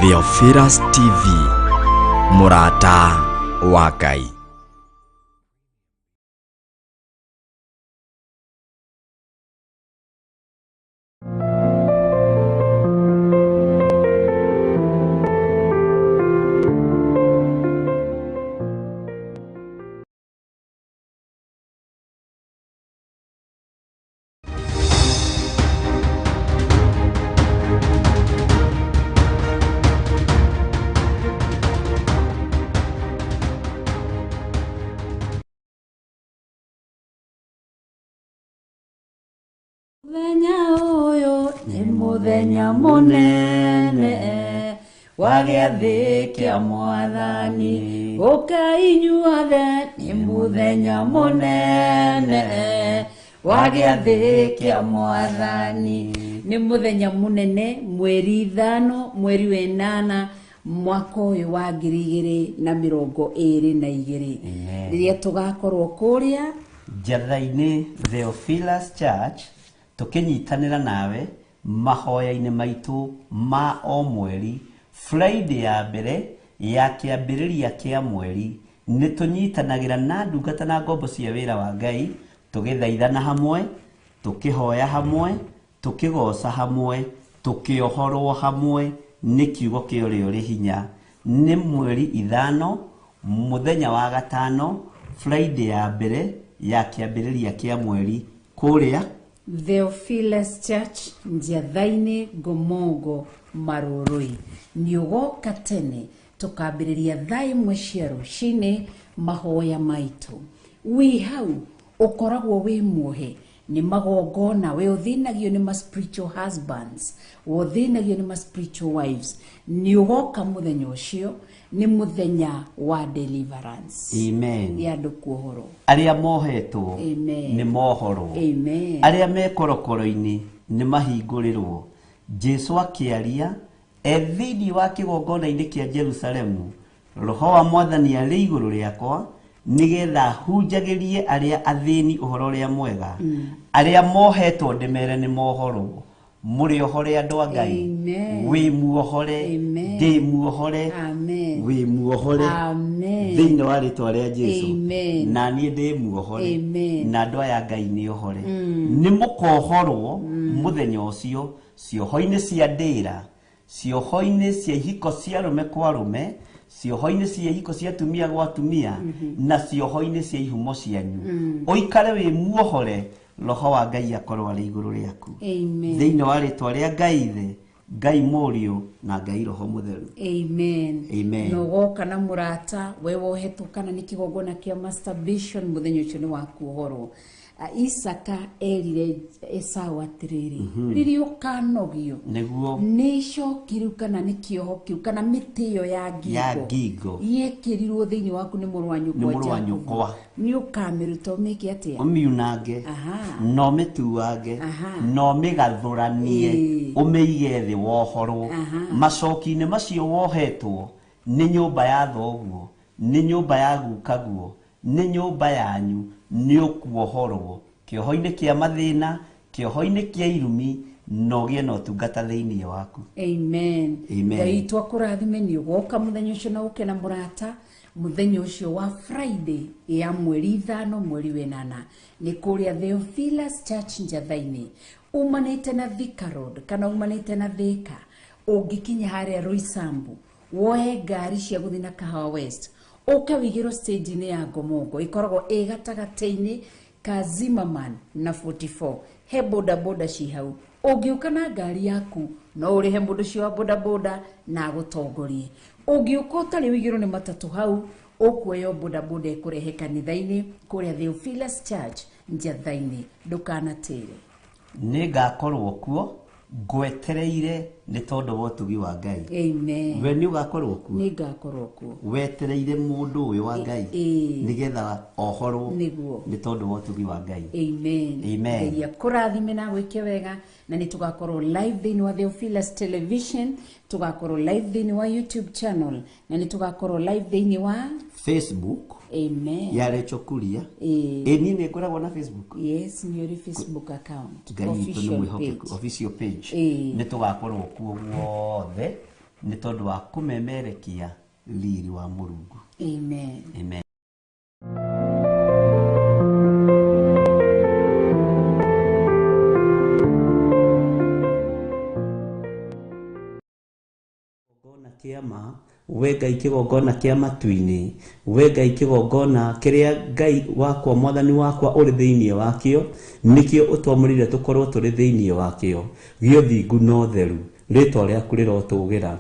Theophilus TV, mũrata wa Ngai. Mũthenya ũyũ nĩ mũthenya mũnene wa gĩathĩ kĩa mwathani. Ũkai inyuothe, nĩ mũthenya mũnene wa gĩathĩ kĩa mwathani. Nĩ mũthenya mũnene, mweri 5, mweri wa 8, mwaka ũyũ wa 2022, Amen. rĩrĩa tũgakorwo kũrĩa Njatha-inĩ Theophilus Church, tũkĩnyitanĩra nawe mahoya-inĩ maitũ ma o mweri. Friday ya mbere ya kĩambĩrĩria kĩa mweri, nĩ tũnyitanagĩra na ndungata na ngombo cia wĩra wa Ngai, tũgĩthaithana hamwe, tũkĩhoya hamwe, tũkĩgoca hamwe, tũkĩohorwo hamwe nĩ kiugo kĩa ũrĩa ũrĩ hinya. Nĩ mweri 5, mũthenya wa gatano, Friday ya mbere ya kĩambĩrĩria kĩa mweri, kũrĩa Theophilus Church, Njiatha-inĩ, Ngomongo, Marũrũi. Nĩ ũgoka tene, tũkambĩrĩria thaa 1 cia rũcinĩ mahoya maitũ. Wĩ hau ũkoragwo wĩ muohe nĩ magongona, we ũthĩnagio nĩ ma spiritual husbands, we ũthĩnagio nĩ ma spiritual wives, nĩ ũgoka mũthenya ũcio. Nĩ mũthenya wa deliverance Amen. ya andũ kuohorwo. Arĩa mohetwo Amen. nĩ mohorwo. Amen. Arĩa me korokoro-inĩ nĩ mahingũrĩrwo. Jesu akĩaria e thĩinĩ wa kĩgongona-inĩ kĩa Jerusalemu, "Roho wa Mwathani arĩ igũrũ rĩakwa, nĩgetha hunjagĩrie arĩa athĩni ũhoro ũrĩa mwega, arĩa mohetwo ndĩmere nĩ mohorwo." Mũrĩ ohore, andũ a Ngai. Amen. Wĩ muohore. Amen. Ndĩ muohore. Amen. Wĩ muohore Amen. thĩinĩ wa rĩtwa rĩa Jesu. Amen. Na niĩ ndĩ muohore. Amen. Na andũ aya Ngai nĩ ohore. Nĩ mũkohorwo mũthenya ũcio cioho-inĩ cia ndĩra, cioho-inĩ cia ihiko cia arũme kwa arũme, cioho-inĩ cia ihiko cia atumia gwa atumia, na cioho-inĩ cia ihumo cianyu. Ũikare wĩ muohore, roho wa Ngai akorwo arĩ igũrũ rĩaku. Amen. Thĩinĩ wa rĩtwa rĩa Ngai Ithe, Ngai Mũriũ na Ngai Roho Mũtheru. Amen. Amen. Na ũgoka na mũrata, we wohetwo kana nĩ kĩgongona kĩa masturbation, mũthenya ũcio nĩ wa kuohorwo. Isaka erire Esau atĩrĩrĩ, rĩrĩa ũkanogio nĩ icoki rĩu kana nĩ kĩoho kĩu kana mĩtĩ ĩyo ya ngingo Ya ngingo. yekĩrirwo thĩinĩ waku nĩ mũrũ wa Nĩ nyũkwa mũrũ wa Jakubu, nyũkwa. Nĩ ũkamĩruta ũmĩke atĩa? Ũmiunange na ũmĩtuange na ũmĩgathũranie, ũmĩige thĩ wohorwo. Macoki-inĩ macio wohetwo nĩ nyũmba ya thoguo, nĩ nyũmba ya gukaguo, nĩ nyũmba yanyu, nĩ ũkuohorwo kĩoho-inĩ kĩa mathĩna, kĩoho-inĩ kĩa irumi, na ũgĩe na ũtungata thĩinĩ waku. Amen. Amen. Ngai witũ akũrathime. Nĩ ũgoka mũthenya ũcio na ũke na mũrata mũthenya ũcio wa Friday ya mweri 5, mweri wa 8, nĩ kũrĩa Theophilus Church, Njatha-inĩ. Umanĩte na Thika Road kana umanĩte na Thika, ũngĩkinya harĩa Roysambu, woe ngari cia gũthiĩ na Kahawa West, ũke wĩigĩrwo stage-inĩ ya Ngomongo, ĩkoragwo ĩ gatagatĩ-inĩ ka Zimmerman na 44. He boda boda ci hau. Ũngĩũka na ngari yaku, no ũrĩhe mũndũ ũcio wa boda boda na agũtongorie. Ũngĩũka ũtarĩ ũigĩrwo nĩ matatũ hau, ũkuoya boda boda ĩkũrehe kanitha-inĩ kũrĩa Theophilus Church, Njatha-inĩ. Ndũkanatĩre. Nĩ ngakorwo kuo ngwetereire nĩ tondũ wa ũtugi wa Ngai. Amen. We nĩ ũgakorwo kuo? Nĩ ngakorwo kuo. Wetereire mũndũ ũyũ wa Ngai nĩgetha ohorwo nĩ tondũ wa ũtugi wa Ngai. Amen. Amen. Ngai akũrathime na gwĩke wega. Na nĩ tũgakorwo live thĩinĩ wa Theophilus Television, tũgakorwo live thĩinĩ wa YouTube channel, na nĩ tũgakorwo live thĩinĩ wa Facebook Amen. ya Rachel Kuria. Ĩ niĩ nĩ ngoragwo na Facebook. Yes, nĩ ũrĩ Facebook account. Ngai witũ nĩ Official mwĩhokeku. page. Official page. Nĩ tũgakorwo kuo guothe. Nĩ tondũ wa kũmemerekia riri wa Mũrungu. Amen. Amen. Kĩgongona kĩa ma, we Ngai, kĩgongona kĩa matu-inĩ, we Ngai, kĩgongona kĩrĩa Ngai wakwa, mwathani wakwa, ũrĩ thĩinĩ wakĩo, nĩkĩo ũtwamũrĩire tũkorwo tũrĩ thĩinĩ wakĩo, gĩa ũthingu na ũtheru. Rĩtwa rĩaku rĩrotũgĩra,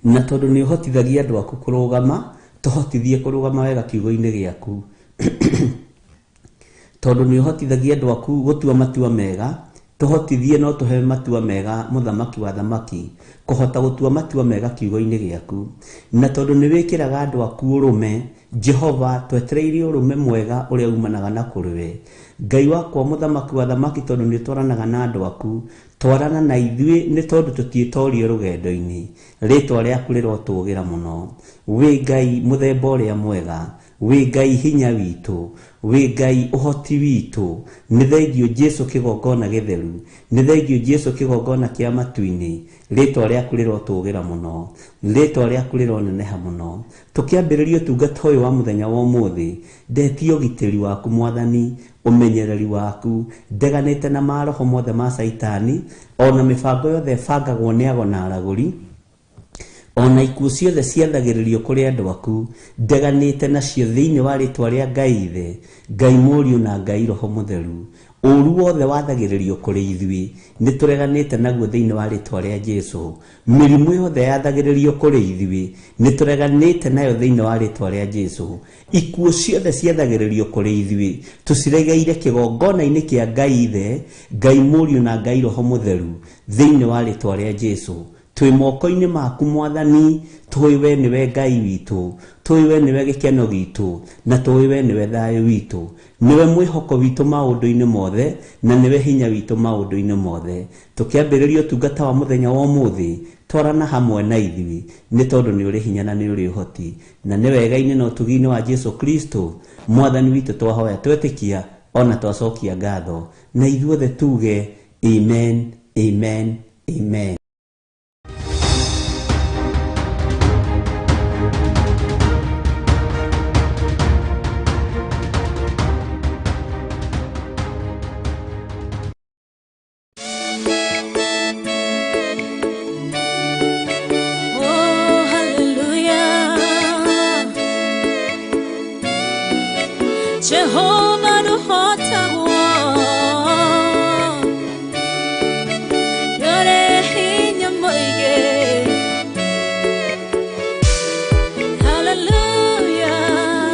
na tondũ nĩ ũhotithagia andũ aku kũrũgama, tũhotithie kũrũgama wega kiugo-inĩ gĩaku. Tondũ nĩ ũhotithagia andũ aku gũtua matua mega, tũhotithie no tũhe matua mega, mũthamaki wa thamaki, kũhota gũtua matua mega kiugo-inĩ gĩaku. Na tondũ nĩ wĩkĩraga andũ aku ũrũme, Jehova, twetereire ũrũme mwega ũrĩa umanaga na kũrĩ we, Ngai wakwa, mũthamaki wa thamaki. Tondũ nĩ ũtwaranaga na andũ aku, twarana na ithuĩ, nĩ tondũ tũtiĩtorie rũgendo-inĩ. Rĩtwa rĩaku rĩrotũgĩra mũno. Wĩ Ngai mũthemba ũrĩa mwega, wĩ Ngai hinya witũ, wĩ Ngai ũhoti witũ. Nĩ thengio Jesu, kĩgongona gĩtheru. Nĩ thengio Jesu, kĩgongona kĩa matu-inĩ. Rĩtwa rĩaku rĩrotũgĩra mũno, rĩtwa rĩaku rĩroneneha mũno. Tũkĩambĩrĩria ũtungata ũyũ wa mũthenya wa ũmũthĩ, ndetie ũgitĩri waku, mwathani, ũmenyereri waku. Ndeganĩte na maroho mothe ma Caitani, ona mĩbango yothe ĩbangagwo nĩ ago na aragũri, ona ikuũ ciothe ciathagĩrĩrio kũrĩ andũ aku, ndeganĩte nacio thĩinĩ wa rĩtwa rĩa Ngai Ithe, Ngai Mũriũ na Ngai Roho Mũtheru. Ũru wothe wathagĩrĩrio kũrĩ ithuĩ, nĩ tũreganĩte naguo thĩinĩ wa rĩtwa rĩa Jesu. Mĩrimũ yothe yathagĩrĩrio kũrĩ ithuĩ, nĩ tũreganĩte nayo thĩinĩ wa rĩtwa rĩa Jesu. Ikuũ ciothe ciathagĩrĩrio kũrĩ ithuĩ, tũciregeire kĩgongona-inĩ kĩa Ngai Ithe, Ngai Mũriũ na Ngai Roho Mũtheru thĩinĩ wa rĩtwa rĩa Jesu. Twĩ moko-inĩ maku, mwathani. Tũĩ we nĩwe Ngai witũ, tũĩ we nĩwe gĩkeno gitũ, na tũĩ we nĩwe thayũ witũ, nĩwe mwĩhoko witũ maũndũ-inĩ mothe, na nĩwe hinya witũ maũndũ-inĩ mothe. Tũkĩambĩrĩria ũtungata wa mũthenya wa ũmũthĩ, twarana hamwe na ithuĩ, nĩ tondũ nĩ ũrĩ hinya na nĩ ũrĩ ũhoti, na nĩ wega-inĩ na ũtugi-inĩ wa Jesu Kristo mwathani witũ twahoya, twetĩkia, ona twacokia ngatho, na ithuothe tuge amen, amen, amen. Oh, hallelujah. Jehovah nũhotagwo. Nĩũrĩ hinya mũingĩ. Hallelujah.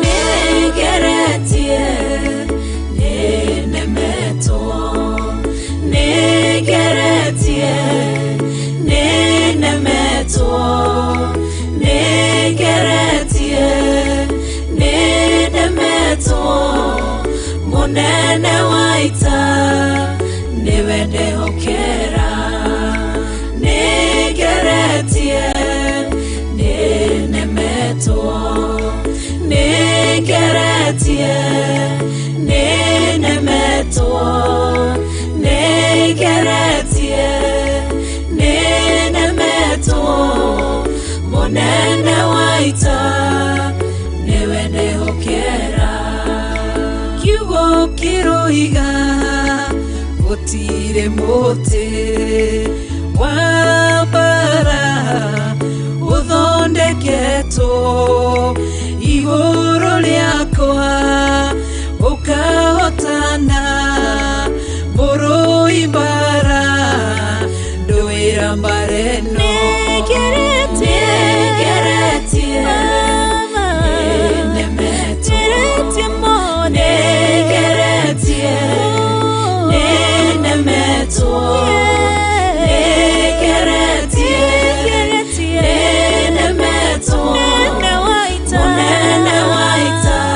Nĩngeretie, nĩnemetwo. Nĩngeretie, nĩnemetwo. Nĩngeretie, nĩnemetwo. Mũnene wa ita nĩwe ndehokera. Nĩngeretie, nĩnemetwo. Nĩngeretie, nĩnemetwo. Nĩngeretie, nĩnemetwo. Mũnene wa ita nĩwe ndehokera. Kiugo kĩroiga gũtirĩ mũtĩ wa mbara ũthondeketwo igũrũ rĩakwa ũkahotana. Mũrũi mbara ndũĩra mbara ĩno. Nĩngeretie, nĩnemetwo. Nĩngeretie, nĩnemetwo. Nĩngeretie, nĩnemetwo. Mũnene wa ita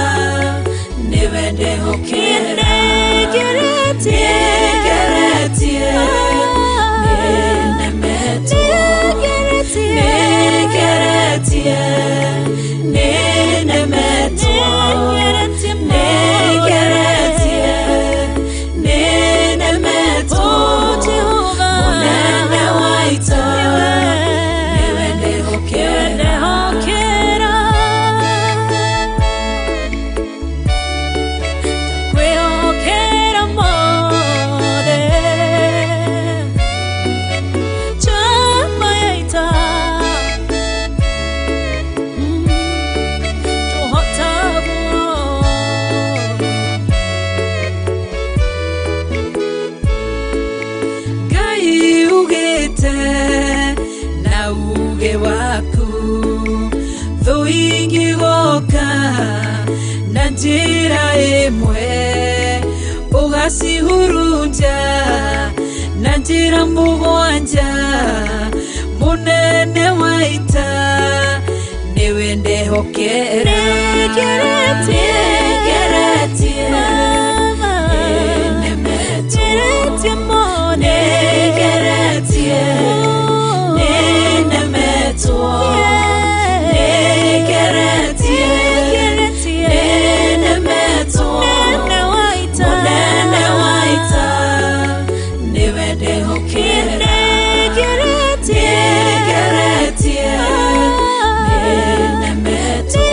nĩwe ndehokera. Nĩngeretie, nĩnemetwo. Njĩra ĩmwe ũgacihurunja na njĩra mũgwanja mũnene wa ita nĩwe ndehokera nĩngeretie nĩnemetwo nĩngeretie nĩnemetwo nĩngeretie nĩnemetwo mũnene wa ita nĩwe ndehokera nĩngeretie nĩnemetwo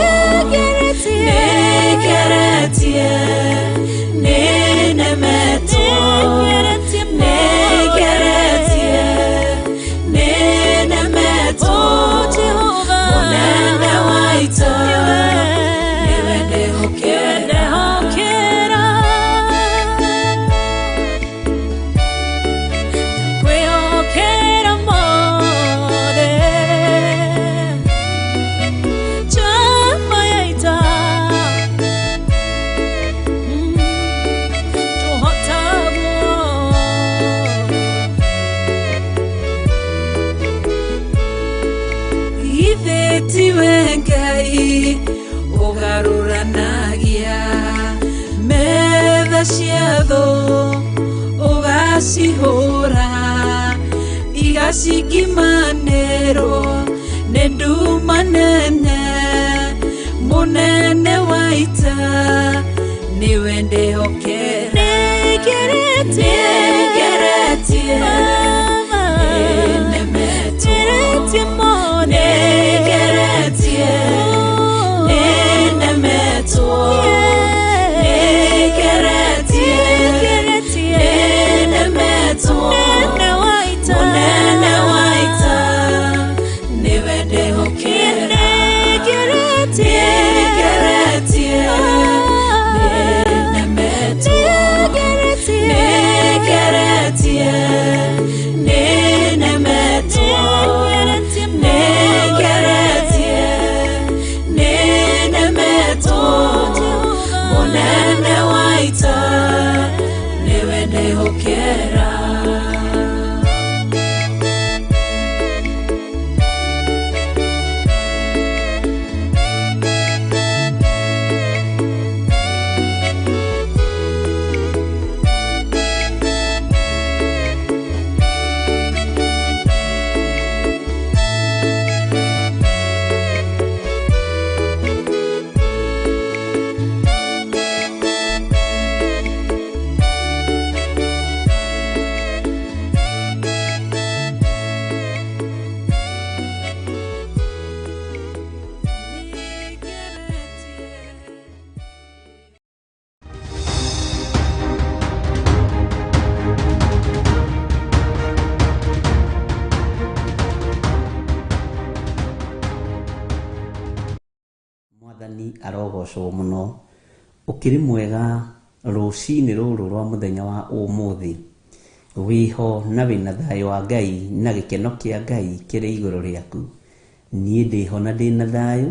nĩngeretie nĩnemetwo nĩngeretie nĩnemetwo mũnene wa ita nĩwe ndehokera. Kwĩhokera mothe njamba ya ita tũhotagwo Ithe tiwe Ngai ũgarũranagia metha cia thũ ũgacihũra igacingimanĩrwo nĩ nduma nene mũnene wa ita nĩwe ndehokera nĩngeretie nĩnemetwo nĩngeretie nĩnemetwo nĩngeretie nĩnemetwo mũnene wa ita nĩwe ndehokera nĩngeretie nĩnemetwo nĩngeretie nĩnemetwo nĩngeretie nĩnemetwo mũnene wa ita nĩwe ndehokera. Mwathani arogocwo mũno. Ũkĩrĩ mwega rũcinĩ rũrũ rwa mũthenya wa ũmũthĩ, wĩho na wĩna thayũ wa Ngai na gĩkeno kĩa Ngai kĩrĩ igũrũ rĩaku. Niĩ ndĩho na ndĩna thayũ,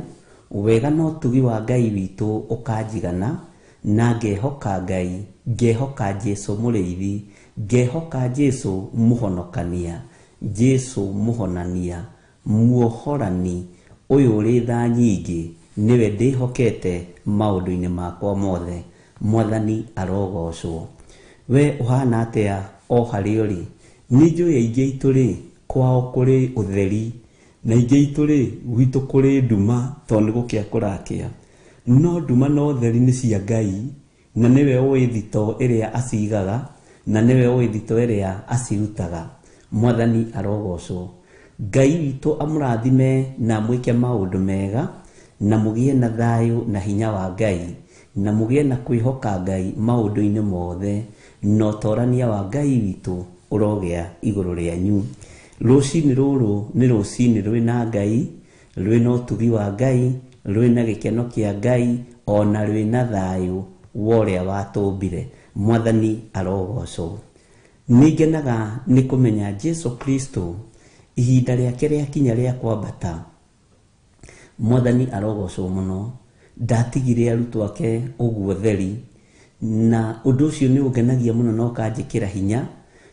wega na ũtugi wa Ngai witũ ũkanjigana, na ngehoka Ngai, ngehoka Jesũ mũrĩithi, ngehoka Jesũ mũhonokania, Jesũ mũhonania, muohorani, ũyũ ũrĩ tha nyingĩ, nĩwe ndĩhokete maũndũ-inĩ makwa mothe. Mwathani arogocwo. We ũhana atĩa o harĩa ũrĩ? Nĩ njũĩ aingĩ aitũ rĩ, kwao kũrĩ ũtheri, na aingĩ aitũ rĩ, gwitũ kũrĩ nduma tondũ nĩ gũkĩa kũrakĩa. No nduma na ũtheri nĩ cia Ngai, na nĩwe ũĩ thito ĩrĩa acigaga, na nĩwe ũĩ thito ĩrĩa acirutaga. Mwathani arogocwo. Ngai witũ amũrathime na amwĩke maũndũ mega, na mũgĩe na thayũ na hinya wa Ngai, na mũgĩe na kwĩhoka Ngai maũndũ-inĩ mothe, na ũtorania wa Ngai witũ ũrogĩa igũrũ rĩanyu. Rũcinĩ rũrũ nĩ rũcinĩ rwĩna Ngai, rwĩna ũtugi wa Ngai, rwĩna gĩkeno kĩa Ngai, ona rwĩna thayũ wa ũrĩa watũmbire. Mwathani arogocwo. Nĩngenaga nĩ kũmenya Jesũ Kristo ihinda rĩake rĩakinya rĩa kwambata. Mwathani arogocwo mũno. Ndatigire arutwo ake ũguo theri, na ũndũ ũcio nĩ ũngenagia mũno na ũkanjĩkĩra hinya,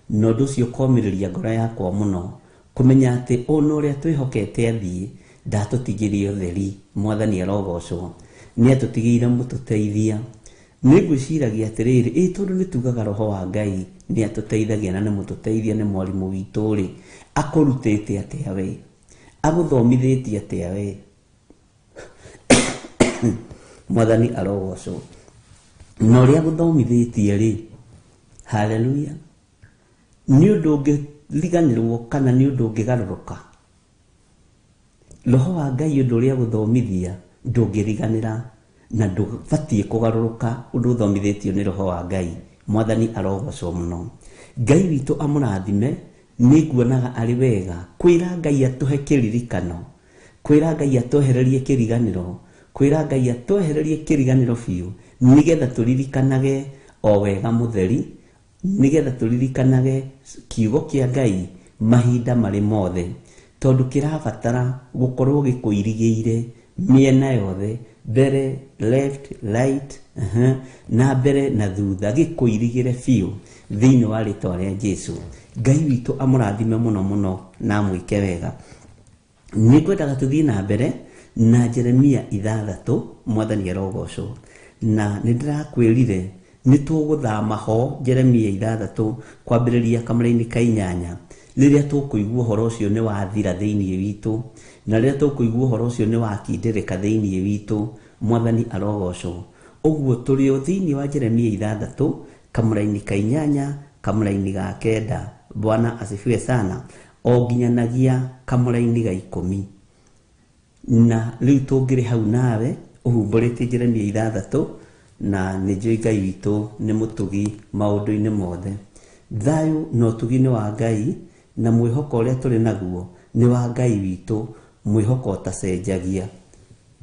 na ũndũ ũcio ũkomĩrĩria ngoro yakwa mũno kũmenya atĩ ona ũrĩa twĩhokete athiĩ ndatũtigĩrie ũtheri. Mwathani arogocwo, nĩ atũtigĩire mũtũteithia. Nĩ ngwĩciragia atĩrĩrĩ, ĩ tondũ nĩ tugaga roho wa Ngai nĩ atũteithagia na nĩ mũtũteithia, nĩ mwarimũ witũ rĩ, akũrutĩte atĩa we? Agũthomithĩtie atĩa we? Mwathani arogocwo. Na ũrĩa agũthomithĩtie rĩ, haleluya, nĩ ũndũ ũngĩriganĩrwo kana nĩ ũndũ ũngĩgarũrũka? Roho wa Ngai ũndũ ũrĩa agũthomithia ndũngĩriganĩra na ndũbatiĩ kũgarũrũka ũndũ ũthomithĩtio nĩ roho wa Ngai. Mwathani arogocwo mũno. Ngai witũ amũrathime. Nĩ nguonaga arĩ wega kwĩra Ngai atũhe kĩririkano, kwĩra Ngai atwehererie kĩriganĩro, kwĩra Ngai atwehererie kĩriganĩro biũ, nĩgetha tũririkanage o wega mũtheri, nĩgetha tũririkanage kiugo kĩa Ngai mahinda marĩ mothe, tondũ kĩrabatara gũkorwo gĩkũirigĩire mĩena yothe, mbere, left, right, na mbere na thutha, gĩkũirigĩre biũ thĩinĩ wa rĩtwa rĩa Jesu. Ngai witũ amũrathime mũno mũno na amwĩke wega. Nĩ ngwendaga tũthiĩ na mbere na Jeremia 6. Mwathani arogocwo. Na nĩ ndĩrakwĩrire nĩ tũgũthama ho Jeremia 6 kwambĩrĩria kamũra-inĩ ka 8, rĩrĩa tũkũigua ũhoro ũcio nĩ wathira thĩinĩ witũ, na rĩrĩa tũkũigua ũhoro ũcio nĩ wakindĩrĩka thĩinĩ witũ. Mwathani arogocwo. Ũguo tũrĩ o thĩinĩ wa Jeremia 6 kamũra-inĩ ka 8 kamũra-inĩ ga 9. Bwana asifiwe sana. O nginyanagia kamũra-inĩ ga 10. Na rĩu tũngĩrĩ hau nawe ũhumbũrĩtie Jeremia 6, na nĩ njũĩ Ngai witũ nĩ mũtugi maũndũ-inĩ mothe. Thayũ na ũtugi nĩ wa Ngai, na mwĩhoko ũrĩa tũrĩ naguo nĩ wa Ngai witũ, mwĩhoko ũtacenjagia.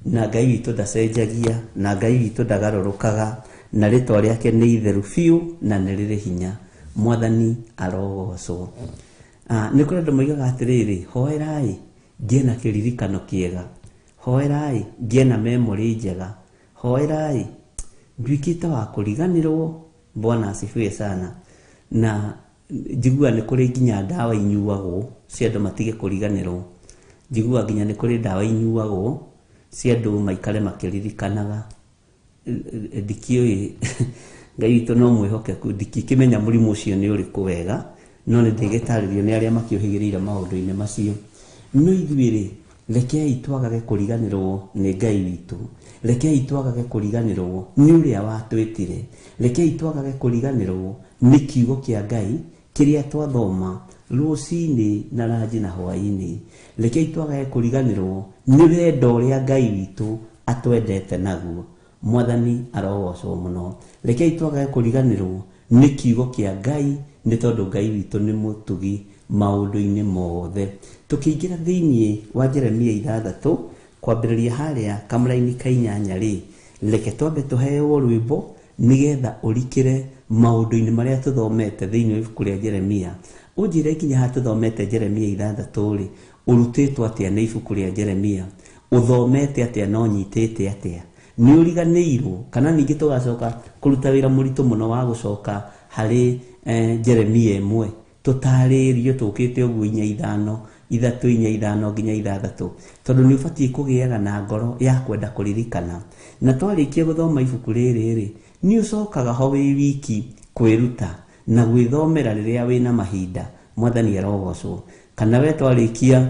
Na Ngai witũ ndacenjagia, na Ngai witũ ndagarũrũkaga, na rĩtwa rĩake nĩ itheru biũ na nĩ rĩrĩ hinya. Mwathani arogocwo. Nĩ kũrĩ andũ moigaga atĩrĩrĩ, hoerai ngĩe na kĩririkano kĩega, hoerai ngĩe na memory njega, hoerai nduĩkĩte wa kũriganĩrwo. Bwana asifiwe sana. Na njiguaga nĩ kũrĩ nginya ndawa inyuagwo cia andũ matige kũriganĩrwo. Njiguaga nginya nĩ kũrĩ ndawa inyuagwo cia andũ maikare makĩririkanaga. Ndikĩũĩ, Ngai witũ no mwĩhokeku, ndikĩmenya mũrimũ ũcio nĩ ũrĩkũ wega, no nĩ ndĩgĩtarĩrio nĩ arĩa makĩũhĩgĩrĩire maũndũ-inĩ macio. No ithuĩ rĩ, rekei twagage kũriganĩrwo nĩ Ngai witũ, rekei twagage kũriganĩrwo nĩ ũrĩa watwĩtire, rekei twagage kũriganĩrwo nĩ kiugo kĩa Ngai kĩrĩa twathoma rũcinĩ na ranji na hwaĩ-inĩ. Rekei twagage kũriganĩrwo nĩ wendo ũrĩa Ngai witũ atwendete naguo. Mwathani arogocwo mũno. Rekei twagage kũriganĩrwo nĩ kiugo kĩa Ngai, nĩ tondũ Ngai witũ nĩ mũtugi maũndũ-inĩ mothe. Tũkĩingĩra thĩinĩ wa Jeremia 6 kwambĩrĩria harĩa kamũra-inĩ ka 8 rĩ, reke twambe tũheo rwĩmbo nĩgetha ũrikĩre maũndũ-inĩ marĩa tũthomete thĩinĩ wa ibuku rĩa Jeremia. Ũnjĩre nginya haha tũthomete Jeremia 6 rĩ, ũrutĩtwo atĩa nĩ ibuku rĩa Jeremia? Ũthomete atĩa na ũnyitĩte atĩa? Nĩ ũriganĩirwo kana ningĩ tũgacoka kũruta wĩra mũritũ mũno wa gũcoka harĩ Jeremia 1 tũtarĩrio tũkĩte ũguo 4 5 3 4 5 nginya 6, tondũ nĩ ũbatiĩ kũgĩaga na ngoro ya kwenda kũririkana. Na twarĩkia gũthoma ibuku rĩrĩ rĩ, nĩ ũcokaga ho wĩ wiki kwĩruta na gwĩthomera rĩrĩa wĩna mahinda. Mwathani arogocwo. Kana we twarĩkia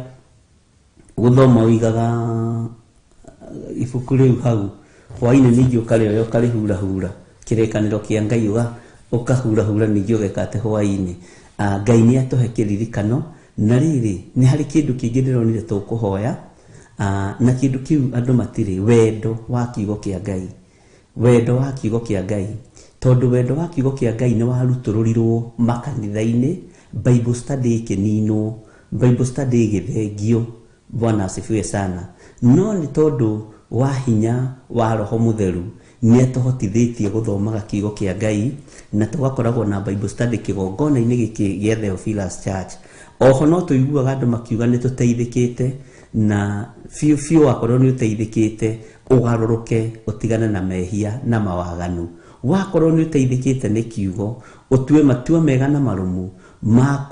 gũthoma ũigaga ibuku rĩu hau hwaĩ-inĩ, ningĩ ũkarĩoya ũkarĩhurahura kĩrĩkanĩro kĩa Ngai, ũkahurahura ningĩ ũgeka atĩ hwaĩ-inĩ. Ngai nĩ atũhe kĩririkano. Na rĩrĩ, nĩ harĩ kĩndũ kĩngĩ ndĩronire tũkũhoya, na kĩndũ kĩu andũ matirĩ wendo wa kiugo kĩa Ngai. Wendo wa kiugo kĩa Ngai, tondũ wendo wa kiugo kĩa Ngai nĩ warutũrũrirwo makanitha-inĩ, Bible study ĩkĩninwo, Bible study ĩgĩthengio. Bwana asifiwe sana. No nĩ tondũ wa hinya wa Roho Mũtheru nĩ atũhotithĩtie gũthomaga kiugo kĩa Ngai, na tũgakoragwo na Bible study kĩgongona-inĩ gĩkĩ gĩa Theophilus Church. Oho no tũiguaga andũ makiuga nĩ tũteithĩkĩte. Na biũ biũ wakorwo nĩ ũteithĩkĩte ũgarũrũke ũtigane na mehia na mawaganu. Wakorwo nĩ ũteithĩkĩte nĩ kiugo ũtue matua mega na marũmu ma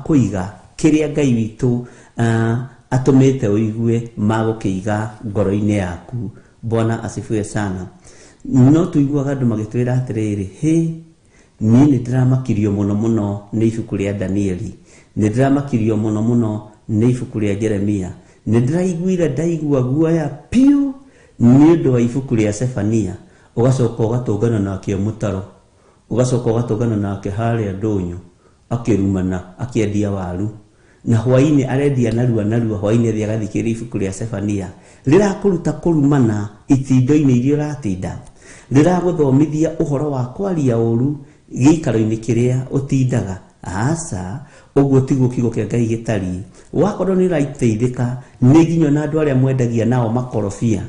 kũiga kĩrĩa Ngai witũ atũmĩte ũigue ma gũkĩiga ngoro-inĩ yaku. Bwana asifiwe sana. No tũiguaga andũ magĩtwĩra atĩrĩrĩ, hĩ, niĩ nĩ ndĩramakirio mũno mũno nĩ ibuku rĩa Danieli, nĩ ndĩramakirio mũno mũno nĩ ibuku rĩa Jeremia, nĩ ndĩraiguire ndaigua guoya piũ nĩ ũndũ wa ibuku rĩa Sefania. Ũgacoka ũgatũngana nake mũtaro, ũgacoka ũgatũngana nake harĩa ndũnyũ akĩrumana akĩendia waru, na hwainĩ arendia narua narua, hwainĩ athiĩ agathikĩrĩria ibuku rĩa Sefania rĩrakũruta kũrumana itindo-inĩ iria ũratinda, rĩragũthomithia ũhoro wa kwaria ũru gĩikaro-inĩ kĩrĩa ũtindaga. Aca, ũguo tiguo kiugo kĩa Ngai gĩtariĩ. Wakorwo nĩ ũrateithĩka nĩ nginya na andũ arĩa mwendagia nao makorobia,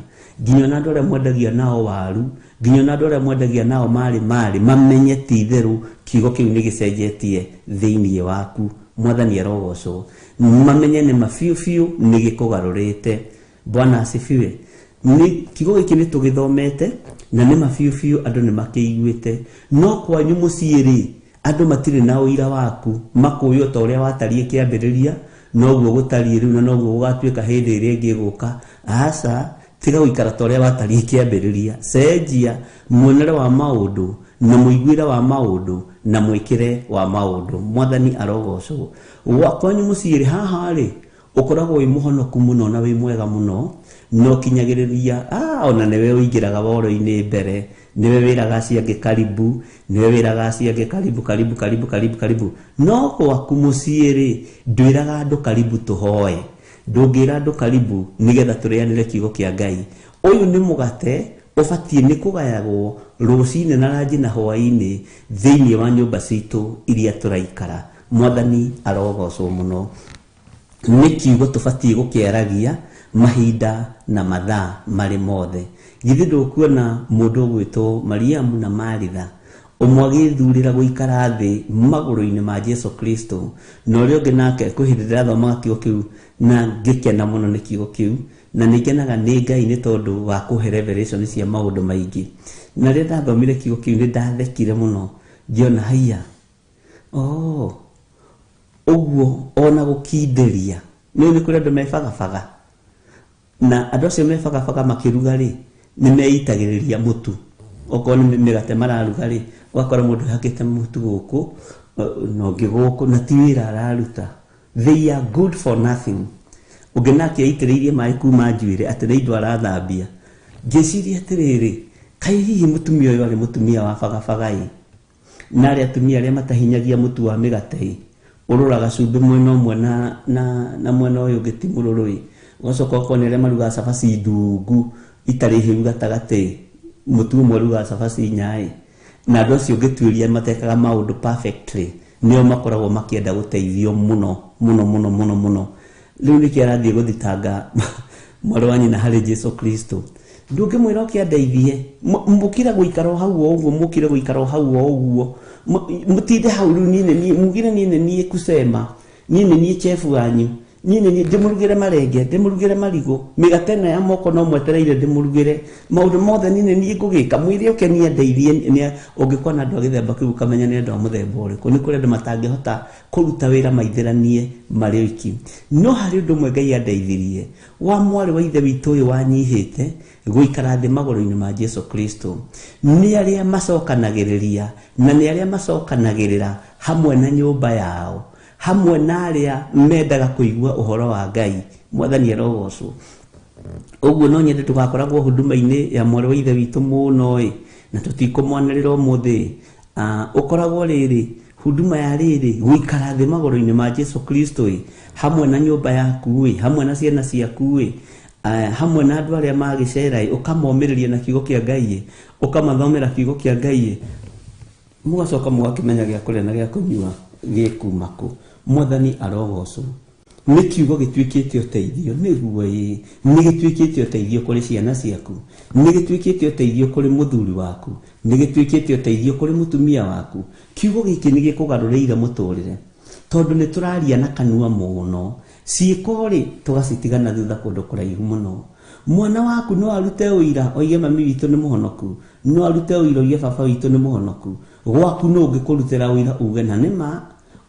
nginya na andũ arĩa mwendagia nao waru, nginya na andũ arĩa mwendagia nao marĩ marĩ, mamenye ti itherũ kiugo kĩu nĩ gĩcenjetie thĩinĩ waku. Mwathani arogocwo. Mamenye nĩ ma biũ biũ nĩ gĩkũgarũrĩte. Bwana asifiwe. Nĩ kiugo gĩkĩ nĩ tũgĩthomete na nĩ ma biũ biũ andũ nĩ makĩiguĩte, no kwanyu mũciĩ rĩ andũ matirĩ na ũira waku, makũĩ ta ũrĩa watariĩ kĩambĩrĩria noguo gũtariĩ rĩu na noguo gũgatuĩka hĩndĩ ĩrĩa ĩngĩ ĩgũka. Aca, tiga gũikara ta ũrĩa watariĩ kĩambĩrĩria, cenjia muonere wa maũndũ na mũiguĩre wa maũndũ na mwĩkĩre wa maũndũ. Mwathani arogocwo. Kwanyu mũciĩ rĩ, haha rĩ ũkoragwo wĩ mũhonoku mũno na wĩ mwega mũno, no kinyagĩrĩria ona nĩwe ũingĩraga woro-inĩ mbere, nĩwe wĩraga acio angĩ karibu, nĩwe wĩraga acio angĩ karibu karibu karibu karibu karibu. No gwaku mũciĩ rĩ ndwĩraga andũ karibu tũhoe, ndũngĩra andũ karibu nĩgetha tũrĩanĩre kiugo kĩa Ngai. Ũyũ nĩ mũgate ũbatiĩ nĩ kũgayagwo rũcinĩ na ranji na hwaĩ-inĩ thĩinĩ wa nyũmba citũ iria tũraikara. Mwathani arogocwo mũno. Nĩ kiugo tũbatiĩ gũkĩaragia mahinda na mathaa marĩ mothe. Githĩ ndũkuona mũndũ ũgwĩtwo Mariamu na Maritha, ũmwe agĩthurĩra gũikara thĩ magũrũ-inĩ ma Jesu Kristo, na ũrĩa ũngĩ nake kwĩ hĩndĩ ndĩrathomaga kiugo kĩu na ngĩkena mũno nĩ kiugo kĩu, na nĩ ngenaga nĩ Ngai nĩ tondũ wa kũhe revelation cia maũndũ maingĩ. Na rĩrĩa ndathomire kiugo kĩu nĩ ndathekire mũno, ngĩona haiya, oh, ũguo ona gũkindĩria. Nĩ nĩ kũrĩ andũ mebagabaga, na andũ acio mebagabaga makĩruga rĩ nĩ meitagĩrĩria mũtu. Okorwo nĩ mĩgate mararuga rĩ, ũgakora mũndũ ehakĩte mũtu gũkũ na ũngĩ gũkũ, na ti wĩra araruta. They are good for nothing. Ũngĩ nake aitĩrĩirie maĩ kuma njuĩrĩ atĩ nĩ indo arathambia. Ngĩciria atĩrĩrĩ, kaĩ hihi mũtumia ũyũ arĩ mũtumia wa bagabaga ĩ, na arĩa atumia arĩa matahinyagia mũtu wa mĩgate ĩ, ũroraga cumbĩ mwena ũmwe na mwena ũyũ ũngĩ ti mũrũrũ ĩ, ũgacoka ũkona arĩa marugaga cabaci ndungu itarĩ hĩu gatagatĩ, mũtu ũmwe ũrugaga cabaci inya ĩ, na andũ acio ũngĩtuĩria matekaga maũndũ perfectly, nĩo makoragwo makĩenda gũteithio mũno mũno mũno mũno mũno. Rĩu nĩkĩo arathiĩ gũthitanga mwarĩ wa nyina harĩ Jesu Kristo. Ndũngĩmwĩra ũke andeithie, mũkire gũikara o hau o ũguo, mũkire gũikara o hau o ũguo, mũtinde hau rĩu niĩ nĩ niĩ, mugire niĩ nĩ niĩ kusema, niĩ nĩ niĩ chefu wanyu, niĩ nĩ niĩ ndĩmũrugĩre marenge, ndĩmũrugĩre marigũ, mĩgate ĩno ya moko no mwetereire ndĩmũrugĩre, maũndũ mothe niĩ nĩ niĩ ngũgĩka, mwĩre ũke niĩ andeithie. Nĩ ũngĩkona andũ a gĩthemba kĩu ũkamenya nĩ andũ a mũthemba ũrĩkũ. Nĩ kũrĩ andũ matangĩhota kũruta wĩra maithĩranie marĩ oiki. No harĩ ũndũ ũmwe Ngai andeithirie, wa mwarĩ wa ithe witũ ũyũ wanyihĩte gũikara thĩ magũrũ-inĩ ma Jesu Kristo, nĩ arĩa macokanagĩrĩria na nĩ arĩa macokanagĩrĩra hamwe na nyũmba yao, hamwe na arĩa mendaga kũigua ũhoro wa Ngai. Mwathani arogocwo. Ũguo no nyende tũgakoragwo huduma-inĩ ya mwarĩ wa ithe witũ mũno ĩ, na tũtikũmwanĩrĩra ũmũthĩ. Ũkoragwo rĩrĩ huduma ya rĩrĩ gũikara thĩ magũrũ-inĩ ma Jesu Kristo ĩ, hamwe na nyũmba yaku ĩ, hamwe na ciana ciaku ĩ, hamwe na andũ arĩa magĩcera ĩ, ũkamomĩrĩria na kiugo kĩa Ngai ĩ, ũkamathomera kiugo kĩa Ngai ĩ, mũgacoka mũgakĩmenya gĩa kũrĩa na gĩa kũnyua gĩkuma kũ. Mwathani arogocwo. Nĩ kiugo gĩtuĩkĩte ũteithio, nĩguo ĩ, nĩ gĩtuĩkĩte ũteithio kũrĩ ciana ciaku, nĩ gĩtuĩkĩte ũteithio kũrĩ mũthuri waku, nĩ gĩtuĩkĩte ũteithio kũrĩ mũtumia waku. Kiugo gĩkĩ nĩ gĩkũgarũrĩire mũtũrĩre, tondũ nĩ tũraria na kanua mũno, Ciĩko rĩ tũgacitigana thutha kũndũ kũraihu mũno. Mwana waku no arute ũira oige mami witũ nĩ mũhonoku, no arute ũira oige baba witũ nĩ mũhonoku. Gwaku no ũngĩkũrutĩra ũira uge na nĩma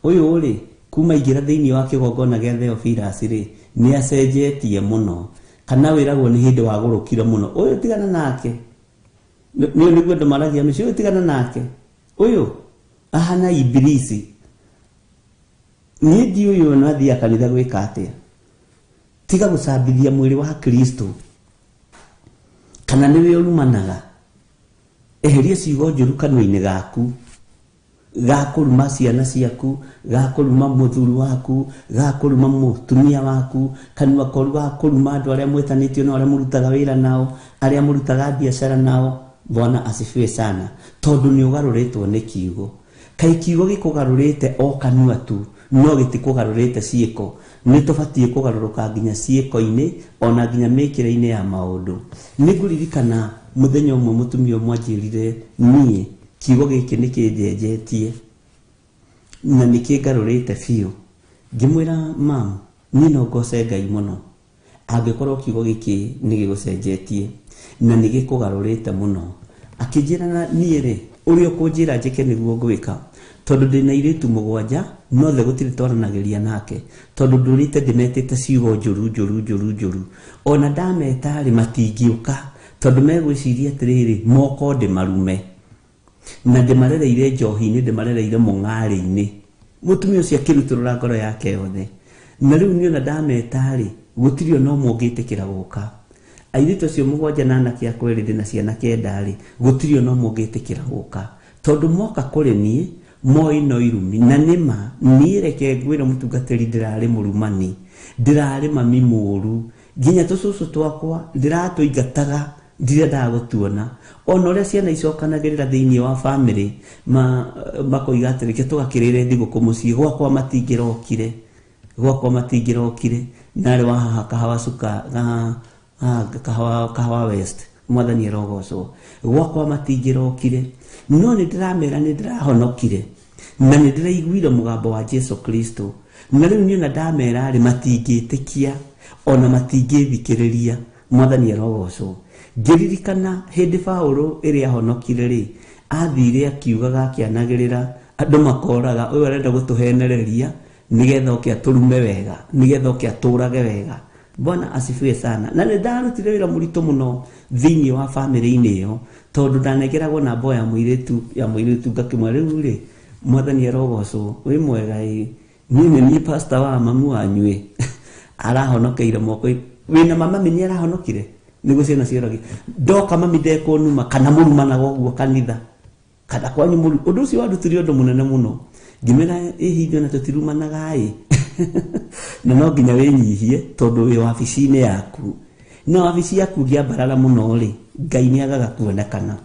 ũyũ rĩ kuma ingĩra thĩinĩ wa kĩgongona gĩa Theophilus rĩ nĩ acenjetie mũno, kana wĩragwo nĩ hĩndĩ wagũrũkire mũno, ũyũ tigana nake, nĩ nĩguo andũ maragia mĩciĩ, ũyũ tigana nake, ũyũ ahana ibilisi. Niĩ ndiũĩ ũyũ no athiaga kanitha gwĩka atĩa. Tiga gũcambithia mwĩrĩ wa Kristo, kana nĩwe ũrumanaga. Eheria ciugo njũru kanua-inĩ gaku, gakũruma ciana ciaku, gakũruma mũthuri waku, gakũruma mũtumia waku, kanua koru gakũruma andũ arĩa mwĩtanĩtio nao, arĩa mũrutaga wĩra nao, arĩa mũrutaga biacara nao. Bwana asifiwe sana, tondũ nĩ ũgarũrĩtwo nĩ kiugo. Kaĩ kiugo gĩkũgarũrĩte o kanua tu, no gĩtikũgarũrĩte ciĩko. Nĩ tũbatiĩ kũgarũrũka nginya ciĩko-inĩ ona nginya mĩkĩre-inĩ ya maũndũ. Nĩ ngũririkana mũthenya ũmwe mũtumia ũmwe anjĩrire niĩ kiugo gĩkĩ nĩ kĩnjenjetie na nĩ kĩngarũrĩte biũ. Ngĩmwĩra mam, niĩ no ngoce Ngai mũno angĩkorwo kiugo gĩkĩ nĩ gĩgũcenjetie na nĩ gĩkũgarũrĩte mũno. Akĩnjĩra na niĩ rĩ, ũrĩa ũkũnjĩra njĩke nĩguo ngwĩka, tondũ ndĩna airĩtu mũgwanja nothe gũtirĩ twaranagĩria nake, tondũ ndũrĩte ndĩmetĩte ciugo njũru njũru njũru njũru, ona ndameta rĩ matingĩũka, tondũ megwĩciria atĩrĩrĩ moko ndĩmarume, na ndĩmarereire njohi-inĩ, ndĩmarereire mũng'arĩ-inĩ. Mũtumia ũcio akĩrutũrũra ngoro yake yothe, na rĩu niĩ ona ndameta rĩ gũtirĩ ona ũmwe ũngĩtĩkĩra gũka. Airĩtu acio mũgwanja na anake akwa erĩ ndĩna ciana kenda rĩ, gũtirĩ ona ũmwe ũngĩtĩkĩra gũka, tondũ moka kũrĩ niĩ moi no irumi. Na nĩma niĩ reke ngwĩre mũtungatĩri, ndĩrarĩ mũrumani, ndĩrarĩ mami mũũru, nginya tũcũcũ twakwa ndĩratũingataga, ndirendaga gũtuona. Ona ũrĩa ciana icokanagĩrĩra thĩinĩ wa bamĩrĩ makoiga atĩrĩ, reke tũgakĩrĩre thigũkũ mũciĩ, gwakwa matingĩrokire, gwakwa matingĩrokire. Narĩ wa haha kahawa cuka, kahawa West, mwathani arogocwo, gwakwa matingĩrokire. No nĩ ndĩramera nĩ ndĩrahonokire na nĩ ndĩraiguire mũgambo wa Jesu Kristo, na rĩu niĩ ona ndamera rĩ matingĩtĩkia ona matingĩthikĩrĩria. Mwathani arogocwo. Ngĩririkana hĩndĩ Paũlũ ĩrĩa ahonokire rĩ, athire akiugaga akĩanagĩrĩra andũ makoraga, ũyũ arenda gũtũhenereria nĩgetha oke atũrume wega, nĩgetha oke atũrage wega. Bwana asifiwe sana. Na nĩ ndarutire wĩra mũritũ mũno thĩinĩ wa bamĩrĩ-inĩ ĩyo, tondũ ndanengeragwo namba ya mũirĩtu ya mũirĩtu ngakĩmwĩra rĩu rĩ mwathani arogocwo, wĩ mwega ĩ, niĩ nĩ niĩ pastor wa mamu wanyu ĩ, arahonokeire moko wĩna mama nĩ arahonokire, nĩguo ciana cioragia ndoka mami ndekũnuma kana mũrumanaga ũguo kanitha kana kwanyu mũru. Ũndũ ũcio wandutire ũndũ mũnene mũno, ngĩmera ĩ hingo na tũtirumanaga ĩ, na no nginya wĩnyihie tondũ wĩ wabici-inĩ yaku, na wabici yaku ũngĩambarara mũno rĩ, Ngai nĩ agaga kuonekana.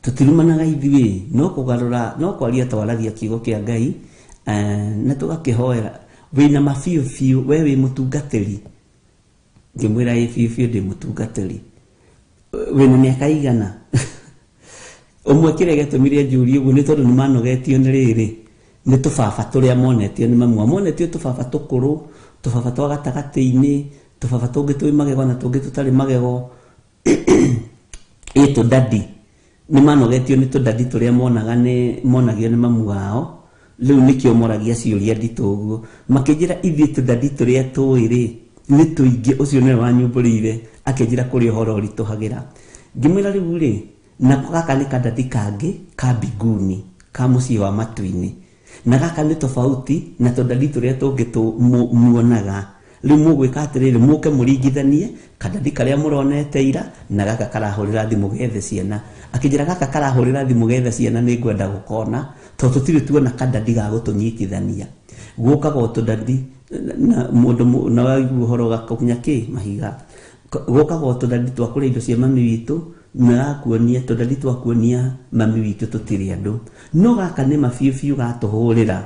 Tũtirumanaga ithuĩ, no kũgarũra, no kwaria twaragia kiugo kĩa Ngai na tũgakĩhoera. Wĩna ma biũ biũ, we wĩ mũtungatĩri? Ngĩmwĩra ĩ biũ biũ ndĩ mũtungatĩri. Wĩna mĩaka igana? Ũmwe kĩrĩa gĩatũmire njũrie ũguo nĩ tondũ nĩ manogetio nĩ rĩrĩ, nĩ tũbaba tũrĩa monetio nĩ mamu wao. Monetio tũbaba tũkũrũ, tũbaba twa gatagatĩ-inĩ, tũbaba tũngĩ twĩ magego na tũngĩ tũtarĩ magego, ĩ tũdadi. Nĩ manogetio nĩ tũdadi tũrĩa monaga nĩ monagio nĩ mamu wao. Rĩu nĩkĩo moragia ciũria nditũ ũguo, makĩnjĩra ithuĩ tũdadi tũrĩa tũĩ rĩ nĩ tũingĩ. Ũcio nĩwe wanyumbũrĩire akĩnjĩra kũrĩ ũhoro ũritũhagĩra. Ngĩmwĩra rĩu rĩ, nako gaka nĩ kadadi kangĩ ka mbinguni, ka mũciĩ wa matu-inĩ, na gaka nĩ tofauti na tũdadi tũrĩa tũngĩ muonaga. Rĩu mũgwĩka atĩrĩrĩ, mũke mũringithanie kadadi karĩa mũronete ira na gaka karahũrĩra thimũ gethe ciana. Akĩnjĩra gaka karahũrĩra thimũ gethe ciana nĩ ngwenda gũkona, tondũ tũtirĩ tuona kadadi ga gũtũnyitithania. Gũkaga o tũdadi na mũndũ na waigua ũhoro ũgakũnya kĩ mahiga, gũkaga o tũdadi twa kũrĩa indo cia mami witũ, na gakuonia tũdadi twa kuonia mami witũ tũtirĩ andũ. No gaka nĩ ma biũ biũ gatũhũrĩra.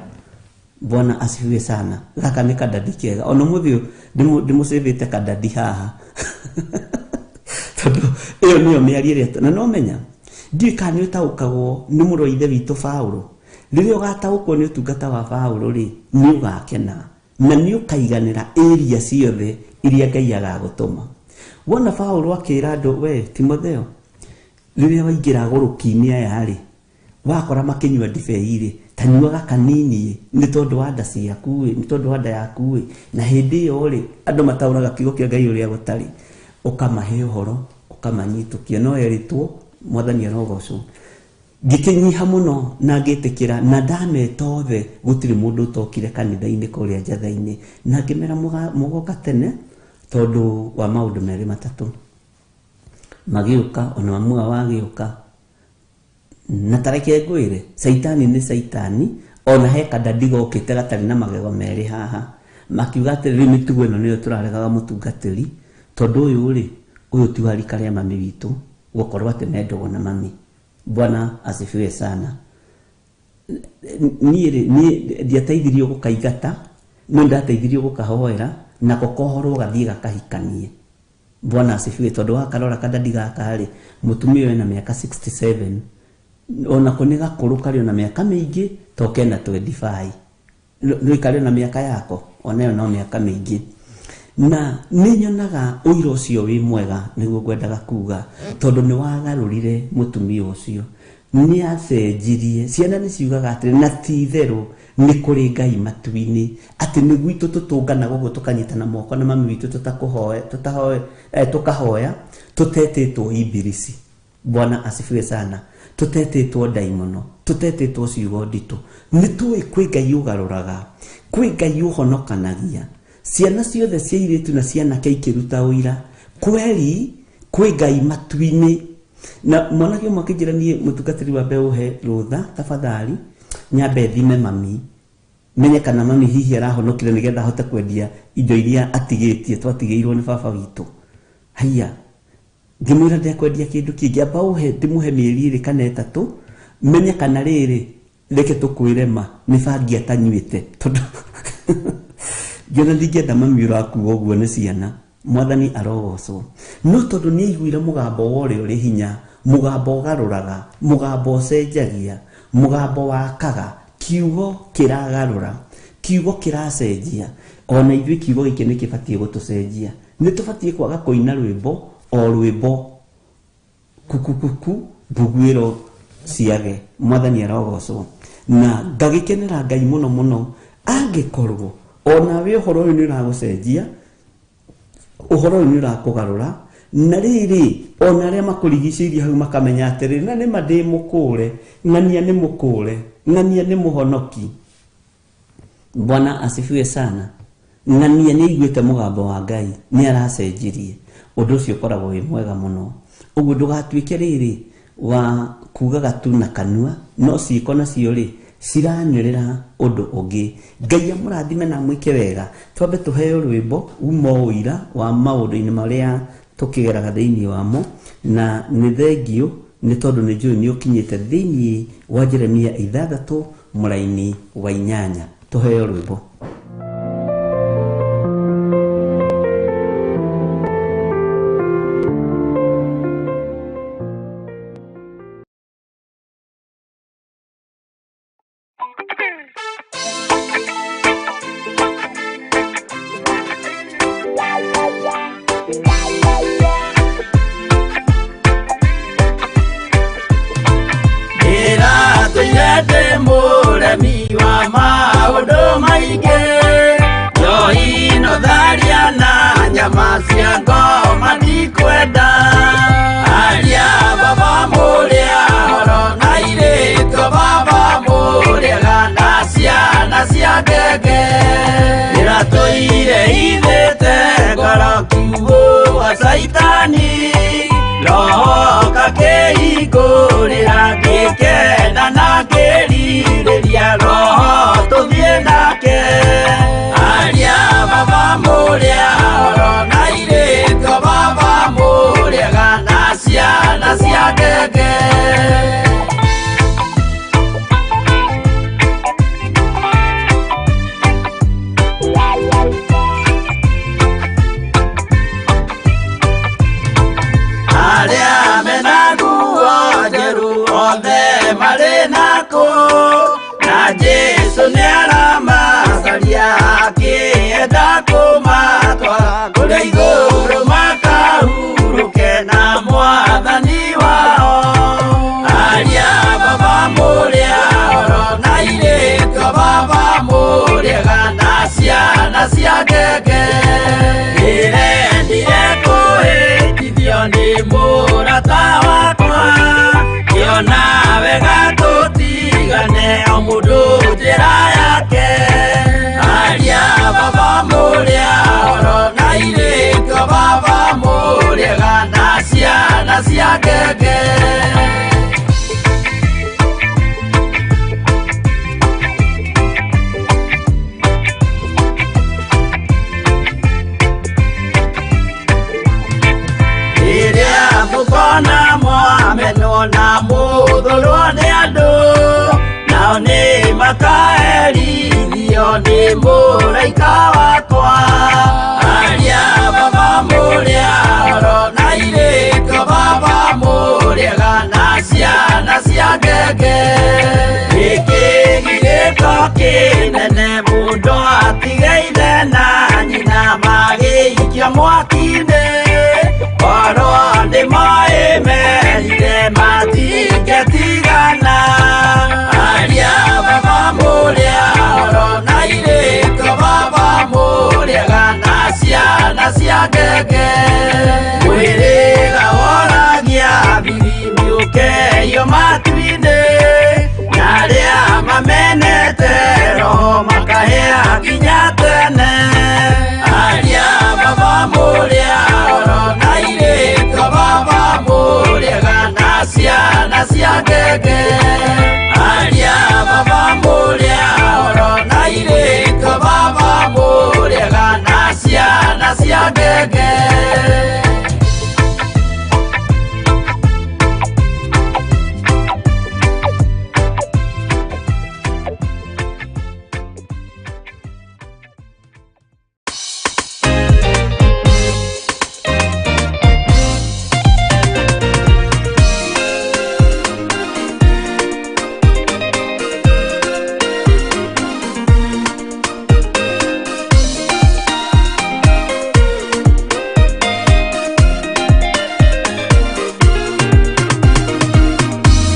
Bwana asifiwe sana. Gaka nĩ kadadi kega, ona ũmũthĩ ũyũ ndĩmũcĩvĩte kadadi haha, tondũ ĩyo nĩyo mĩario ĩrĩa na no menya ndiũĩ kana nĩ ũtaũkagwo nĩ mũrũ wa ithe witũ Paũlũ. Rĩrĩa ũgataũkwo nĩ ũtungata wa Paũlũ rĩ, nĩ ũgakena. Na nĩ ũkaiganĩra area ciothe iria Ngai agagũtũma. Wona Paũlũ akĩra andũ, we Timotheo, rĩrĩa waingĩra gũrũki-inĩ aya rĩ, wakora makĩnyua ndibei rĩ, tanyuaga kanini nĩ tondũ wa nda ciaku ĩ, nĩ tondũ wa nda yaku ĩ. Na hĩndĩ ĩyo rĩ, andũ mataũraga kiugo kĩa Ngai ũrĩa gũtarĩ, ũkamahe ũhoro, ũkamanyitũkia. No erĩtwo Mwathani arogocwo. Ngĩkĩnyiha mũno na ngĩtĩkĩra, na ndameta othe, gũtirĩ mũndũ ũtokire kanitha-inĩ kũrĩa Njatha-inĩ, na ngĩmera mũgoka tene tondũ wa maũndũ merĩ matatũ. Magĩũka, ona mamu wao agĩũka. Na tareke ngwĩre, caitani nĩ caitani, ona he kandandi gokĩte gatarĩ na magego merĩ haha. Makiuga atĩrĩ, rĩu mĩtugo ĩno nĩyo tũraregaga mũtungatĩri, tondũ ũyũ rĩ, ũyũ ti wa rika rĩa mami witũ, gũkorwo atĩ mendagwo na mami. Bwana asifiwe sana. Niĩ rĩ, niĩ ndiateithirio gũkaingata, no ndateithirio gũkahoera, nako kohorwo gathiĩ gakahikanie. Bwana asifiwe, tondũ wakarora kandandi gaka rĩ, mũtumia ũyũ ena mĩaka 67, onako nĩ gakũrũ karĩ ona mĩaka mĩingĩ, to kena 25. Nĩ karĩ ona mĩaka yako, onayo no mĩaka mĩingĩ. Na nĩ nyonaga ũira ũcio wĩ mwega, nĩguo ngwendaga kuga, tondũ nĩ wagarũrire mũtumia ũcio. Nĩ acenjirie. Ciana nĩ ciugaga atĩrĩ, na ti itherũ nĩ kũrĩ Ngai matu-inĩ, atĩ nĩ gwitũ tũtũnganaga ũguo tũkanyitana moko na mami witũ tũkahoya, tũtetĩtwo imbirisi. Bwana asifiwe sana. Tũtetĩtwo ndaimono, tũtetĩtwo ciugo nditũ. Nĩ tũĩ kwĩ Ngai ũgarũraga, kwĩ Ngai ũhonokanagia. Ciana ciothe cia airĩtu na cia anake ikĩruta ũira, kweri kwĩ Ngai matu-inĩ. Na mwanake ũmwe akĩnjĩra niĩ mũtungatĩri wa mbeũ he rũtha, tafadhali nyambe thime mami, menye kana mami hihi arahonokire nĩgetha ahote kwendia indo iria atigĩtie, twatigĩirwo nĩ baba witũ. Haiya, ngĩmwĩra ndekwendia kĩndũ kĩngĩ, amba ũhe, ndĩmũhe mĩeri ĩrĩ kana ĩtatũ, menye kana rĩrĩ, reke tũkwĩre ma, nĩ bangi atanyuĩte, tondũ ngĩona ndingĩenda mami ũrakua ũguo nĩ ciana. Mwathani arogocwo. No tondũ nĩ aiguire mũgambo wa ũrĩa ũrĩ hinya, mũgambo ũgarũraga, mũgambo ũcenjagia, mũgambo wakaga, kiugo kĩragarũra, kiugo kĩracenjia. Ona ithuĩ kiugo gĩkĩ nĩ kĩbatiĩ gũtũcenjia. Nĩ tũbatiĩ kwaga kũina rwĩmbo o rwĩmbo kukukuku mbuguĩro ciage. Mwathani arogocwo. Na ngagĩkenera Ngai mũno mũno, angĩkorwo onawe ũhoro ũyũ nĩ ũragũcenjia, ũhoro ũyũ nĩ ũrakũgarũra, na rĩrĩ ona arĩa makũrigicĩirie hau makamenya atĩrĩrĩ, na nĩma ndĩ mũkũre, ng'ania nĩ mũkũre, ng'ania nĩ mũhonoki. Bwana asifiwe sana. Ng'ania nĩ aiguĩte mũgambo wa Ngai, nĩ aracenjirie. Ũndũ ũcio ũkoragwo wĩ mwega mũno. Ũguo ndũgatuĩke rĩrĩ wa kugaga tu na kanua, no ciĩko nacio rĩ ciranĩrĩra ũndũ ũngĩ. Ngai amũrathime na amwĩke wega. Twambe tũheo rwĩmbo uma ũira wa maũndũ-inĩ marĩa tũkĩgeraga thĩinĩ wamo, na nĩ thengio nĩ tondũ nĩ njũĩ nĩ ũkinyĩte thĩinĩ wa Jeremia 6 mũraini wa 8. Tũheo rwĩmbo. ciana cia ngenge. Ndĩrendire kũhĩtithio nĩ mũrata wakwa, ngĩona wega tũtigane o mũndũ njĩra yake. Aria baba mũrĩa oro na irĩko baba mũrĩega na ciana cia ngenge. Mũkona mwamenwo na mũthũrwo nĩ andũ, nao nĩ makaherithio nĩ mũraika wakwa. Aria baba mũrĩa oro na irĩko baba mũrĩega na ciana cia ngenge. Gĩkĩ gĩko kĩnene mũndũ atigaire na nyina magĩikio mwaki-inĩ. Oro nĩ moĩ merire matingĩtigana. Aria baba mũrĩa oro na irĩko baba mũrĩega na ciana cia ngenge. Mwĩrĩga woragia bibi mĩũkeyo matu-inĩ, na arĩa mamenete roho makahĩa nginya tene. Aria baba mũrĩa oro na irĩko baba mũrĩega na ciana cia ngenge. Aria baba mũrĩa oro na irĩko baba mũrĩega na ciana cia ngenge.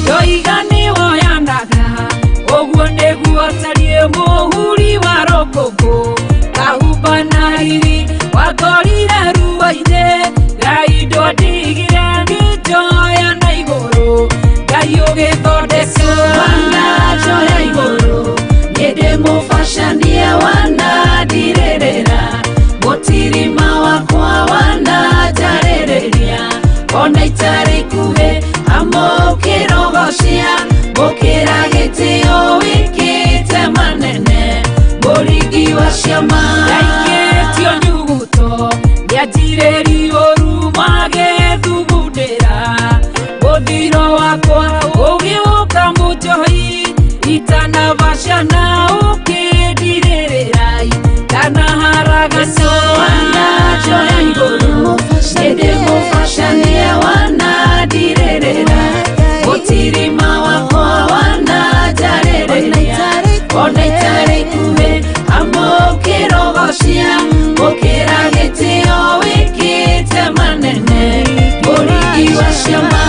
Ndoiga nĩwoyanaga ũguo nĩguo tariĩ mũhuri wa rũkũngũ kahumba na riri wakorire ruo-inĩ Ngai ndwandigire ngĩnjoya na igũrũ Ngai ũgĩthondeka Wananjoya igũrũ nĩndĩmũbacanie wanandirĩrĩra mũtirima wakwa wananjarĩrĩria ona itarĩ ikuhĩ amũkĩrogocia mũkĩra gĩtĩo wĩkĩte manene mũringi wa ciama. Ndaikĩtio nyuguto nĩanjirĩrio ũru magĩthugundĩra mũthiro wakwa ũgĩũka mũnjohi itanabacana ũkĩndirĩrĩra ndanaharagana. Wananjoya igũrũ nĩndĩmũbacanie wanandirĩrĩra mũtirima wakwa wananjarĩrĩria ona itarĩ ikuhĩ amũkĩrogocia mũkĩra gĩtĩo wĩkĩte manene mũringi wa ciama.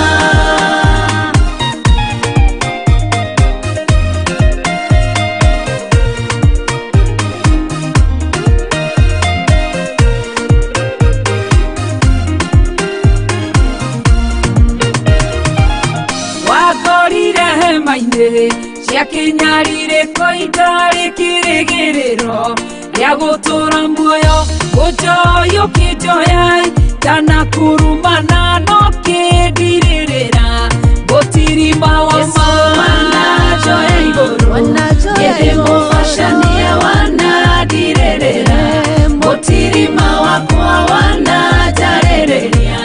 Wakorire hema-inĩ cia kĩnyarirĩko itarĩ kĩrĩgĩrĩro gĩa gũtũũra muoyo ũnjoyi ũkĩnjoya ndanakurumana no kĩndirĩrĩra mũtirima wa ma. Wananjoya igũrũ nĩndĩmũbacanie wanandirĩrĩra mũtirima wakwa wananjarĩrĩria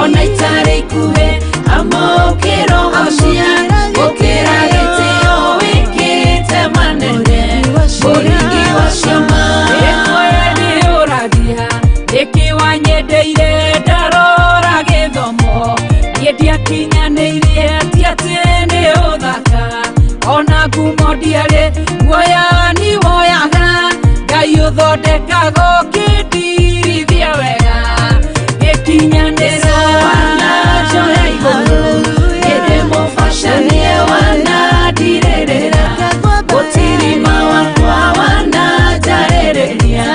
ona itarĩ ikuhĩ amũkĩrogocia mũkĩra gĩtĩo wĩkĩte manene mũringi wa ciama. Ĩmwe nĩũragia nĩkĩ wanyendeire ndarora gĩthomo niĩ ndiakinyanĩirie ti atĩ nĩ ũthaka ona ngumo ndiarĩ guoya ni woyaga Ngai ũthondekaga ũkĩndirithia wega gĩkinyanĩra. Wananjoya igũrũ nĩndĩmũbacanie wanandirĩrĩra mũtirima wakwa wananjarĩrĩria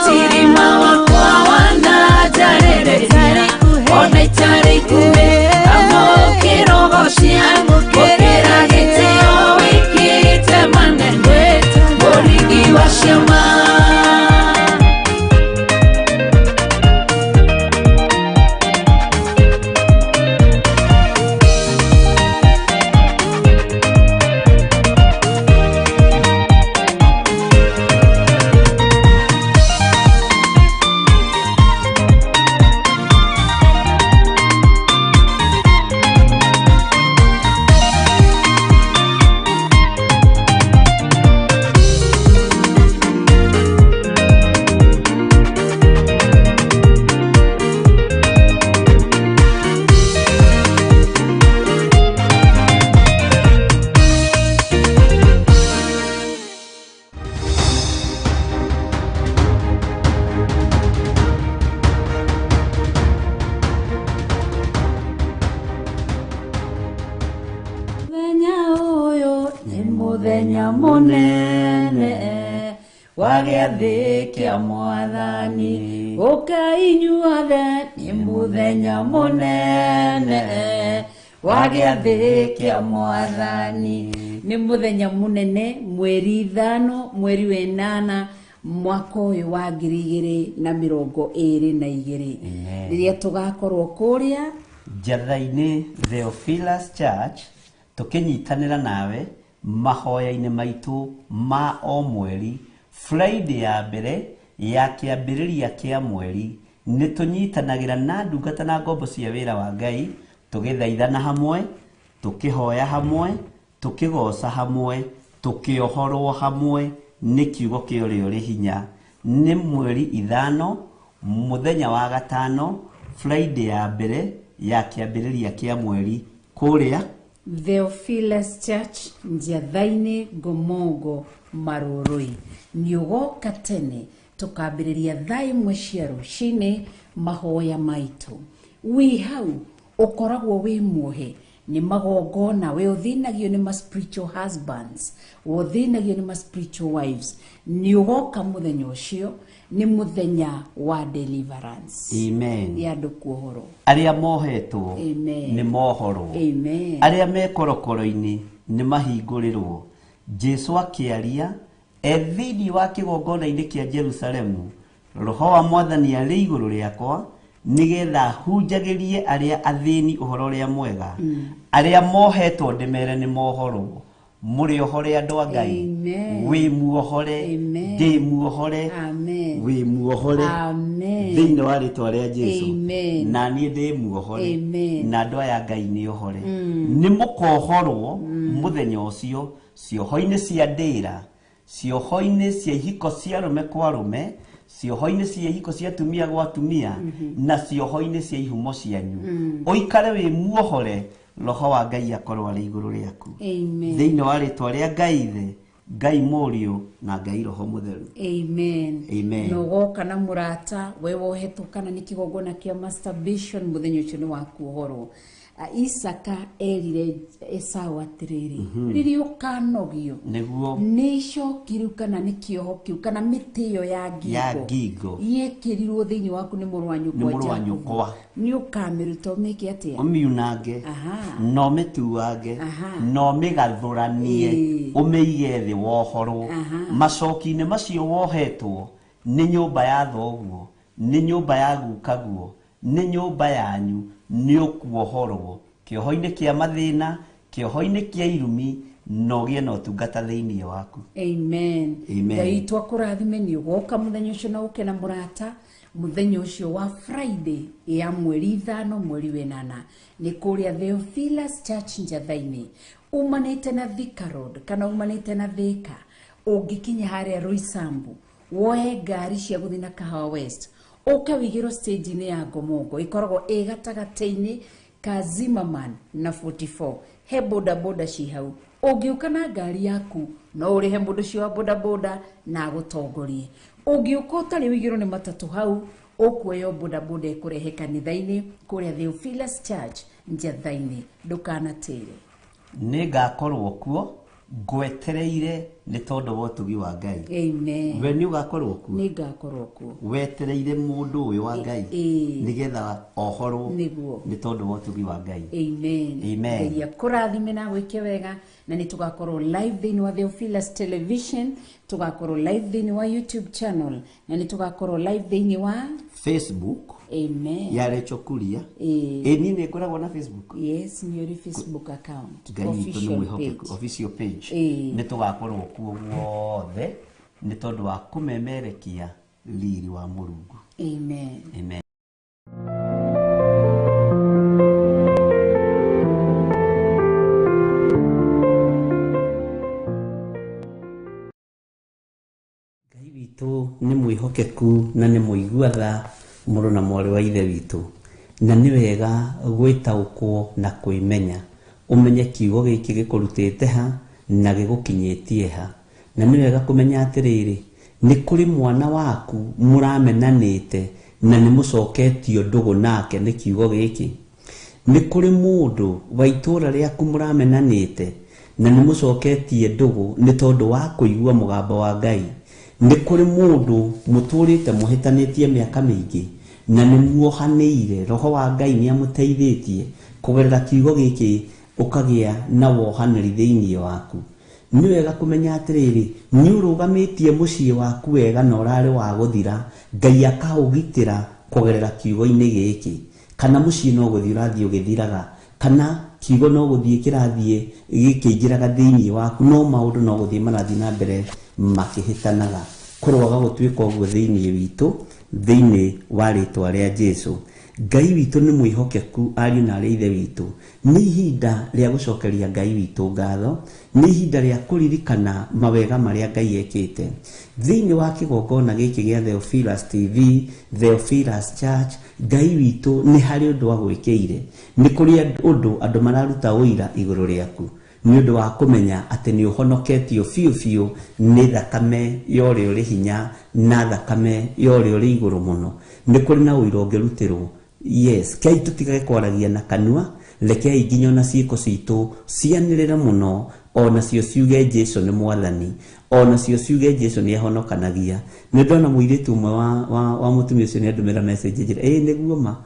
Mũtirima wakwa wananjarĩrĩria ona itarĩ ikuhĩ amũkĩra ũgocia gũkĩra gĩtĩo wĩkĩte manene mũringi wa ciama. Mũthenya ũyũ nĩ mũthenya mũnene wa gĩathĩ kĩa mwathani ũkai inyuothe nĩ mũthenya mũnene wa gĩathĩ kĩa mwathani. Nĩ mũthenya mũnene mweri 5 mweri wa 8 mwaka ũyũ wa 2022 rĩrĩa tũgakorwo kũrĩa Njatha-inĩ Theophilus Church tũkĩnyitanĩra nawe mahoya-inĩ maitũ ma o mweri Friday ya mbere ya kĩambĩrĩria kĩa mweri nĩ tũnyitanagĩra na ndungata na ngombo cia wĩra wa Ngai tũgĩthaithana hamwe, tũkĩhoya hamwe, tũkĩgoca hamwe, tũkĩohorwo hamwe nĩ kiugo kĩa ũrĩa ũrĩ hinya. Nĩ mweri 5 mũthenya wa 5 Friday ya mbere ya kĩambĩrĩria kĩa mweri kũrĩa Theophilus Church Njiatha-inĩ Ngomongo Marũrũi. Nĩ ũgoka tene tũkambĩrĩria thaa 1 cia rũcinĩ mahoya maitũ. Wĩ hau ũkoragwo wĩ muohe nĩ magongona, we ũthĩnagio nĩ ma spiritual husbands, we ũthĩnagio nĩ ma spiritual wives. Nĩ ũgoka mũthenya ũcio, nĩ mũthenya wa deliverance. Amen. Ya andũ kuohorwo. Arĩa mohetwo Amen. nĩ mohorwo. Amen. Arĩa me korokoro-inĩ nĩ mahingũrĩrwo. Jesu akĩaria e thĩinĩ wa kĩgongona-inĩ kĩa Jerusalemu, roho wa mwathani arĩ igũrũ rĩakwa nĩgetha hunjagĩrie arĩa athĩni ũhoro ũrĩa mwega, arĩa mohetwo ndĩmere nĩ mohorwo. Mũrĩ ohore andũ a Ngai. Amen. Wĩ muohore, Amen. ndĩ muohore, Amen. wĩ muohore Amen. thĩinĩ wa rĩtwa rĩa Jesu. Amen. Na niĩ ndĩ muohore. Amen. Na andũ aya Ngai nĩ ohore. Nĩ mũkohorwo mũthenya ũcio cioho-inĩ cia ndĩra, cioho-inĩ cia ihiko cia arũme kwa arũme, cioho-inĩ cia ihiko cia atumia gwa atumia, na cioho-inĩ cia ihumo cianyu. Ũikare wĩ muohore, roho wa Ngai akorwo arĩ igũrũ rĩaku. Amen. Thĩinĩ wa rĩtwa rĩa Ngai Ithe, Ngai Mũriũ na Ngai Roho Mũtheru. Amen. Amen. Na ũgoka na mũrata we wohetwo kana nĩ kĩgongona kĩa masturbation mũthenya ũcio nĩ wa kuohorwo. Isaka erire Esau atĩrĩrĩ, rĩrĩa ũkanogio Nĩguo nĩ icoki rĩu kana nĩ kĩoho kĩu kana mĩtĩ ĩyo ya Ya ngingo. yekĩrirwo thĩinĩ waku nĩ mũrũ wa Nĩ nyũkwa mũrũ wa Jakubu. nyũkwa. Nĩ ũkamĩruta ũmĩke atĩa? Ũmiunange Aha. na ũmĩtuange Aha. na ũmĩgathũranie Ĩĩ. ũmĩige thĩ wohorwo. Aha. Macoki-inĩ macio wohetwo nĩ nyũmba ya thoguo, nĩ nyũmba ya gukaguo, nĩ nyũmba yanyu, nĩ ũkuohorwo kĩoho-inĩ kĩa mathĩna, kĩoho-inĩ kĩa irumi, na ũgĩe na ũtungata thĩinĩ waku. Amen. Amen. Ngai witũ akũrathime nĩ ũgoka mũthenya ũcio na ũke na mũrata mũthenya ũcio wa Friday ya mweri 5 mweri wa 8 nĩ kũrĩa Theophilus Church Njatha-inĩ umanĩte na Thika Road kana umanĩte na Thika ũngĩkinya harĩa Roysambu woe ngari cia gũthiĩ na Kahawa West ũke wĩigĩrwo stage-inĩ ya Ngomongo ĩkoragwo ĩ gatagatĩ-inĩ ka Zimmerman na 44 he boda boda ci hau ũngĩũka na ngari yaku no ũrĩhe mũndũ ũcio wa boda boda na agũtongorie ũngĩũka ũtarĩ wĩigĩrwo nĩ matatũ hau ũkuoya boda boda ĩkũrehe kanitha-inĩ kũrĩa Theophilus Church Njatha-inĩ ndũkanatĩre. Nĩ ngakorwo kuo ngwetereire Nĩ tondũ wa ũtugi wa Ngai. Amen. We nĩ ũgakorwo kuo. Nĩ ngakorwo kuo. Wetereire mũndũ ũyũ wa Ngai nĩgetha ohorwo. Nĩguo. Nĩ tondũ wa ũtugi wa Ngai. Amen. Amen. Ngai akũrathime na gwĩke wega, na nĩ tũgakorwo live thĩinĩ wa Theophilus Television, tũgakorwo live thĩinĩ wa YouTube channel, na nĩ tũgakorwo live thĩinĩ wa Facebook. Amen. Ya Rachel Kuria. Ĩĩ. Ĩ niĩ nĩ ngoragwo na Facebook. Yes, nĩ ũrĩ Facebook account. Ngai witũ nĩ Official mwĩhokeku. page. Official page. Ĩĩ. Nĩ tũgakorwo kuo guothe nĩ tondũ wa kũmemerekia riri wa Mũrungu. Amen. Amen. Ngai witũ nĩ mwĩhokeku na nĩ mũigua tha mũrũ na mwarĩ wa ithe witũ, na nĩ wega gwĩtaũkwo na kwĩmenya, ũmenye kiugo gĩkĩ gĩkũrutĩte ha na gĩgũkinyĩtie ha, na nĩ wega kũmenya atĩrĩrĩ, nĩ kũrĩ mwana waku mũramenanĩte na nĩ mũcoketio ndũgũ nake nĩ kiugo gĩkĩ. Nĩ kũrĩ mũndũ wa itũũra rĩaku mũramenanĩte na nĩ mũcoketie ndũgũ nĩ tondũ wa kũigua mũgambo wa Ngai. Nĩ kũrĩ mũndũ mũtũrĩte mũhĩtanĩtie mĩaka mĩingĩ na nĩ muohanĩire, roho wa Ngai nĩ amũteithĩtie kũgerera kiugo gĩkĩ ũkagĩa na wohanĩri thĩinĩ waku. Nĩ wega kũmenya atĩrĩrĩ, nĩ ũrũgamĩtie mũciĩ waku wega na ũrarĩ wa gũthira, Ngai akaũgitĩra kũgerera kiugo-inĩ gĩkĩ. Kana mũciĩ no gũthiĩ ũrathiĩ ũgĩthiraga, kana kiugo no gũthiĩ kĩrathiĩ gĩkĩingĩraga thĩinĩ waku, no maũndũ no gũthiĩ marathiĩ na mbere makĩhĩtanaga. Kũroaga gũtuĩka ũguo thĩinĩ witũ, thĩinĩ wa rĩtwa rĩa Jesũ. Ngai witũ nĩ mwĩhokeku, ariũ na arĩ ithe witũ. Nĩ ihinda rĩa gũcokeria Ngai witũ ngatho, nĩ ihinda rĩa kũririkana mawega marĩa Ngai ekĩte. Thĩinĩ wa kĩgongona gĩkĩ gĩa Theophilus TV, Theophilus Church, Ngai witũ nĩ harĩ ũndũ agwĩkĩire. Nĩ kũrĩ ũndũ andũ mararuta ũira igũrũ rĩaku, nĩ ũndũ wa kũmenya atĩ nĩ ũhonoketio biũ biũ nĩ thakame ya ũrĩa ũrĩ hinya na thakame ya ũrĩa ũrĩ igũrũ mũno. Nĩ kũrĩ na ũira ũngĩrutĩrwo. Yes, kei tũtigage kwaragia na kanua, rekei nginya ona ciĩko citũ cianĩrĩre mũno, onacio ciuge Jesũ nĩ mwathani, onacio ciuge Jesũ nĩ ahonokanagia. Nĩ ndona mũirĩtu ũmwe wa mũtumia ũcio nĩ andũmĩra message njĩra, ĩĩ nĩguo ma,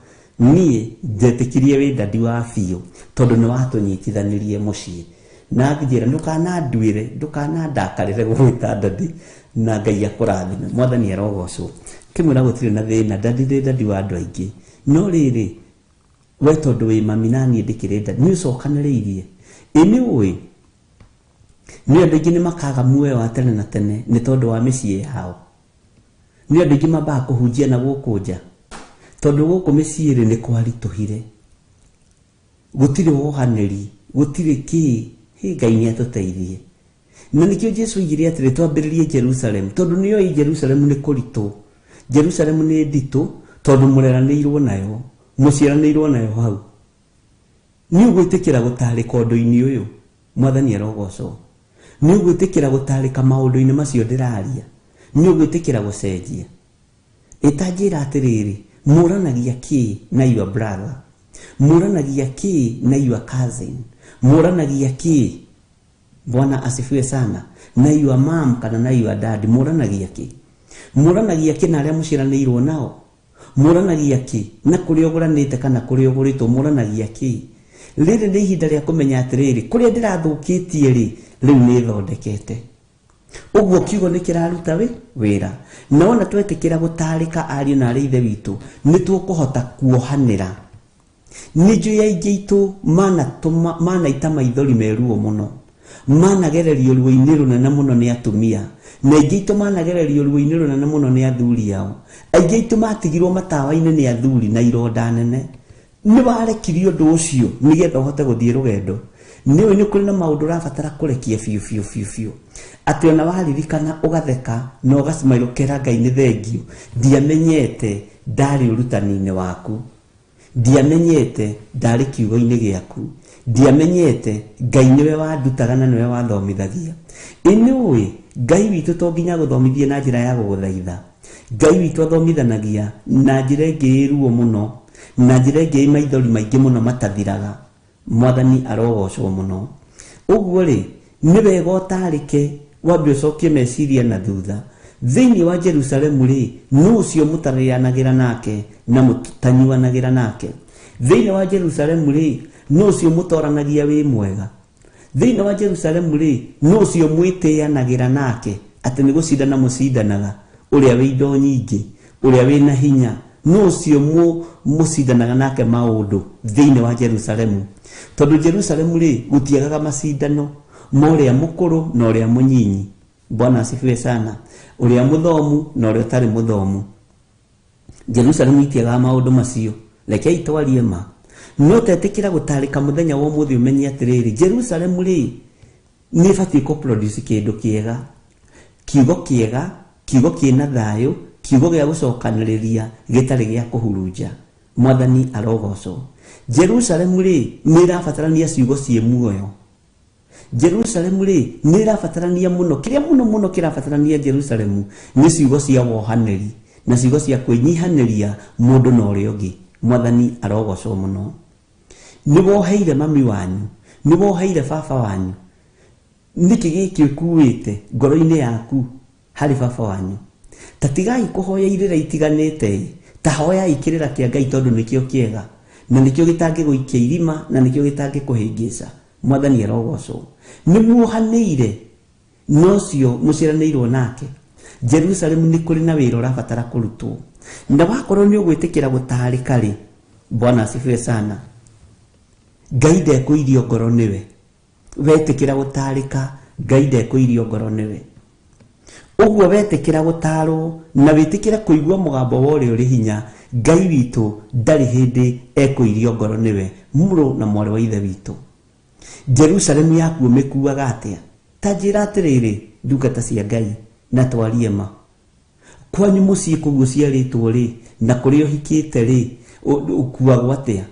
niĩ ndetĩkirie wĩ dadi wa biũ tondũ nĩ watũnyitithanirie mũciĩ. Na ngĩnjĩra ndũkananduĩre, ndũkanandakarĩre gũgwĩta dadi, na Ngai akũrathime. Mwathani arogocwo. Kĩmwĩra gũtirĩ na thĩna, dadi ndĩ dadi wa andũ aingĩ. No rĩrĩ, we tondũ wĩ mami na niĩ ndĩkĩrĩ dadi, nĩ ũcokanĩrĩirie. Ĩ nĩ ũĩ, nĩ andũ aingĩ nĩ makaga muoyo wa tene na tene nĩ tondũ wa mĩciĩ yao. Nĩ andũ aingĩ mambaga kũhunjia na gũkũ nja, tondũ gũkũ mĩciĩ rĩ nĩ kwaritũhire. Gũtirĩ wohanĩri, gũtirĩ kĩ, hĩ Ngai nĩ atũteithie. Na nĩkĩo Jesũ oigire atĩrĩ, twambĩrĩrie Jerusalem, tondũ nĩoĩ Jerusalem nĩ kũritũ. Jerusalem nĩ nditũ tondũ mũreranĩirwo nayo, mũciaranĩirwo nayo hau. Nĩ ũgwĩtĩkĩra gũtarĩka ũndũ-inĩ ũyũ, Mwathani arogocwo. Nĩ ũgwĩtĩkĩra gũtarĩka maũndũ-inĩ macio ndĩraria. Nĩ ũgwĩtĩkĩra gũcenjia. Ĩtanjĩra atĩrĩrĩ, mũranagia kĩ na your brother? Mũranagia kĩ na your cousin? Mũranagia kĩ? Bwana asifiwe sana. Na your mom kana na your dad, mũranagia kĩ? Mũranagia kĩ na arĩa mũciaranĩirwo nao? Mũranagia kĩ na kũrĩa ũgũranĩte kana kũrĩa ũgũrĩtwo? Mũranagia kĩ? Rĩrĩ nĩ ihinda rĩa kũmenya atĩrĩrĩ, kũrĩa ndĩrathũkĩtie rĩ, rĩu nĩ thondekete. Ũguo kiugo nĩ kĩraruta wĩra. Na wona twetĩkĩra gũtarĩka ariũ na arĩ ithe witũ, nĩ tũkũhota kuohanĩra. Nĩ njũĩ aingĩ aitũ manaita maithori me ruo mũno, managererio ruo-inĩ rũnene mũno nĩ atumia, na aingĩ aitũ managererio ruo-inĩ rũnene mũno nĩ athuri ao. Aingĩ aitũ matigirwo matawa-inĩ nĩ athuri na ironda nene. Nĩ warekirie ũndũ ũcio nĩgetha ũhote gũthiĩ rũgendo. Nĩ ũĩ nĩ kũrĩ na maũndũ ũrabatara kũrekia biũ biũ biũ biũ, atĩ ona waririkana ũgatheka na ũgacemario ũkera Ngai nĩ thengio, ndiamenyete ndarĩ ũrutani-inĩ waku, ndiamenyete ndarĩ kiugo-inĩ gĩaku, ndiamenyete Ngai nĩwe wandutaga na nĩwe wathomithagia. Ĩ nĩ ũĩ Ngai witũ to nginya agũthomithie na njĩra ya gũgũthaitha. Ngai witũ athomithanagia na njĩra ĩngĩ ĩ ruo mũno, na njĩra ĩngĩ ĩ maithori maingĩ mũno matathiraga. Mwathani arogocwo mũno. Ũguo rĩ, nĩ wega ũtarĩke Wambe ũcokie meciria na thutha. Thĩinĩ wa Jerusalemu rĩ, nũ ũcio mũtarĩanagĩra nake na mũtanyuanagĩra nake? Thĩinĩ wa Jerusalemu rĩ, nũ ũcio mũtoranagia wĩ mwega? Thĩinĩ wa Jerusalemu rĩ, nũ ũcio mwĩtĩanagĩra nake atĩ nĩ gũcindana mũcindanaga, ũrĩa wĩ indo nyingĩ, ũrĩa wĩ na hinya? Nũ ũcio mũcindanaga nake maũndũ thĩinĩ wa Jerusalemu? Tondũ Jerusalemu rĩ, gũtiagaga macindano ma ũrĩa mũkũrũ na ũrĩa mũnyinyi. Bwana asifiwe sana. Ũrĩa mũthomu na ũrĩa ũtarĩ mũthomu. Jerusalemu itiagaga maũndũ macio. Rekei twarie ma. No tetĩkĩra gũtarĩka mũthenya wa ũmũthĩ ũmenye atĩrĩrĩ, Jerusalemu rĩ, nĩ ĩbatiĩ kũ produce kĩndũ kĩega, kiugo kĩega, kiugo kĩna thayũ, kiugo gĩa gũcokanĩrĩria gĩtarĩ gĩa kũhurunja. Mwathani arogocwo. Jerusalemu rĩ, nĩ ĩrabatarania ciugo ciĩ muoyo. Jerusalemu rĩ, nĩ ĩrabatarania mũno, kĩrĩa mũno mũno kĩrabatarania Jerusalemu nĩ ciugo cia wohanĩri na ciugo cia kwĩnyihanĩria mũndũ na ũrĩa ũngĩ. Mwathani arogocwo mũno. Nĩ woheire mami wanyu, nĩ woheire baba wanyu. Nĩkĩ gĩkĩ ũkuĩte ngoro-inĩ yaku harĩ baba wanyu? Ta tigai kũhoya irĩra itiganĩte, ta hoyai kĩrĩra kĩa Ngai tondũ nĩkĩo kĩega na nĩkĩo gĩtangĩgũikia irima na nĩkĩo gĩtangĩkũhĩngĩca. Mwathani arogocwo. Nĩ muohanĩire na ũcio mũciaranĩirwo nake. Jerusalemu nĩ kũrĩ na wĩra ũrabatara kũrutwo, na wakorwo nĩ ũgwĩtĩkĩra gũtarĩka rĩ, Bwana asifiwe sana, Ngai ndekũirio ngoro nĩwe. Wetĩkĩra gũtarĩka, Ngai ndekũirio ngoro nĩwe. Ũguo wetĩkĩra gũtarwo na wĩtĩkĩre kũigua mũgambo wa ũrĩa ũrĩ hinya, Ngai witũ ndarĩ hĩndĩ ekũirio ngoro nĩwe, mũrũ na mwarĩ wa ithe witũ. Jerusalemu yaku ũmĩkuaga atĩa? Ta njĩra atĩrĩrĩ, ndungata cia Ngai, na twarie ma. Kwanyu mũciĩ kũu ũciarĩtwo rĩ, na kũrĩa ũhikĩte rĩ, ũkuagwo atĩa?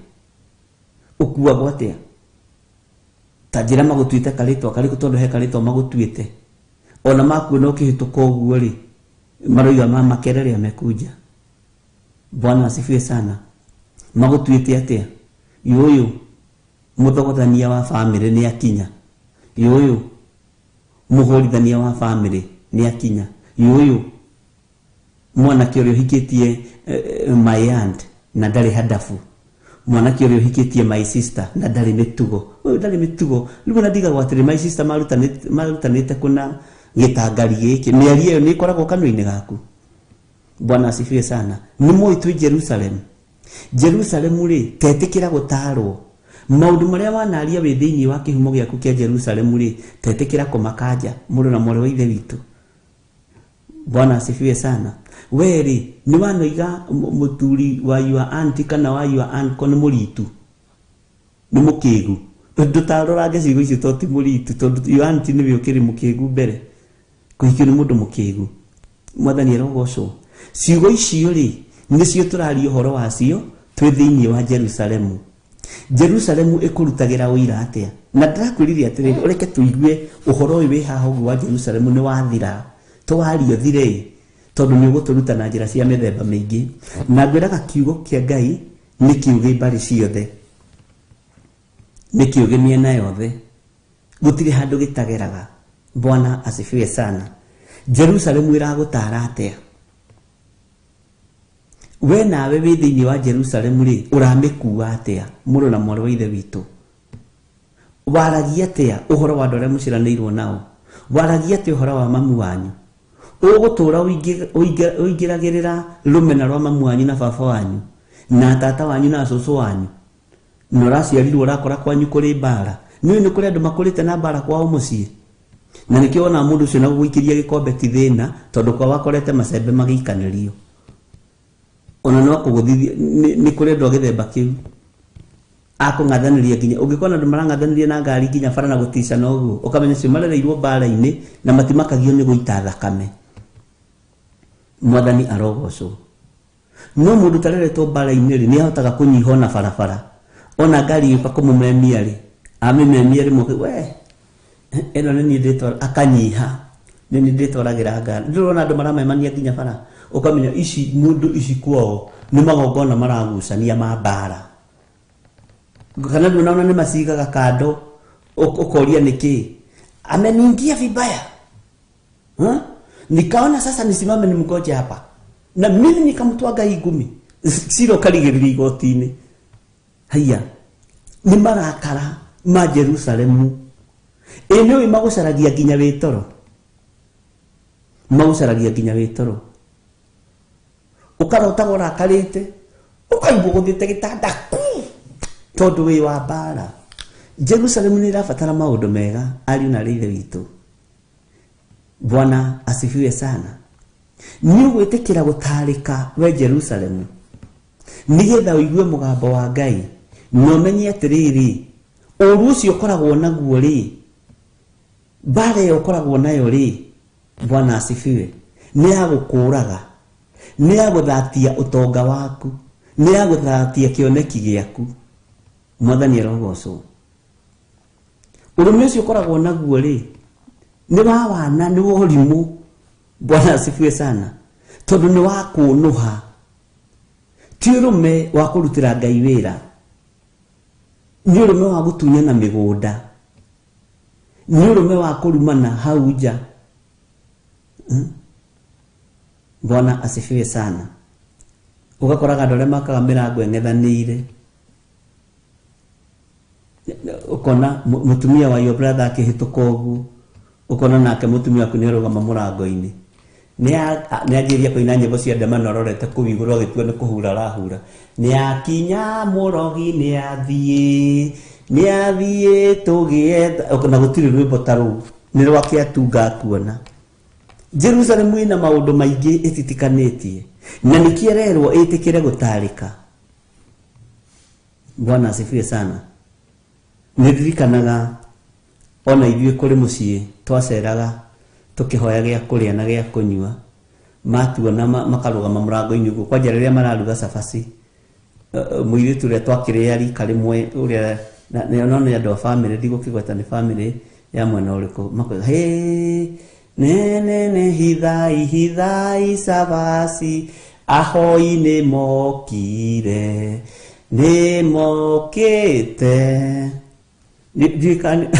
Ũkuagwo atĩa? Ta njĩra magũtuĩte karĩtwa karĩkũ, tondũ he karĩtwa magũtuĩte. Ona makuona ũkĩhĩtũka ũguo rĩ, maroiga ma makerere amekunja. Bwana asifiwe sana. Magũtuĩte atĩa? Yũyũ mũthogothania wa bamĩrĩ nĩ akinya. Yũyũ mũhũrithania wa bamĩrĩ nĩ akinya. Yũyũ mwanake ũrĩa ũhikĩtie my aunt na ndarĩ hadabu. Mwanake ũrĩa ũhikĩtie my sister na ndarĩ mĩtugo. Ũyũ ndarĩ mĩtugo. Rĩu ona ndigagwo atĩrĩ, my sister marutanĩte kũna gĩtangari gĩkĩ. Mĩario ĩyo nĩ ĩkoragwo kanua-inĩ gaku. Bwana asifiwe sana. Nĩ mũĩ twĩ Jerusalem. Jerusalemu rĩ, tetĩkĩra gũtarwo. Maũndũ marĩa wanaria wĩ thĩinĩ wa kĩhumo gĩaku kĩa Jerusalemu rĩ, tetĩkĩra kũmakanja, mũrũ na mwarĩ wa ithe witũ. Bwana asifiwe sana. We rĩ, nĩ wanoiga mũthuri wa your aunt kana wa your uncle nĩ mũritu, nĩ mũkĩgu. Ndũtarorange ciugo icio tondũ ti mũritu, tondũ your aunt nĩwe ũkĩrĩ mũkĩgu mbere. Kũhikio nĩ mũndũ mũkĩgu. Mwathani arogocwo. Ciugo icio rĩ, nĩcio tũraria ũhoro wacio twĩ thĩinĩ wa Jerusalemu. Jerusalemu ĩkũrutagĩra ũira atĩa? Na ndĩrakwĩrire atĩrĩrĩ, ũreke tũigue ũhoro ũyũ wĩ haha ũguo wa Jerusalemu nĩ wathira. Tũwarie ũthire, tondũ nĩ ũgũtũruta na njĩra cia mĩthemba mĩingĩ. Na ngwĩraga kiugo kĩa Ngai nĩ kĩũgĩ mbarĩ ciothe, nĩ kĩũgĩ mĩena yothe, gũtirĩ handũ gĩtageraga. Bwana asifiwe sana. Jerusalemu ĩragũtara atĩa? We nawe wĩ thĩinĩ wa Jerusalemu rĩ, ũramĩkua atĩa, mũrũ na mwarĩ wa ithe witũ? Waragia atĩa ũhoro wa andũ arĩa mũciaranĩirwo nao? Waragia atĩa ũhoro wa mamu wanyu? Ũgũtũra ũingĩragĩrĩra rũmena rwa mamu wanyu na baba wanyu na tata wanyu na cũcũ wanyu, na ũraciarirwo ũrakora kwanyu kũrĩ mbara. Nĩũĩ nĩ kũrĩ andũ makũrĩte na mbara kwao mũciĩ, na nĩkĩo wonaga mũndũ ũcio na gũgũikĩria gĩkombe ti thĩna, tondũ kwao akorete macembe magĩikanĩrio. Ona no kũgũthithia, nĩ kũrĩ andũ a gĩthemba kĩu akũng'athanĩria nginya ũngĩkona andũ marang'athanĩria na ngari nginya bara na gũticana ũguo, ũkamenya acio marereirwo mbara-inĩ na matimakagio nĩ gũita thakame. Mwathani arogocwo. No mũndũ ũtareretwo mbara-inĩ rĩ, nĩ ahotaga kũnyiha ona barabara. Ona ngari ĩgĩũka kũmũmemia rĩ, amĩmemia rĩmwe, we ĩno nĩ niĩ ndĩtwara, akanyiha, nĩ niĩ ndĩtwaragĩra ngari. Ndũrona andũ maramemania nginya bara, ũkamenya ici mũndũ ici kwao nĩ magongona maragucania ma mbara. Kana ndũnaona nĩ macigaga kando, ũkoria nĩkĩ? Ameniingia vibaya. Ha? Nikaona sasa nisimame nimgoje hapa. Na mimi nikamtwaga hii ngumi. Cira ũkarigĩrĩria igoti-inĩ. Haiya. Nĩ marakara ma Jerusalemu. Ĩ nĩũĩ magũcaragia nginya wĩ toro. Magũcaragia nginya wĩ toro. Ũkarotaga ũrakarĩte, ũkaigua ũgũthĩte gĩtanda ku tondũ wĩ wa mbara. Jerusalemu nĩ ĩrabatara maũndũ mega ariũ na aarĩ a Ithe witũ. Bwana asifiwe sana. Nĩ ũgwĩtĩkĩra gũtarĩka we Jerusalemu nĩgetha ũigue mũgambo wa Ngai na ũmenye atĩrĩrĩ, ũũru ũcio ũkoragwo naguo rĩ, mbara ĩyo ũkoragwo nayo rĩ, Bwana asifiwe, nĩ ya gũkũraga, nĩ ya gũthatia ũtonga waku, nĩ ya gũthatia kĩoneki gĩaku. Mwathani arogocwo. Ũrũme ũcio ũkoragwo naguo rĩ, nĩ wa wana, nĩ wa ũrimũ. Bwana asifiwe sana. Tondũ nĩ wa kũnũha, ti ũrũme wa kũrutĩra Ngai wĩra, nĩ ũrũme wa gũtunyana mĩgũnda, nĩ ũrũme wa kũrumana hau nja. Bwana asifiwe sana. Ũgakoraga andũ arĩa makaga mĩrango ĩng'ethanĩire, ũkona mũtumia wa your brother akĩhĩtũka ũguo, ũkona nake mũtumia waku nĩarũgama mũrango-inĩ, nĩanjĩrĩria kũina nyĩmbo cia ndemano arorete kũu igũrũ agĩtua nĩ kũhura arahura, nĩakinya mũrogi nĩathiĩ, nĩathiĩ tũgĩetha, na gũtirĩ rwĩmbo ta rũu, nĩ rwake atunga akuona. Jerusalemu ĩna maũndũ maingĩ ĩtitikanĩtie, na nĩkĩo ĩrerwo ĩtĩkĩre gũtarĩka. Bwana asifiwe sana. Nĩndirikanaga ona ithuĩ kũrĩ mũciĩ twaceraga tũkĩhoya gĩa kũrĩa na gĩa kũnyua, matuona makarũgama mũrango-inĩ ũguo, kwanja rĩrĩa mararuga cabaci, mũirĩtu ũrĩa twakĩrĩa rika rĩmwe ũrĩa no nĩ andũ a bamĩrĩ, ndigũkĩgweta nĩ bamĩrĩ ya mwena ũrĩkũ, makoiga hĩ nene hithai hithai cabaci, ahoi nĩ mokire, nĩ mokĩte. Ndirikane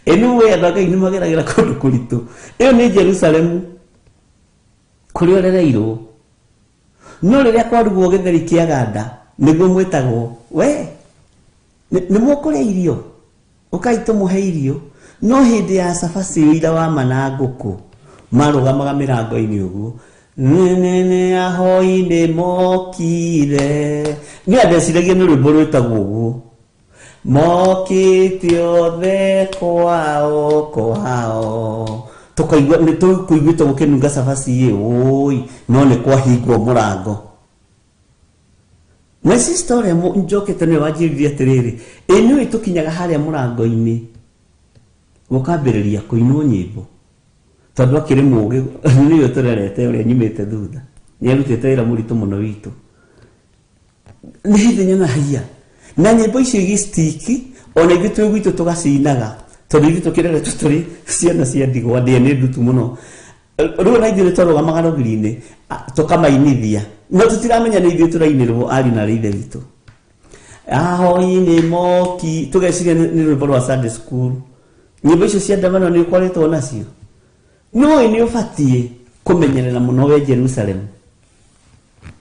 anyway, andũ a Ngai nĩ mageragĩra kũndũ kũritũ. Ĩyo nĩ Jerusalemu kũrĩa ũrereirwo. No rĩrĩa kwarugwo gĩtheri kĩa ganda nĩguo mwĩtagwo we nĩ mũkũrĩa irio, ũkai tũmũhe irio. No hĩndĩ ya cabaci ũira wa ma na ngũkũ marũgamaga mĩrango-inĩ ũguo, nene ahoi nĩ mokire. Nĩ andeciragia nĩ rwĩmbo rwĩtagwo ũguo, mokĩte othe kwao kwao, tũkaigua nĩ tũkũiguĩte gũkĩnunga cabaci ĩ, ũi no nĩ kwahingwo mũrango. My sister ũrĩa njokete nĩwe wanjĩrire atĩrĩrĩ, ĩ nĩũĩ tũkinyaga harĩa mũrango-inĩ gũkambĩrĩria kũinwo nyĩmbo, tondũ akĩrĩ mũũgĩ nĩwe tũrerete ũrĩa nyumĩte thutha, nĩarutĩte wĩra mũritũ mũno witũ. Nĩ hĩndĩ nyona haiya na nyĩmbo icio igĩstiki, ona ithuĩ twĩ gwitũ tũgacinaga, tondũ ithuĩ tũkĩreretwo tũrĩ ciana cia ndigwa, ndĩa nĩ ndutu mũno. Rĩu ona ithuĩ nĩtwarũgamaga rũgiri-inĩ tũkamainithia, no tũtiramenya nĩ ithuĩ tũrainĩrwo ariũ na aarĩ a Ithe witũ. Ahoi nĩ moki, tũgeciria nĩ rwĩmbo rwa Sunday school. Nyĩmbo icio cia ndemano nĩ ũkoretwo nacio. Nĩũĩ nĩ ũbatiĩ kũmenyerera mũno we Jerusalemu.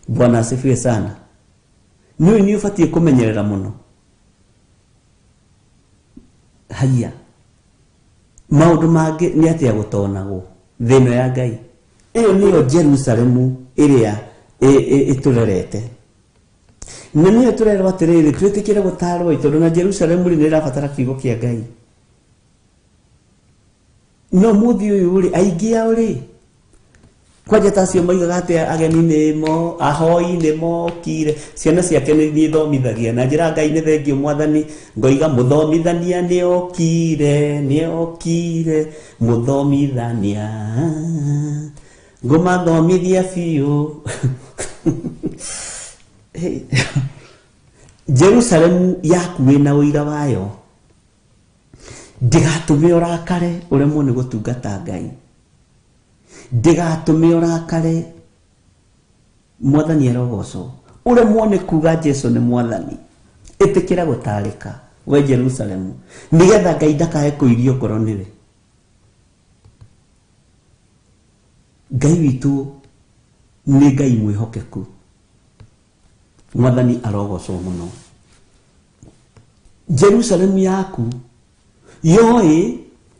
Bwana asifiwe sana. Nĩũĩ nĩ ũbatiĩ kũmenyerera mũno. Haiya, maũndũ mangĩ nĩ atĩa gũtonagwo thĩ ĩno ya Ngai. Ĩyo nĩyo Jerusalemu ĩrĩa ĩtũrerete. Na nĩyo tũrerwo atĩrĩrĩ, twĩtĩkĩre gũtarwo tondũ na Jerusalemu rĩ nĩ ĩrabatara kiugo kĩa Ngai. No mũthĩ ũyũ rĩ, aingĩ ao rĩ, kwanja ta acio moigaga atĩ ageni nĩmo, ahoi nĩmokire, ciana ciake nĩ ithomithagia na njĩra Ngai nĩ thengio Mwathani, ngoiga mũthomithania nĩokire, nĩokire, mũthomithania, ngũmathomithia biũ. Jerusalemu yaku wĩna ũira wayo, ndĩgatũme ũrakare ũremwo nĩ gũtungata Ngai, ndĩgatũme ũrakare Mwathani arogocwo, ũremwo nĩ kuga Jesu nĩ Mwathani. Ĩtĩkĩra gũtarĩka we Jerusalemu, nĩgetha Ngai ndakae kũirio ngoro nĩwe. Ngai witũ nĩ Ngai mwĩhokeku. Mwathani arogocwo mũno. Jerusalemu yaku yoĩ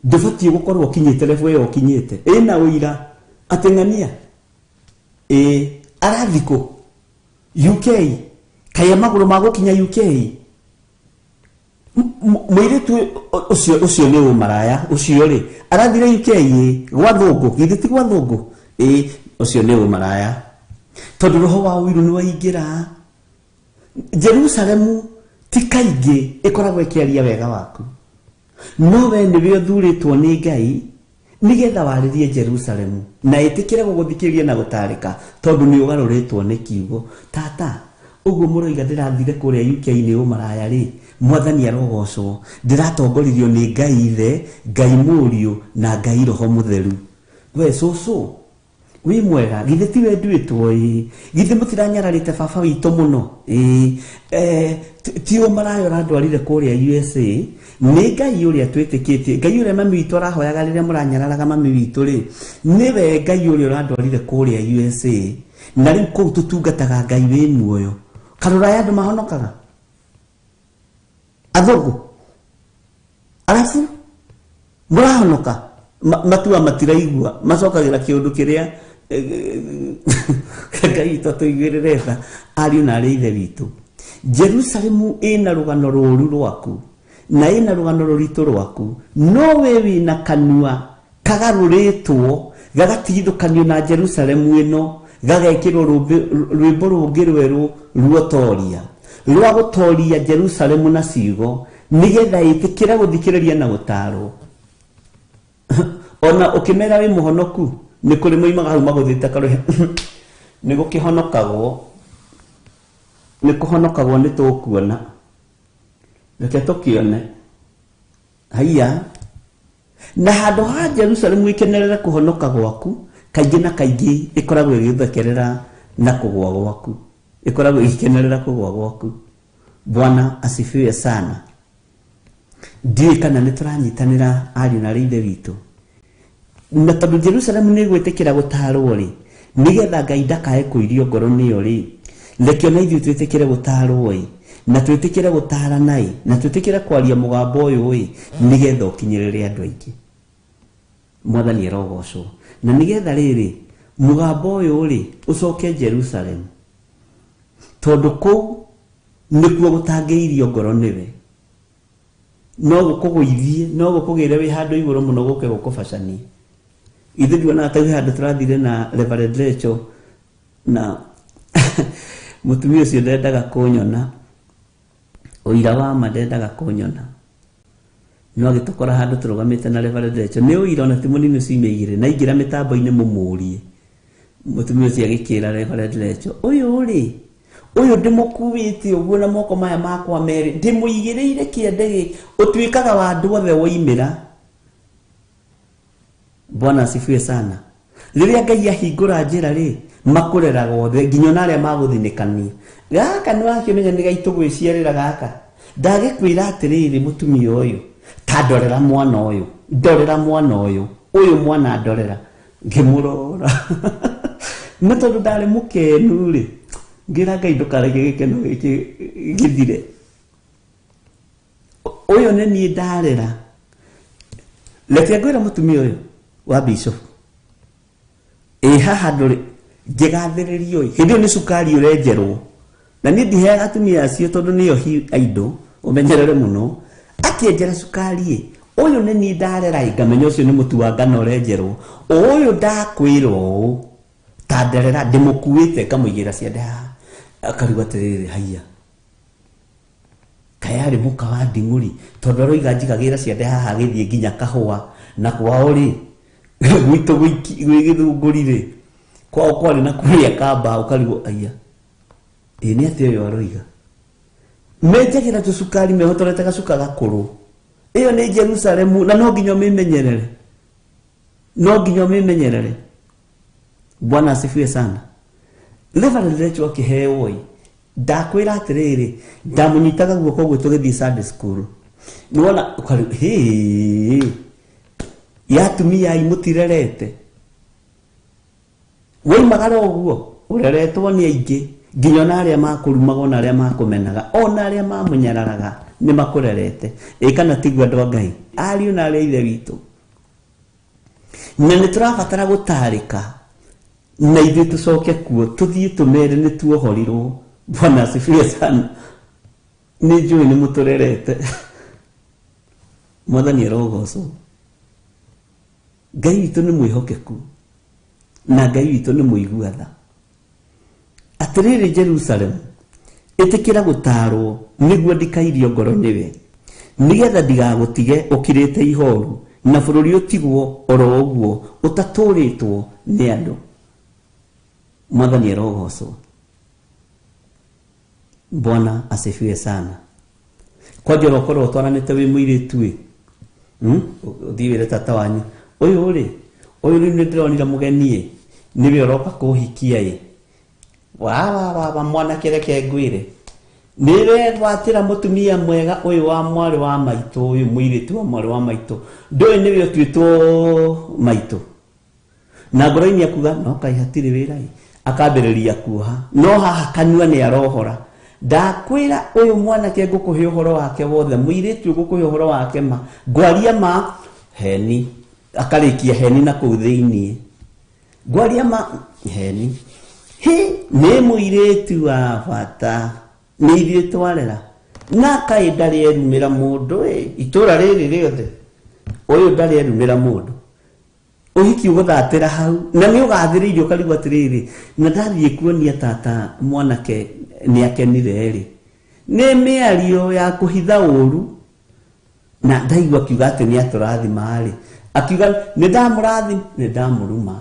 ndũbatiĩ gũkorwo ũkinyĩte level ĩyo ũkinyĩte. Ĩna ũira atĩ ng'ania ĩ arathi kũ UK, kaĩ magũrũ ma gũkinya UK. Mũirĩtu ũcio ũcio nĩ ũmaraya ũcio rĩ arathire UK ĩ gwa thũngũ, githĩ ti gwa thũngũ? Ĩ ũcio nĩ ũmaraya tondũ roho wa ũiru nĩ waingĩra. Jerusalemu ti kaingĩ ĩkoragwo ĩkĩaria wega waku, no we nĩwe ũthurĩtwo nĩ Ngai nĩgetha warĩrie Jerusalemu na ĩtĩkĩre gũgũthikĩrĩria na gũtarĩka tondũ nĩ ũgarũrĩtwo nĩ kiugo. Tata, ũguo mũroiga ndĩrathire kũrĩa UK nĩ ũmaraya rĩ, Mwathani arogocwo, ndĩratongoririo nĩ Ngai Ithe, Ngai Mũriũ na Ngai Roho Mũtheru. We cũcũ wĩ mwega, githĩ ti we nduĩtwo? Ĩ githĩ mũtiranyararĩte baba witũ mũno? Ĩ ti ũmaraya ũrandwarire kũrĩa USA, nĩ Ngai ũrĩa twĩtĩkĩtie, Ngai ũrĩa mami witũ arahoyaga rĩrĩa mũranyararaga mami witũ rĩ, nĩwe Ngai ũrĩa ũrandwarire kũrĩa USA, na rĩu kũu tũtungataga Ngai wĩ muoyo. Karũraya andũ mahonokaga athũngũ, arabu mũrahonoka matua matiraigua, macokagĩra kĩũndũ kĩrĩa Ngai witũ atũiguĩrĩre tha. Ariũ na arĩ ithe witũ, Jerusalemu ĩna rũgano rũru rwaku na ĩna rũgano rũritũ rwaku, no we wĩna kanua kagarũrĩtwo gagatigithũkanio na Jerusalemu ĩno, gagekĩrwo rwĩmbo rũngĩ rwerũ ruotoria rwa gũtoria Jerusalemu na ciugo nĩgetha ĩtĩkĩre gũthikĩrĩria na gũtarwo. Ona ũkĩmera wĩ mũhonoku nĩ kũrĩ moimaga hau magũthĩte karũhe nĩ gũkĩhonokagwo, nĩ kũhonokagwo nĩ tũkuona, reke tũkĩone. Haiya, na handũ ha Jerusalemu ĩkenerere kũhonoka gwaku, kaingĩ na kaingĩ ĩkoragwo ĩgĩthekerera na kũgũa gwaku, ĩkoragwo ĩgĩkenerera kũgũa gwaku. Bwana asifiwe sana. Ndiũĩ kana nĩ tũranyitanĩra ariũ na arĩ ithe witũ, na tondũ Jerusalemu nĩ ĩgwĩtĩkĩra gũtarwo rĩ, nĩgetha Ngai ndakae kũirio ngoro nĩyo rĩ, reke ona ithuĩ twĩtĩkĩre gũtarwo ĩ, na twĩtĩkĩre gũtarana ĩ, na twĩtĩkĩre kwaria mũgambo ũyũ ĩ, nĩgetha ũkinyĩrĩre andũ aingĩ. Mwathani arogocwo. Na nĩgetha rĩrĩ mũgambo ũyũ rĩ ũcoke Jerusalemu, tondũ kũu nĩkuo gũtangĩirio ngoro nĩwe, no gũkũgũithie, no gũkũgĩre wĩ handũ igũrũ mũno gũke gũkũbacanie. Ithuĩ nduonaga ta kwĩ handũ tũrathire na Reverend Rachel na mũtumia ũcio ndendaga kũnyona, ũira wa ma ndendaga kũnyona, no agĩtũkora handũ tũrũgamĩte na Reverend Rachel, nĩ ũira ona ti mũnini ciumia igĩrĩ, na aingĩra mĩtambo-inĩ mũmũrie. Mũtumia ũcio agĩkĩra Reverend Rachel, ũyũ rĩ, ũyũ ndĩmũkuĩte ũguo na moko maya makwa merĩ, ndĩmũigĩrĩire kĩande gĩkĩ, ũtuĩkaga wa andũ othe woimĩra. Bwana asifiwe sana. Rĩrĩa Ngai ahingũra njĩra rĩ, makũreraga othe nginya ona arĩa magũthinĩkania. Gaka nĩ wakĩmenya nĩ gaitũ gwĩciarĩra gaka. Ndagĩkwĩra atĩrĩrĩ mũtumia ũyũ, ta ndorera mwana ũyũ, ndorera mwana ũyũ, ũyũ mwana ndorera. Ngĩmũrora. Nĩ tondũ ndarĩ mũkenu rĩ, ngĩra Ngai ndũkareke gĩkeno gĩkĩ gĩthire. Ũyũ nĩ niĩ ndarera. Reke ngwĩre mũtumia ũyũ wa bishop, ĩ haha ndũrĩ ngĩgathĩrĩrio ĩ, hĩndĩ ĩyo nĩ cukari ũrenjerwo, na niĩ ndiheaga atumia acio tondũ nĩo hi aindo, ũmenyerere mũno. Akĩenjera cukari ĩ, ũyũ nĩ niĩ ndarera ĩ, ngamenya ũcio nĩ mũtu wa ngano ũrenjerwo. Ũyũ ndakwĩra ũũ, ta nderera ndĩmũkuĩte ngamũigĩra ciande haha. Akarigwo atĩrĩrĩ, haiya, kaĩ arĩ mũka wa nding'ũri, tondũ aroiga njigagĩra ciande haha agĩthiĩ nginya kahũa, na kwao rĩ gwitũ gwĩ gĩthũngũri rĩ, kwao kwarĩ na kũrĩa kamba, ũkarigwo aiya, ĩ nĩ atĩa ũyũ aroiga. Menjagĩra tũcukari mehotorete gacuka gakũrũ. Ĩyo nĩ Jerusalemu, na no nginya ũmĩmenyerere, no nginya ũmĩmenyerere. Bwana asifiwe sana. Reverend Rachel akĩheo ĩ, ndakwĩra atĩrĩrĩ, ndamũnyitaga guoko ũguo tũgĩthiĩ Sunday school. Nĩwona ũkarĩ, hĩ, ya atumia ai mũtirerete. Woimagara ũguo ũreretwo nĩ aingĩ nginya ona arĩa makũrumaga ona arĩa makũmenaga ona arĩa mamũnyararaga nĩ makũrerete. Ĩ kana tiguo andũ a Ngai, ariũ na arĩa ithe witũ? Na nĩ tũrabatara gũtarĩka na ithuĩ tũcoke kuo tũthiĩ tũmere nĩ tuohorirwo. Bwana asifiwe sana. Nĩ njũĩ nĩ mũtũrerete. Mwathani arogocwo. Ngai witũ nĩ mwĩhokeku na Ngai witũ nĩ mũigua tha. Atĩrĩrĩ Jerusalemu, ĩtĩkĩra gũtaarwo nĩguo ndikairio ngoro nĩwe, nĩgetha ndigagũtige ũkirĩte ihoru na bũrũri ũtigwo oro ũguo ũtatũrĩtwo nĩ andũ. Mwathani arogocwo. Bwana asifiwe sana. Kwanja ũrokorwo ũtwaranĩte wĩ mũirĩtu ĩ, ũthiĩ wĩre tata wanyu, ũyũ rĩ, ũyũ rĩu nĩ ndĩronire mũgeni ĩ, nĩwe ũroka kũhikia ĩ. Wa mwanake reke ngwĩre, nĩwegwatĩra mũtumia mwega ũyũ wa mwarĩ wa maitũ, ũyũ mũirĩtu wa mwarĩ wa maitũ, ndũĩ nĩwe ũtuĩtwo maitũ. Na ngoro-inĩ akuga no kaĩ hatirĩ wĩra ĩ, akambĩrĩria kuoha, no haha kanua nĩ arohora. Ndakwĩra ũyũ mwanake ngũkũhe ũhoro wake wothe, mũirĩtu ngũkũhe ũhoro wake ma, ngwaria ma heni, akarĩkia heni na kũu thĩiniĩ. Ngwaria ma heni. Hĩ, nĩ mũirĩtu wa bata, nĩ ithuĩ twarera. Na kaĩ ndarĩ erumĩra mũndũ ĩ, itũra rĩrĩ rĩothe, ũyũ ndarĩ erumĩra mũndũ. Ũhiki ũgũthatĩra hau, na nĩ ũgathĩrĩirio ũkarigwo atĩrĩrĩ, na ndathiĩ kuonia tata mwanake nĩ akenire rĩ. Nĩ mĩario ya kũhitha ũru, na ndaigua akiuga atĩ nĩ atũrathima rĩ. Akiuga nĩ ndamũrathima, nĩ ndamũruma.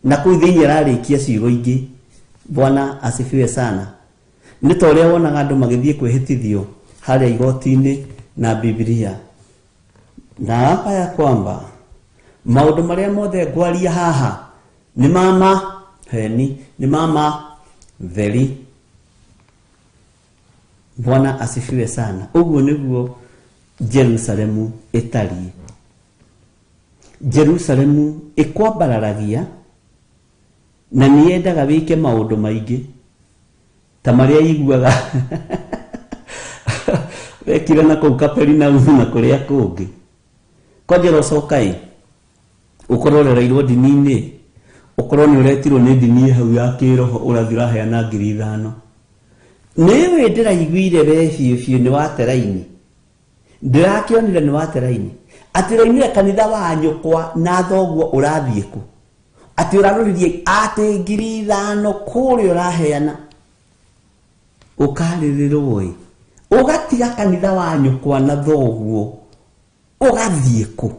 Na kũu thĩinĩ ararĩkia ciugo ingĩ. Bwana asifiwe sana. Nĩ ta ũrĩa wonaga andũ magĩthiĩ kwĩhĩtithio harĩa igoti-inĩ na Bibilia. Na hapa ya kwamba maũndũ marĩa mothe ngwaria haha nĩ mama heni, nĩ mama theri. Bwana asifiwe sana. Ũguo nĩguo Jerusalemu ĩtariĩ. Jerusalemu ĩkwambararagia na nĩ yendaga wĩke maũndũ maingĩ ta marĩa iguaga wekire na kũu Kaperinaumu na kũrĩa kũngĩ. Kwanja ũcoka ĩ, ũkorwo ũrereirwo ndini-inĩ, ũkorwo nĩ ũretirwo nĩ ndini hau ya kĩroho ũrathiĩ ũraheana 5,000. Nĩũĩ ndĩraiguire we biũ biũ nĩ wate raini. Ndĩrakĩonire nĩ wate raini. Atĩ ũraumire kanitha wa nyũkwa na thoguo ũrathiĩ kũ? Atĩ ũraroririe atĩ 5,000 kũrĩa ũraheana. Ũkarĩrĩrwo ĩ, ũgatiga kanitha wa nyũkwa na thoguo ũgathiĩ kũ?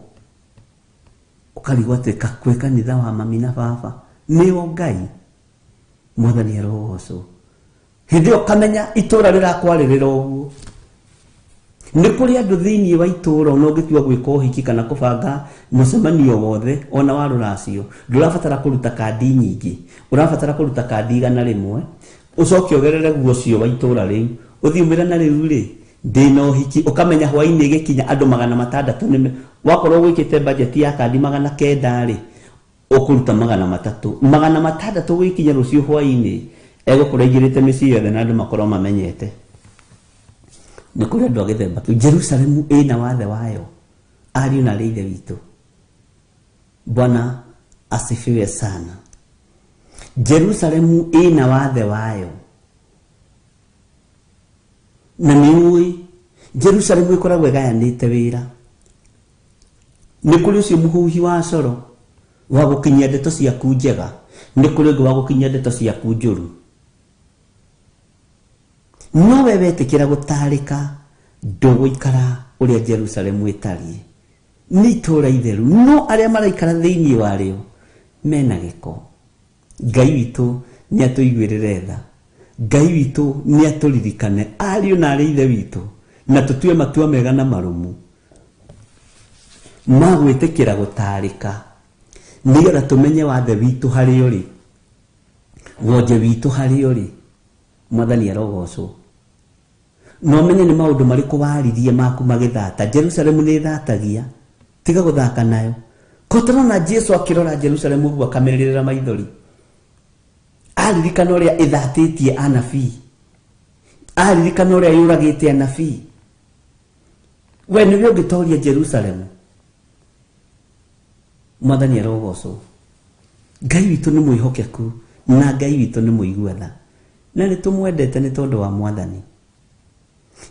Ũkarigwo atĩ kwĩ kanitha wa mami na baba nĩo Ngai. Mwathani arogocwo. Hĩndĩ ĩyo ũkamenya itũra rĩrakwarĩrĩra ũguo. Nĩ kũrĩ andũ thĩinĩ wa itũra ona ũngĩtua gwĩka ũhiki kana kũbanga mũcemanio wothe ona wa rũracio, ndũrabatara kũruta kandi nyingĩ, ũrabatara kũruta kandi 100, ũcoke ũgerere guo ũcio wa itũra rĩu, ũthiĩ ũmĩre na rĩu rĩ, ndĩna ũhiki, ũkamenya hwaĩ-inĩ ĩgĩkinya andũ 600 nĩme, wakorwo gwĩkĩte budget ya kandi 900 rĩ, ũkũruta 300. 600 gũgĩkinya rũciũ hwaĩ-inĩ, egũkorwo aingĩrĩte mĩciĩ yothe na andũ makorwo mamenyete. Nĩ kũrĩ andũ a gĩthemba kĩu. Jerusalemu ĩna wathe wayo, ariũ na arĩ ithe witũ. Bwana asifiwe sana. Jerusalemu ĩna wathe wayo. Na nĩ ũĩ Jerusalemu ĩkoragwo ĩgayanĩte wĩra. Nĩ kũrĩ ũcio mũhuhi wa coro wa gũkinyia ndeto ciaku njega, nĩ kũrĩ ũngĩ wa gũkinyia ndeto ciaku njũru. No we wetĩkĩra gũtarĩka, ndũgũikara ũrĩa Jerusalemu ĩtariĩ. Nĩ itũũra itheru, no arĩa maraikara thĩinĩ warĩo mena gĩko. Ngai witũ nĩ atũiguĩrĩre tha. Ngai witũ nĩ atũririkane, ariũ na arĩ ithe witũ, na tũtue matua mega na marũmu ma gwĩtĩkĩra gũtarĩka, nĩgetha tũmenye wathe witũ harĩa ũrĩ, wonje witũ harĩa ũrĩ. Mwathani arogocwo. No menye nĩ maũndũ marĩkũ waririe maku magĩthata. Jerusalemu nĩ ĩthatagia, tiga gũthaka nayo. Kotarona Jesu akĩrora Jerusalemu ũguo akamĩrĩrĩra maithori. Aririkana ũrĩa ĩthatĩtie anabii. Aririkana ũrĩa yũragĩte anabii. We nĩwe ũngĩtoria Jerusalemu. Mwathani arogocwo. Ngai witũ nĩ mwĩhokeku na Ngai witũ nĩ mũigua tha. Na nĩ tũmwendete nĩ tondũ wa Mwathani.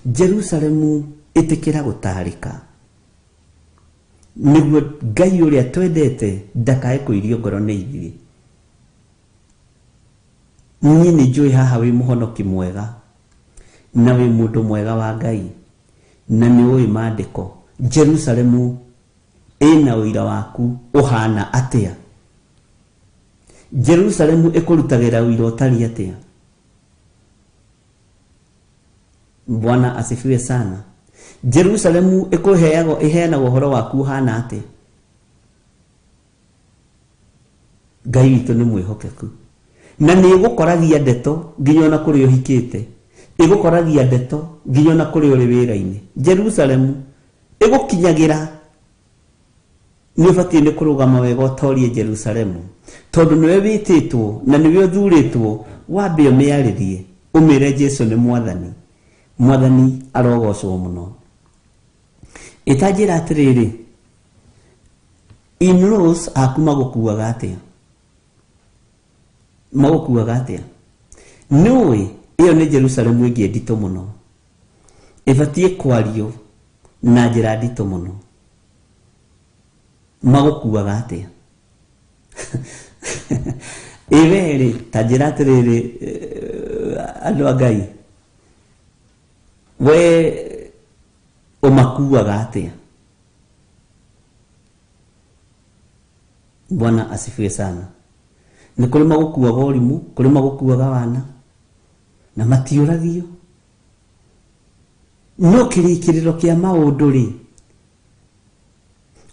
Jerusalemu ĩtĩkĩra gũtarĩka. Nĩguo Ngai ũrĩa twendete ndakae kũirio ngoro nĩ ithuĩ. Niĩ nĩ njũĩ haha wĩ mũhonoki mwega na wĩ mũndũ mwega wa Ngai na nĩ ũĩ maandĩko. Jerusalemu ĩna ũira waku ũhana atĩa? Jerusalemu ĩkũrutagĩra ũira ũtariĩ atĩa? Bwana asifiwe sana. Jerusalemu ĩkũheagwo ĩheanaga ũhoro waku ũhana atĩa? Ngai witũ nĩ mwĩhokeku na nĩ ĩgũkoragia ndeto nginya ona kũrĩa ũhikĩte, ĩgũkoragia ndeto nginya ona kũrĩa ũrĩ wĩra-inĩ. Jerusalemu ĩgũkinyagĩra. Nĩ ũbatiĩ nĩ kũrũgama wega ũtorie Jerusalemu, tondũ nĩwe wĩtĩtwo na nĩwe ũthurĩtwo. Wambe ũmĩarĩrie ũmĩre Jesu nĩ Mwathani. Mwathani arogocwo mũno. Ĩtanjĩra atĩrĩrĩ, in-laws aku magũkuaga atĩa? Magũkuaga atĩa? Nĩũĩ ĩyo nĩ Jerusalemu ĩngĩ nditũ mũno, ĩbatiĩ kwario na njĩra nditũ mũno. Magũkuaga atĩa? Ĩ we rĩ, ta njĩra atĩrĩrĩ, andũ a Ngai, we ũmakuaga atĩa? Bwana asifiwe sana. Nĩ kũrĩ magũkuaga ũrimũ, kũrĩ magũkuaga wana na matiũragio. No kĩrĩkĩrĩro kĩa maũndũ rĩ,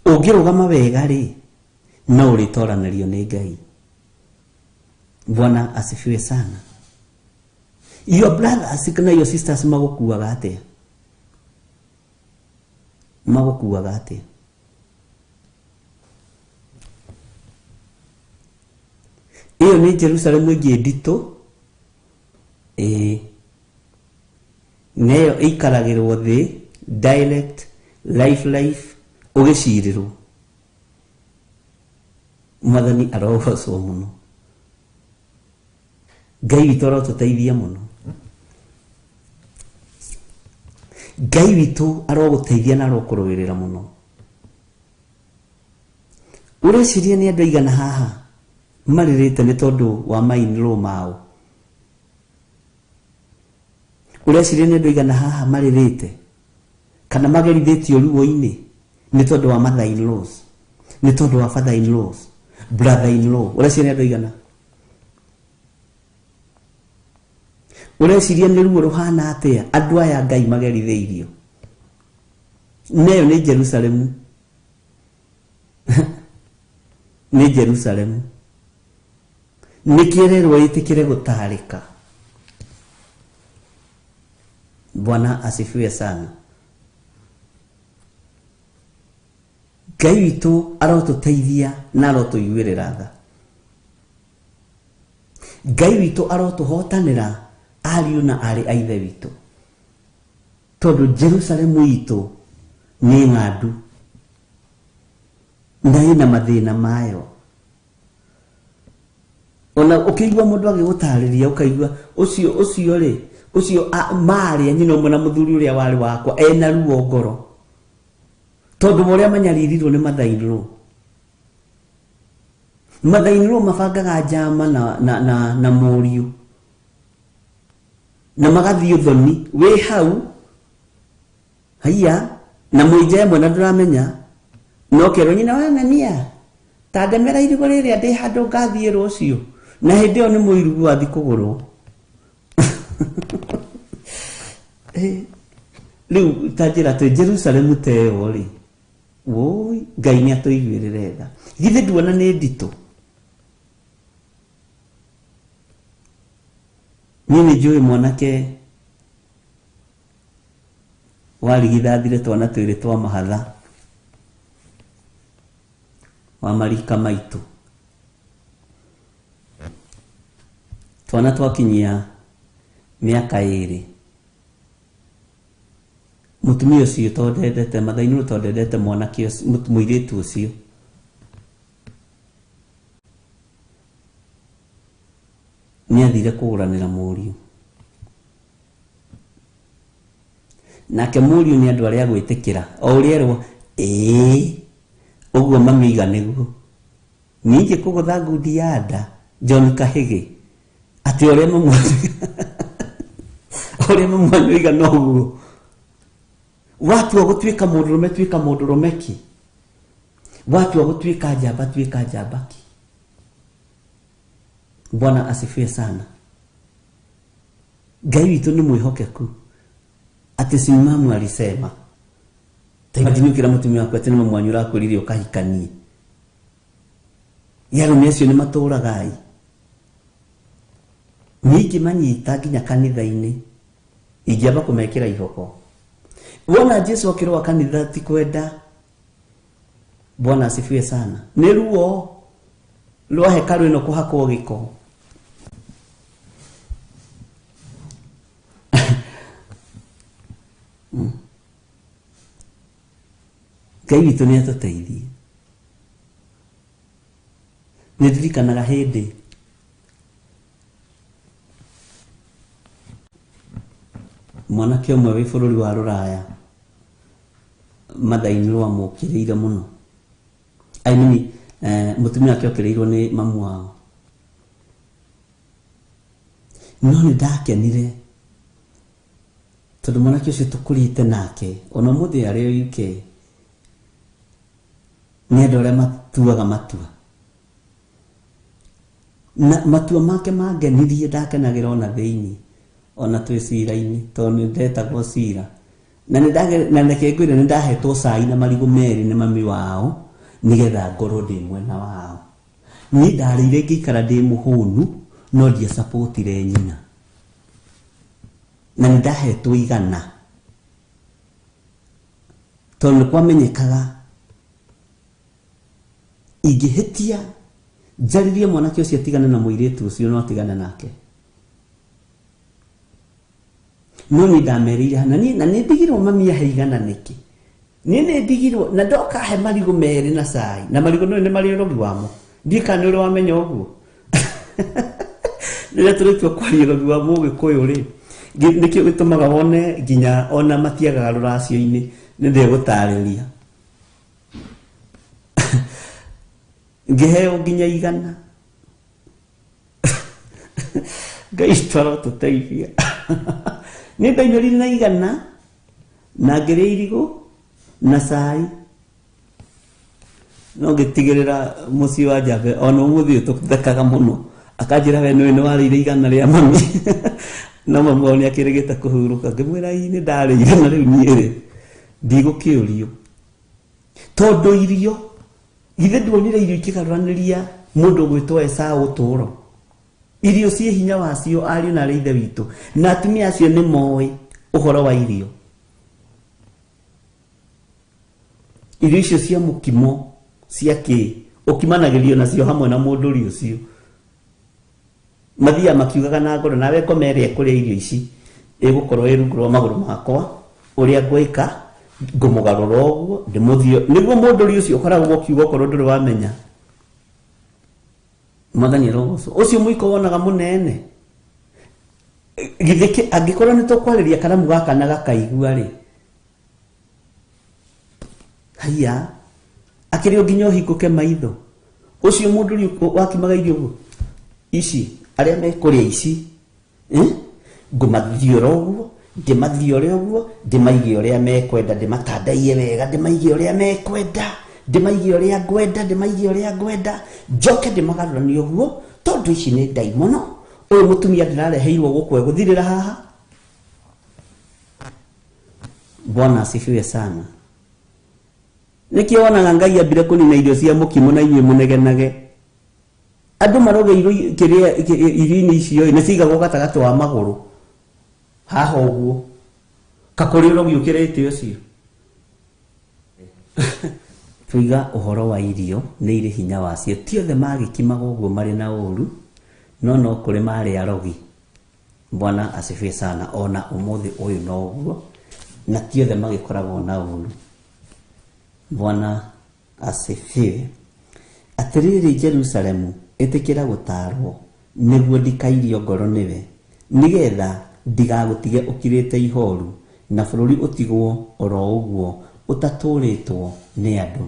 ũngĩrũgama wega rĩ, no ũrĩtoranĩrio nĩ Ngai. Bwana asifiwe sana. Your brothers kana your sisters magũkuaga atĩa? Magũkuaga atĩa? Ĩyo nĩ Jerusalemu ĩngĩ nditũ. Ĩĩ, neyo ĩikaragĩrwo thĩ direct life life ũgĩcirĩrwo. Mwathani arogocwo mũno. Ngai witũ arotũteithia mũno. Ngai witũ arogũteithia na arokũrũĩrĩra mũno. Ũreciria nĩ andũ aigana haha marĩrĩte nĩ tondũ wa ma-in-law mao? Ũreciria nĩ andũ aigana haha marĩrĩte kana magerithĩtio ruo-inĩ nĩ tondũ wa mother-in-laws, nĩ tondũ wa father-in-laws, brother-in-law? Ũreciria nĩ andũ aigana? Ũreciria nĩ ruo rũhana atĩa andũ aya Ngai magerithĩirio? Neyo nĩ Jerusalemu. Nĩ Jerusalemu. Nĩkĩererwo ĩtĩkĩre gũtarĩka. Bwana asifiwe sana. Ngai witũ arotũteithia na arotũiguĩrĩra tha. Ngai witũ arotũhotanĩra ariũ na aarĩ a ithe witũ, tondũ Jerusalemu itũ nĩ ng'andu na ĩna mathĩna mayo. Ona ũkĩigua mũndũ agĩgũtarĩria ũkaigua ũcio ũcio rĩ, ũcio marĩa nyina ũmwe na mũthuri ũrĩa warĩ wakwa ena ruo ngoro tondũ wa ũrĩa manyaririrwo nĩ mother-in-law. Mother-in-law mabangaga njama na mũriũ na magathiĩ ũthoni wĩ hau haiya na mwĩnja ĩmwe na ndũramenya, no kerwo nyina wa ng'ania ta ndemera irigũ rĩrĩa ndĩ handũ ngathiĩ rũciũ, na hĩndĩ ĩyo nĩ mũirugu wathiĩ kũgũrwo. Rĩu ta njĩra atĩ Jerusalemu ta ĩyo rĩ, woi Ngai nĩ atũiguĩrĩre tha. Githĩ nduona nĩ nditũ? Niĩ nĩ njũĩ mwanake warigithathire twana twĩrĩ twa mahatha. Wa marika maitũ. Twana twakinyia mĩaka 2. Mũtumia ũcio tondũ ndendete Mathainũrũ, tondũ ndendete mwanake ũcio, mũirĩtu ũcio. Nĩ athire kũgũranĩra mũriũ. Nake mũriũ nĩ andũ arĩa gwĩtĩkĩra. O ũrĩa erwo, ĩĩ, ũguo mami oiga nĩguo. Ningĩ kũgũtha ngundi ya nda, John Kahĩgĩ, atĩ ũrĩa mamu ũrĩa mamu wanyu oiga noguo. Watua gũtuĩka mũndũrũme, tuĩka mũndũrũme ki. Watua gũtuĩka njamba, tuĩka njamba ki. Bwana asifiwe sana. Ngai witũ nĩ mwĩhokeku. Atĩ si mamu alisema. Ta imagine ũkĩra mũtumia waku atĩ nĩ mamu wanyu ũrakwĩrire ũkahikanie. Ĩ arũme acio nĩ matũraga ĩ. Niĩ ingĩmanyita nginya kanitha-inĩ, ingĩamba kũmekĩra ihoko. Wona Jesu akĩrũa kanitha ti kwenda. Bwana asifiwe sana. Nĩ ruo rwa hekarũ ĩno kũhakwo gĩko. Ngai witũ nĩ atũteithie. Nĩ ndirikanaga hĩndĩ mwanake ũmwe wĩ bũrũri wa Rũraya Mathainũrũ amũkĩrĩire mũno. I mean, mũtumia wake okĩrĩirwo nĩ mamu wao. No nĩ ndakenire tondũ mwanake ũcio tũkũrĩte nake ona ũmũthĩ arĩ o UK nĩ andũ arĩa matuaga matua. Na matua make mangenirie, ndakenagĩra ona thĩinĩ, ona twĩ cira-inĩ, tondũ nĩ ndetagwo cira. Na na reke ngwĩre nĩ ndahetwo cai na marigũ merĩ nĩ mami wao nĩgetha ngorwo ndĩ mwena wao. Niĩ ndarĩire ngĩikara ndĩ mũhũnu, no ndiacapotire nyina. Na nĩ ndahetwo igana tondũ nĩ kwamenyekaga ingĩhĩtia njarĩrie mwanake ũcio atigane na mũirĩtu ũcio, no atigane nake. No niĩ ndamerĩire na niĩ na nĩ ndigirwo mami ahe igana nĩkĩ. Niĩ nĩ ndigirwo na ndoka he marigũ merĩ na cai, na marigũ no nĩ marĩ ũrogi wamo. Ndiũĩ kana nĩ ũrĩ wamenya ũguo. Rĩrĩa tũrĩtua kwaria ũrogi wa mũgĩkũyũ rĩ, nĩkĩo gĩtũmaga wone nginya ona matiagaga rũracio-inĩ, nĩ ndĩgũtarĩria. Ngĩheo nginya igana. Ngai tũteithia. Nĩ ndainũrire na igana na ngĩrĩa irigũ na cai. No ngĩtigĩrĩra mũciĩ wa Njambe ona ũmũthĩ ũyũ tũthekaga mũno. Akanjĩra we nĩwe nĩwarĩire igana rĩa mami. No mamu wao nĩakĩrĩgĩte kũhurũka. Ngĩmwĩra ii nĩ ndarĩire na rĩu niĩ rĩ ndigũkĩũrio. Tondũ irio, githĩ nduonire irio ikĩgarũranĩria mũndũ ũgwĩtwo Esau ũtũũro. Irio ciĩ hinya wacio ariũ na arĩa ithe witũ. Na atumia acio nĩ moĩ ũhoro wa irio. Irio icio cia mũkimo cia kĩ ũkimanagĩrio nacio hamwe na mũndũri ũcio. Mathiaga makiugaga na ngoro, nawe ngoma ĩrĩa ĩkũrĩa irio ici ĩgũkorwo ĩ rungu rwa magũrũ makwa, ũrĩa ngwĩka ngũmũgarũra ũguo ndĩmũthio. Nĩguo mũndũri ũcio ũkoragwo ũkiuga okorwo ndũrĩ wamenya. Mwathani arogocwo. Ũcio mũiko wonaga mũnene. Githĩ angĩkorwo nĩ tũkwarĩria karamu gaka na gakaigua rĩ, haiya, akĩrĩ o nginya ũhingũke maitho. Ũcio mũndũri wakimaga irio ũguo, ici arĩa mekũrĩa ici, ngũmathiũra ũguo, ndĩmathiũre ũguo, ndĩmaige ũrĩa mekwenda, ndĩmatandaiye wega, ndĩmaige ũrĩa mekwenda, ndĩmaige ũrĩa ngwenda, ndĩmaige ũrĩa ngwenda, njoke ndĩmagarũranie ũguo, tondũ ici nĩ ndaimono. Ũyũ mũtumia ndĩrareheirwo gũkũ egũthirĩra haha. Bwana asifiwe sana. Nĩkĩo wonaga Ngai ambire kũnina irio cia mũkimo na inyuĩ mũnegenage. Andũ marogeirwo kĩrĩa irio-inĩ icio nĩ ciigagwo gatagatĩ wa magũrũ haha ũguo, kakũrĩ ũrogi ũkĩrĩte ũcio. Tũiga ũhoro wa irio nĩ irĩ hinya wacio. Ti othe magĩkimaga ũguo marĩ na ũru, no no kũrĩ marĩ arogi. Bwana asifiwe sana. Ona ũmũthĩ ũyũ noguo, na ti othe magĩkoragwo na ũru. Bwana asifiwe. Atĩrĩrĩ Jerusalemu, ĩtĩkĩra gũtaarwo, nĩguo ndikairio ngoro nĩwe, nĩgetha ndigagũtige ũkirĩte ihoru, na bũrũri ũtigwo oro ũguo ũtatũũrĩtwo nĩ andũ.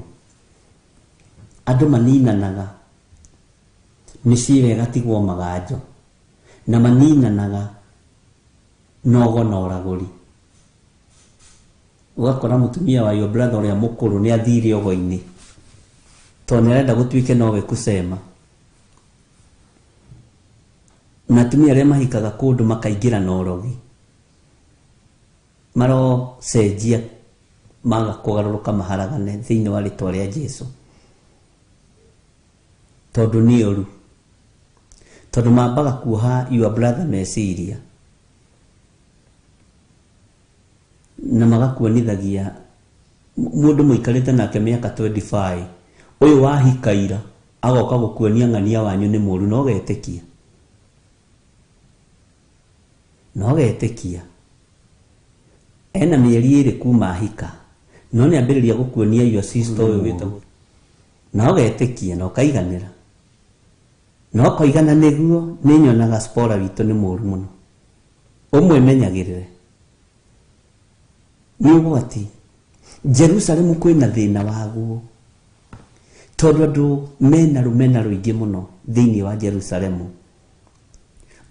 Andũ maninanaga, mĩciĩ ĩrĩa ĩgatigwo maganjo, na maninanaga nogo na ũragũri. Ũgakora mũtumia wa your brother ũrĩa mũkũrũ nĩ athire ũgo-inĩ, tondũ nĩ arenda gũtuĩke nowe kusema. Na atumia arĩa mahikaga kũndũ makaingĩra na ũrogi, marocenjia maga kũgarũrũka maharagane thĩinĩ wa rĩtwa rĩa Jesu, tondũ nĩ ũru, tondũ mambaga kuoha your brother meciria na magakuonithagia mũndũ mũikarĩte nake mĩaka 25, ũyũ wahikaira agoka gũkuonia ng'ania wanyu nĩ mũru, no getĩkia, no getĩkia ena mĩeri ĩrĩ kuma ahika, no nĩ ambĩrĩria gũkuonia your sister ũyũ wĩtagwo, na ũgetĩkia na ũkaiganĩra, na ũkoigana nĩguo. Nĩ nyonaga spora witũ nĩ mũru mũno, ũmwe menyagĩrĩre nĩ ũgwati. Jerusalemu kwĩna thĩna waguo, tondũ andũ mena rũmena rũingĩ mũno thĩinĩ wa Jerusalemu.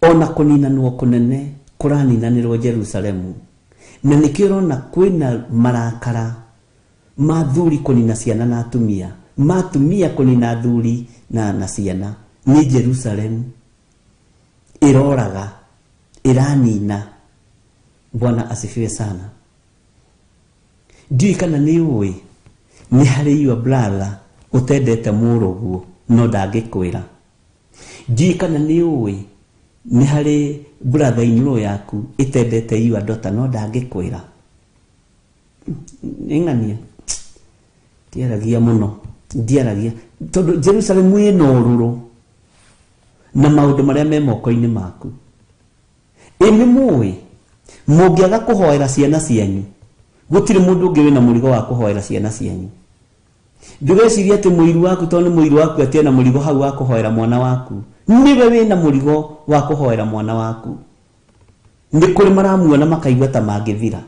Ona kũninanwo kũnene kũraninanĩrwo Jerusalemu, na nĩkĩo ũrona kwĩna marakara ma thuri kũnina ciana na atumia, ma atumia kũnina thuri na ciana. Nĩ Jerusalemu ĩroraga, ĩranina. Bwana asifiwe sana. Ndiũĩ kana nĩ ũĩ nĩ harĩ your brother ũtendete mũrũguo no ndangĩkwĩra. Ndiũĩ kana nĩ ũĩ nĩ harĩ brother in law yaku ĩtendete your daughter no ndangĩkwĩra. Nĩ ng'ania ndiaragia mũno, ndiaragia tondũ Jerusalemu ĩna ũrũrũ na maũndũ marĩa me moko-inĩ maku. Ĩ nĩ mũĩ mũngĩaga kũhoera ciana cianyu, gũtirĩ mũndũ ũngĩ wĩna mũrigo wa kũhoera ciana cianyu. Ndũgecirie atĩ mũiru waku tondũ nĩ mũiru waku atĩ ena mũrigo hau wa kũhoera mwana waku. Nĩwe wĩna mũrigo wa kũhoera mwana waku. Nĩ kũrĩ maramuona makaigua ta mangĩthira.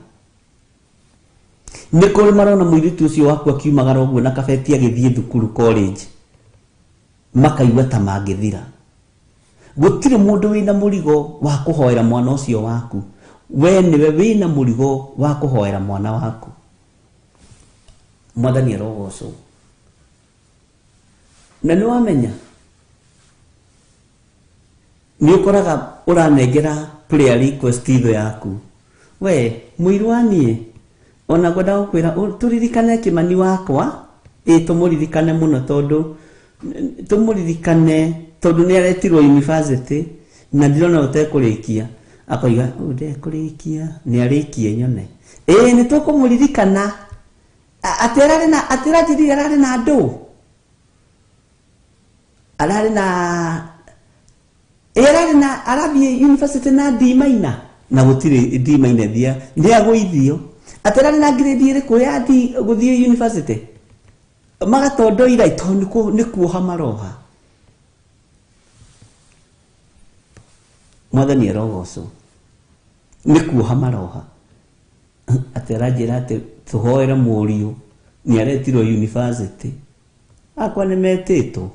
Nĩ kũrĩ marona mũirĩtu ũcio waku akiumagara ũguo na kabeti agĩthiĩ thukuru college, makaigua ta mangĩthira. Gũtirĩ mũndũ wĩna mũrigo wa kũhoera mwana ũcio waku. We nĩwe wĩna mũrigo wa kũhoera mwana waku. Mwathani arogocwo. Na nĩ wamenya nĩ ũkoraga ũranengera prayer request thũ yaku. We mũiru wa niĩ, ona ngwenda gũkwĩra tũririkane Kĩmani wakwa, ĩ tũmũririkane mũno tondũ tũmũririkane tondũ nĩ aretirwo university na ndirona ũtekũrĩkia. Akoiga ũyũ ndekũrĩkia, nĩ arĩkie nyone. Ĩ nĩ tũkũmũririkana atĩ ararĩ na, atĩ aranjĩrire ararĩ na andũ, ararĩ na, ĩ ararĩ na, arathiĩ university na D minor, na gũtirĩ D minor thia, nĩ agũithio. Atĩ ararĩ na grade ĩrĩkũ ya D gũthiĩ university? Magatondoira tondũ nĩ kuoha maroha. Mwathani arogocwo. Nĩ kuoha maroha. Atĩ aranjĩra atĩ tũhoere mũriũ nĩ aretirwo university. Akwa nĩ metĩtwo,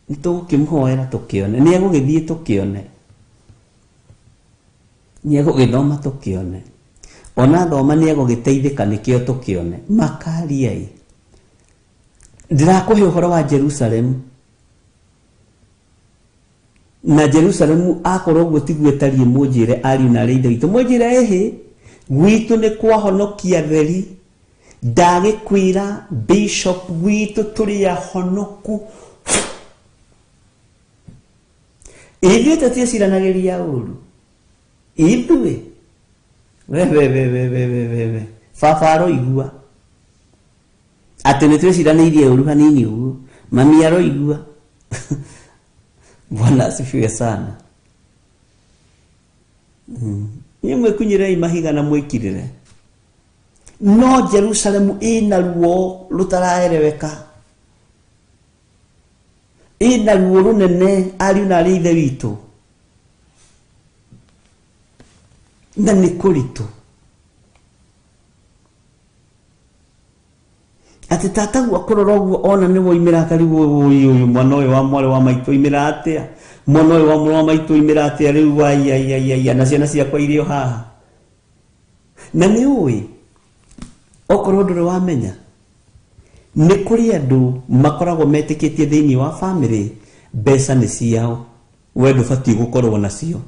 nĩ tũgũkĩmũhoera tũkĩone, nĩ egũgĩthiĩ tũkĩone, nĩ egũgĩthoma tũkĩone, ona thoma nĩ egũgĩteithĩka nĩkĩo tũkĩone. Makariai, ndĩrakũhe ũhoro wa Jerusalemu. Na Jerusalemu akorwo ũguo tiguo ĩtariĩ, mũnjĩre ariũ na arĩ ithe witũ, mũnjĩre ĩhĩ gwitũ nĩ kwahonokia theri. Ndagĩkwĩra bishop gwitũ tũrĩ ahonoku. Ithuĩ tũtiĩciranagĩria ũru. Ithuĩ we we we we we we we we baba aroigua. Atĩ nĩ twĩciranĩirie ũru hanini ũguo, mami aroigua. Bwana asifiwe sana. Inyuĩ mwĩkunyĩrei mahiga na mwĩkirĩre. No Jerusalemu ĩna ruo rũtaraereweka, ĩna ruo rũnene, ariũ na arĩ ithe witũ, na nĩ kũritũ. Atĩ tataguo akũrora ũguo ona nĩ woimĩra akarigwo, ũyũ ũyũ mwana ũyũ wa mwarĩ wa maitũ oimĩra atĩa, mwana ũyũ wa mwarĩ wa maitũ oimĩra atĩa rĩu, waiaiaiaia, na ciana ciakwa irĩ o haha. Na nĩ ũĩ okorwo ndũrĩ wamenya, nĩ kũrĩ andũ makoragwo metĩkĩtie thĩinĩ wa famĩlĩ mbeca nĩ ciao, we ndũbatiĩ gũkorwo nacio.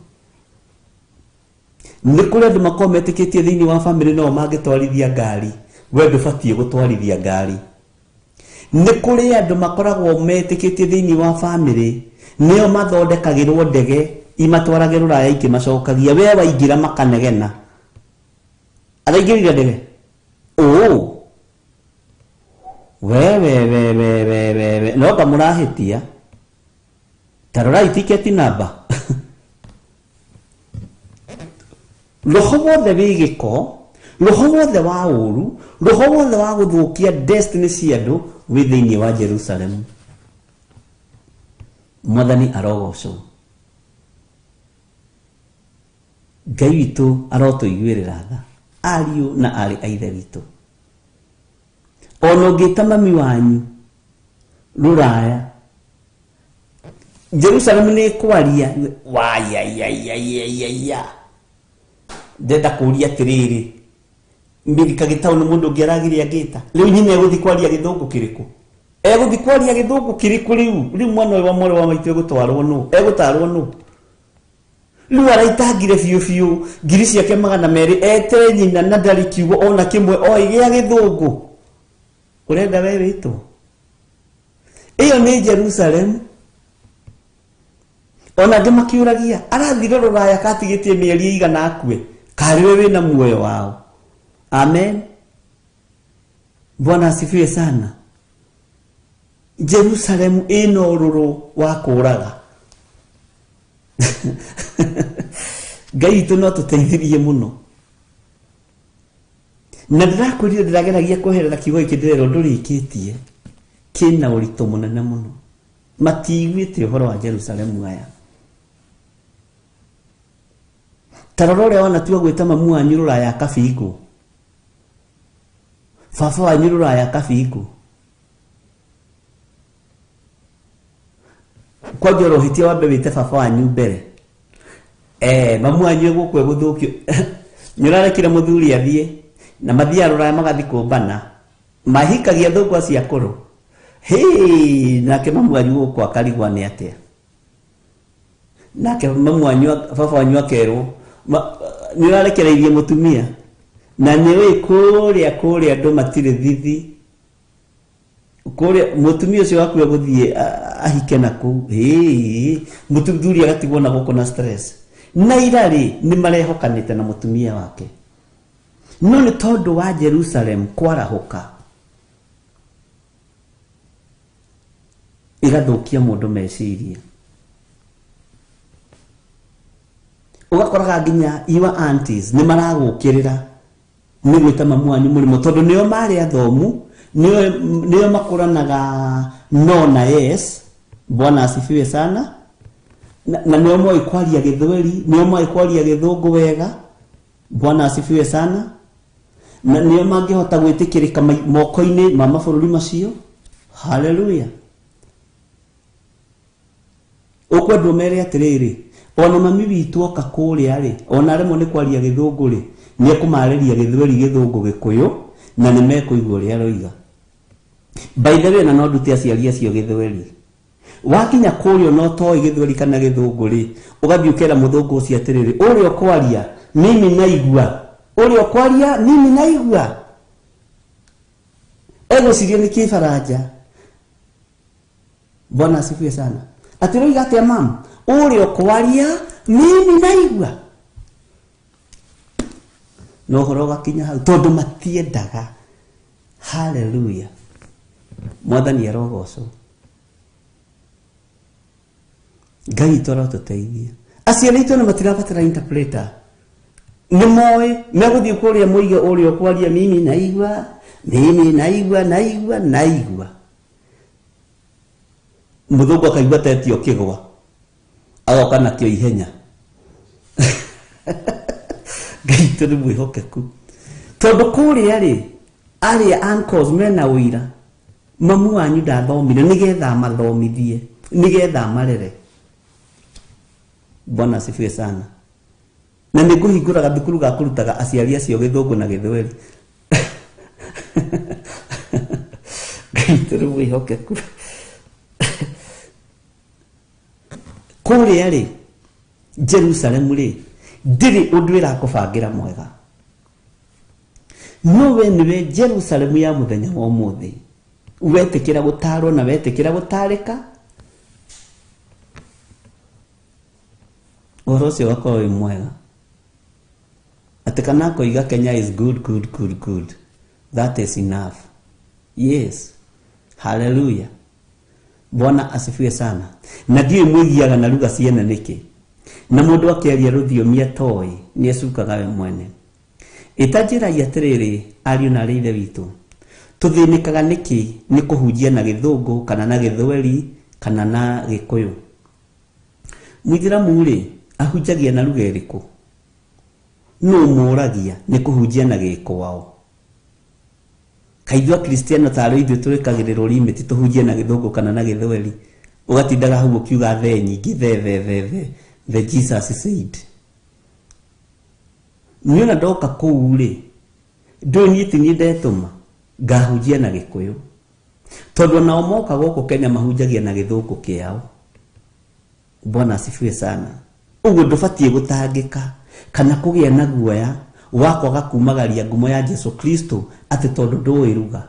Nĩ kũrĩ andũ makoragwo metĩkĩtie thĩinĩ wa famĩlĩ no mangĩtwarithia ngari, we ndũbatiĩ gũtwarithia ngari. Nĩ kũrĩ andũ makoragwo metĩkĩtie thĩinĩ wa famĩlĩ nĩo mathondekagĩrwo ndege imatwarage rũraya ikĩmacokagia, we waingĩra makanegena, araingĩrire ndege ũ we we we we we we we no ngamũrahĩtia, ta rorai tiketi namba. Roho wothe wĩ gĩko, roho wothe wa ũru, roho wothe wa gũthũkia destiny cia andũ wĩ thĩinĩ wa Jerusalemu. Mwathani arogocwo. Ngai witũ arotũiguĩrĩra tha, ariũ na aarĩ a ithe witũ. Ona ũngĩta mami wanyu rũraya, Jerusalemu nĩ ĩkwaria, waiaiaiaiaia. Ndenda kũũria atĩrĩrĩ, Milika Gĩtaũ nĩ mũndũ ũngĩ aragire angĩta. Rĩu nyina egũthiĩ kwaria gĩthũngũ kĩrĩkũ? Egũthiĩ kwaria gĩthũngũ kĩrĩkũ rĩu? Rĩu mwana ũyũ wa mwarĩ wa maitũ egũtwarwo nũ? Egũtarwo nũ? Rĩu araitangire biũ biũ ngiri ciake 200 ete nyina na ndarĩ kiugo ona kĩmwe oĩ gĩa gĩthũngũ. Ũrenda we wĩtwo? Ĩyo nĩ Jerusalemu. Ona angĩ makiũragia, arathire rũraya katigĩtie mĩeri ĩigana akue, karĩ we wĩna muoyo wao. Amen. Bwana asifiwe sana. Jerusalemu ĩna ũrũrũ wa kũraga. Ngai witũ no tũteithirie mũno. Na ndĩrakwĩrire ndĩrageragia kweherera kiugo gĩkĩ ndĩrerwo ndũrĩkĩtie, kĩna ũritũ mũnene mũno. Matiiguĩte ũhoro wa Jerusalemu aya. Ta rora ũrĩa wanatua gwĩta mamu wanyu rũraya akabingwo, baba wanyu rũraya akabingwo. Kwanja ũrohĩtia wambe wĩte baba wanyu mbere. Mamu wanyu egũkũ egũthũkio. Nĩ ũrarekire mũthuri athiĩ, na mathiaga rũraya magathiĩ kũmbana, mahikagia thũngũ acio akũrũ. Hĩ, nake mamu wanyu gũkũ akarigwo nĩ atĩa. Nake mamu wanyu, baba wanyu akerwo, nĩ ũrarekereirie mũtumia, na nĩ ũĩ kũrĩa kũrĩa andũ matirĩ thithi. Kũrĩa mũtumia ũcio waku egũthiĩ ahike na kũu. Hĩ, mũthuri agatigwo na gũkũ na stress. Na ira rĩ, nĩ marehokanĩte na mũtumia wake. No nĩ tondũ wa Jerusalem kwarahũka, ĩgathũkia mũndũ meciria. Ũgakoraga nginya your aunties nĩ maragũkĩrĩra nĩ gwĩta mamu wanyu mũrimũ, tondũ nĩo marĩ athomu, nĩo makũranaga no na yes. Bwana asifiwe sana. Na nĩo moĩ kwaria gĩthweri, nĩo moĩ kwaria gĩthũngũ wega. Bwana asifiwe sana. Na nĩo mangĩhota gwĩtĩkĩrĩka moko-inĩ ma mabũrũri macio. Hallelujah. Ũkwendwo mere atĩrĩrĩ, ona mami witũ oka kũrĩa rĩ, ona aremwo nĩ kwaria gĩthũngũ rĩ, nĩ ekũmarĩria gĩthweri, gĩthũngũ, gĩkũyũ, na nĩ mekũigua ũrĩa aroiga. By the way, na no ndute aciari acio gĩthweri. Wakinya kũrĩa no toĩ gĩthweri kana gĩthũngũ rĩ, ũgathiĩ ũkera mũthũngũ ũcio atĩrĩrĩ, ũrĩa ũkwaria mimi naigua, ũrĩa ũkwaria mimi naigua. Egwĩciria nĩ kĩbaranja. Bwana asifiwe sana. Atĩ ũroiga atĩa mam? Ũrĩa ũkwaria mimi naigua. No ũhoro ũgakinya hau tondũ matiendaga. Hallelujah. Mwathani arogocwo. Ngai witũ arotũteithia. Aciari aitũ ona matirabatara interpreter. Nĩ moĩ megũthiĩ kũrĩa mũige ũrĩa ũkwaria mimi naigua, mimi naigua, naigua, naigua. Mũthũngũ akaigua tetio kĩgwa, agoka nakĩo ihenya. Ngai witũ nĩ mwĩhokeku. Tondũ kũrĩa rĩ, arĩa uncles mena ũira, mamu wanyu ndathomire nĩgetha amathomithie, nĩgetha amarere. Bwana asifiwe sana. Na nĩ ngũhingũra gathukuru ga kũrutaga aciari acio gĩthũngũ na gĩthweri. Ngai witũ nĩ mwĩhokeku. Kũrĩa rĩ, Jerusalemu rĩ, ndĩrĩ ũndũ ĩrakũbangĩra mwega. No we nĩwe Jerusalemu ya mũthenya wa ũmũthĩ. Wetĩkĩra gũtarwo na wetĩkĩra gũtarĩka, ũhoro ũcio ũgakorwo wĩ mwega. Atĩ kana akoiga Kenya is good, good, good, good. That is enough. Yes. Hallelujah. Bwana asifiwe sana. Na ndiũĩ mwĩgiaga na lugha ciene nĩkĩ. Na mũndũ akĩaria rũthiomi atoĩ nĩ ecukaga we mwene. Ĩtanjĩrai atĩrĩrĩ, ariũ na arĩ ithe witũ, tũthĩnĩkaga nĩkĩ nĩ kũhunjia na gĩthũngũ kana na gĩthweri kana na gĩkũyũ? Mũithĩramu rĩ, ahunjagia na lugha ĩrĩkũ? Nũ mũragia nĩ kũhunjia na gĩkwao? Kaithuĩ akristiano tarĩ ithuĩ tũrĩkagĩrĩrwo limit tũhunjie na gĩthũngũ kana na gĩthweri, ũgatindaga hau ũkiuga the nyingĩ, the, the, the, the, the Jesus said. Niĩ ona ndoka kũu rĩ, ndũĩ niĩ ti niĩ ndetũma, ngahunjia na gĩkũyũ. Tondũ onao moka gũkũ Kenya mahunjagia na gĩthũngũ kĩao. Bwana asifiwe sana. Ũguo ndũbatiĩ gũtangĩka kana kũgĩa na guoya wa kwaga kumagaria ngumo ya Jesu Kristo atĩ tondũ ndũĩ ruga.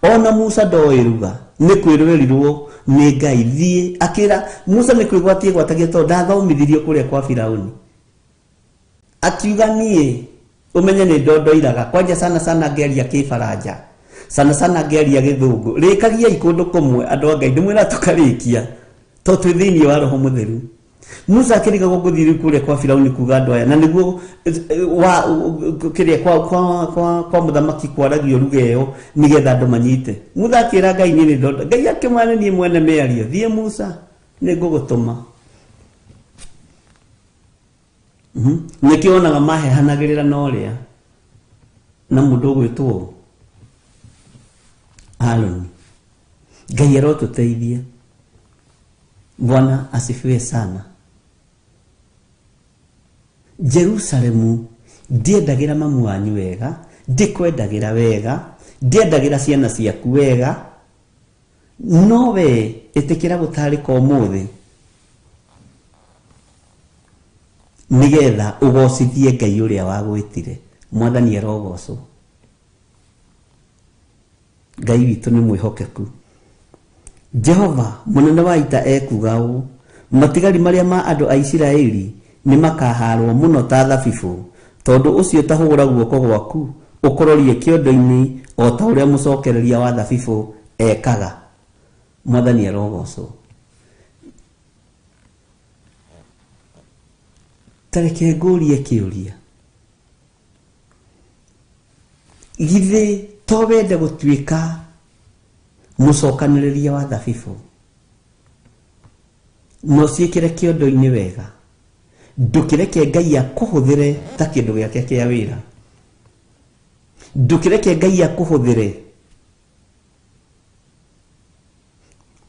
Ona Musa ndoĩ ruga, nĩ kwĩrwerirwo nĩ Ngai thiĩ akĩra Musa nĩ kwĩgwatia gwatagia tondũ ndathomithirio kũrĩa kwa Firauni. Akiuga niĩ ũmenye nĩ ndondoiraga, kwanja sana sana ngĩaria kĩbaranja, sana sana ngĩaria gĩthũngũ. Rĩkagiai kũndũ kũmwe andũ a Ngai, ndĩmwĩra tũkarĩkia tondũ twĩ thĩinĩ wa Roho Mũtheru. Musa akĩrigagwo gũthiĩ rĩu kũrĩa kwa Firauni kuga andũ aya, na nĩguo wa kĩrĩa kwa, kwa, kwa, kwa mũthamaki kwaragio lugha ĩyo nĩgetha andũ manyite. Musa akĩra Ngai niĩ nĩ ndonda. Ngai akĩmwĩra niĩ mwene mĩario, thiĩ Musa, nĩ ngũgũtũma. Nĩkĩo wonaga mahehanagĩrĩra na ũrĩa na mũndũ ũgwĩtwo Harũni. Ngai arotũteithia. Bwana asifiwe sana. Jerusalemu ndiendagĩra mamu wanyu wega, ndikwendagĩra wega, ndiendagĩra ciana ciaku wega, no we ĩtĩkĩra gũtarĩka ũmũthĩ nĩgetha ũgocithie Ngai ũrĩa wagwĩtire. Mwathani arogocwo. Ngai witũ nĩ mwĩhokeku. Jehova mũnene wa ita ekuga ũũ, matigari marĩa ma andũ a Isiraeli nĩ makaharwo mũno ta thabibũ, tondũ ũcio tahũra guoko gwaku ũkororie kĩondo-inĩ o ta ũrĩa mũcokereria wa thabibũ ekaga. Mwathani arogocwo. Ta reke ngũrie kĩũria, githĩ to wende gũtuĩka mũcokanĩrĩria wa thabibũ na ũciĩkĩre kĩondo-inĩ wega? Ndũkĩreke Ngai akũhũthĩre ta kĩndũ gĩake kĩa wĩra. Ndũkĩreke Ngai akũhũthĩre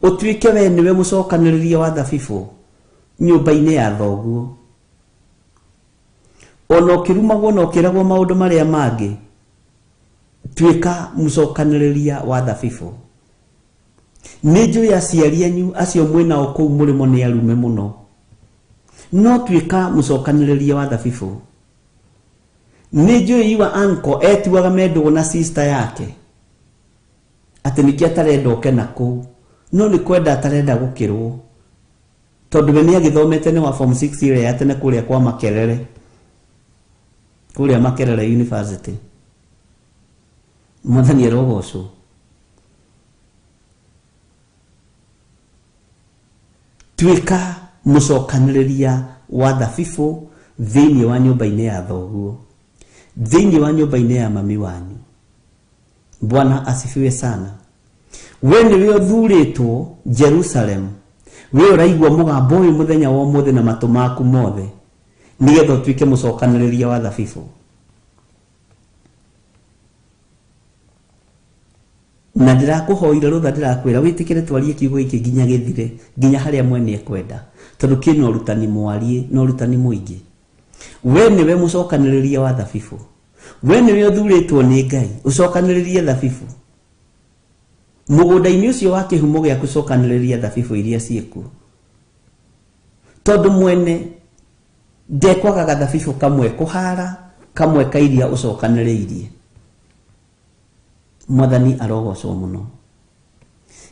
ũtuĩke we nĩwe mũcokanĩrĩria wa thabibũ nyũmba-inĩ ya thoguo. Ona ũkĩrumagwo na ũkĩragwo maũndũ marĩa mangĩ, tuĩka mũcokanĩrĩria wa thabibũ. Nĩ njũĩ aciari anyu acio mwĩnao kũu mũrĩmo nĩ arume mũno, no tuĩka mũcokanĩrĩria wa thabibũ. Nĩ njũĩ your uncle etuaga mendũgũ na sister yake atĩ nĩkĩo atarenda oke na kũu, no nĩ kwenda atarenda gũkĩrwo, tondũ we nĩ agĩthomete nĩ wa form 6 ĩrĩa ya tene kũrĩa kwa Makerere, kũrĩa Makerere University. Mwathani arogocwo. Tuĩka mũcokanĩrĩria wa thabibũ thĩinĩ wa nyũmba-inĩ ya thoguo, thĩinĩ wa nyũmba-inĩ ya mami wanyu. Bwana asifiwe sana. We nĩwe ũthurĩtwo Jerusalem, we ũraigua mũgambo ũyũ mũthenya wa ũmũthĩ na matũ maku mothe, nĩgetha ũtuĩke mũcokanĩrĩria wa thabibũ. Na ndĩrakũhoire rũtha, ndĩrakwĩra wĩtĩkĩre twarie kiugo gĩkĩ nginya gĩthire, nginya harĩa mwene ekwenda, tondũ kĩna ũrutani mwarie na ũrutani mũingĩ. We nĩwe mũcokanĩrĩria wa thabibũ, we nĩwe ũthurĩtwo nĩ Ngai ũcokanĩrĩrie thabibũ mũgũnda-inĩ ũcio wa kĩhumo gĩa gũcokanĩrĩria thabibũ iria ciĩkuo, tondũ mwene ndekwagaga thabibũ kamwe kũhara kamwe ka iria ũcokanĩrĩirie. Mwathani arogocwo mũno.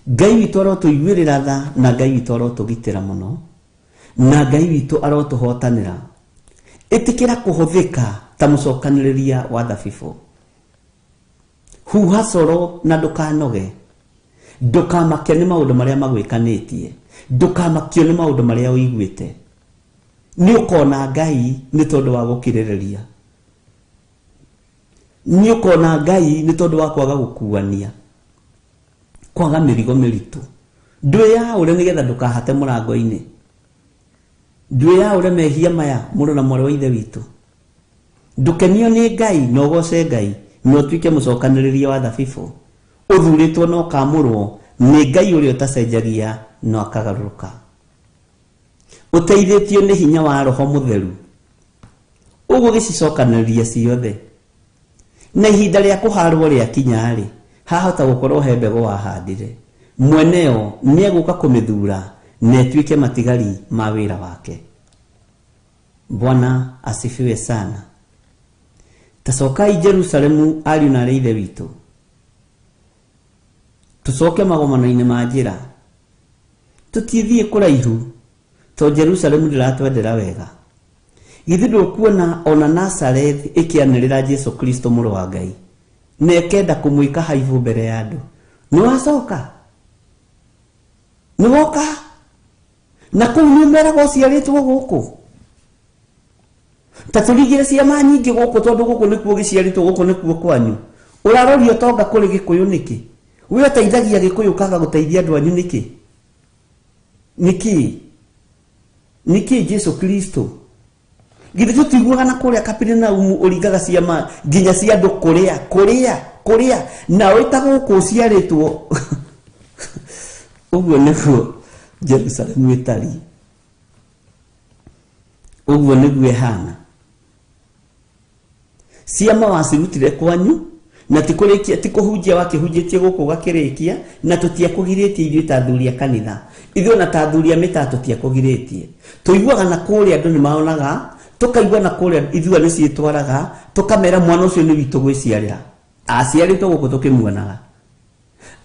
Ngai witũ arotũiguĩrĩra tha, na Ngai witũ arotũgitĩra mũno, na Ngai witũ arotũhotanĩra. Ĩtĩkĩra kũhũthĩka ta mũcokanĩrĩria wa thabibũ. Huha coro na ndũkanoge, ndũkamakio nĩ maũndũ marĩa magwĩkanĩtie, ndũkamakio nĩ maũndũ marĩa ũiguĩte. Nĩ ũkona Ngai nĩ tondũ wa gũkirĩrĩria, nĩ ũkona Ngai nĩ tondũ wa kwaga gũkuania, kwaga mĩrigo mĩritũ. Ndwĩyaũre nĩgetha ndũkahate mũrango-inĩ. Ndwĩyaũre mehia maya, mũrũ na mwarĩ wa ithe witũ. Ndũkenio nĩ Ngai na ũgoce Ngai na ũtuĩke mũcokanĩrĩria wa thabibũ ũthurĩtwo na ũkamũrwo nĩ Ngai ũrĩa ũtacenjagia na akagarũrũka, ũteithĩtio nĩ hinya wa Roho Mũtheru. Ũgũgĩcicokanĩrĩria ciothe, na ihinda rĩa kũharwo rĩakinya-rĩ, hahota gũkorwo he mbegũ wahandire, mweneo nĩ egũka kũmĩthura na ĩtuĩke matigari ma wĩra wake. Bwana asifiwe sana. Tacokai Jerusalemu ariũ na arĩ ithe witũ, tũcoke magomano-inĩ ma njĩra, tũtithiĩ kũraihu to Jerusalemu ndĩratwendera wega. Githĩ ndũkuona ona Nazareth ĩkĩanĩrĩra Jesu Kristo mũrũ wa Ngai, na ĩkenda kũmwĩka haibũ mbere ya andũ? Nĩ wacoka, nĩ woka, na kũu nĩ ũmeraga ũciarĩtwo gũkũ. Ta tũringire ciama nyingĩ gũkũ, tondũ gũkũ nĩkuo gĩciarĩtwo, gũkũ nĩkuo kwanyu. Ũraroria ũtonga kũrĩ Gĩkũyũ nĩkĩ? We ũteithagia Gĩkũyũ ũkaga gũteithia andũ anyu nĩkĩ? Nĩkĩ? Nĩkĩ Jesu Kristo? Githĩ tũtiguaga na kũrĩa Kaperinaumu ũringaga ciama nginya cia andũ kũrĩa kũrĩa kũrĩa, na wĩta gũkũ ũciarĩtwo. Ũguo nĩguo Jerusalemu ĩtariĩ, ũguo nĩguo ĩhana. Ciama wacirutire kwanyu, na ti kũrĩkia, ti kũhunjia wakĩhunjĩtie gũkũ ũgakĩrĩkia, na tũtiakũgirĩtie ithuĩ ta athuri a kanitha, ithuĩ ona ta athuri a mĩtaa tũtiakũgirĩtie. Tũiguaga na kũrĩa andũ nĩ maonaga, tũkaigua na kũrĩa ithua nĩ ciĩtwaraga, tũkamera mwana ũcio nĩ witũ gwĩciarĩra, aciarĩtwo gũkũ tũkĩmuonaga.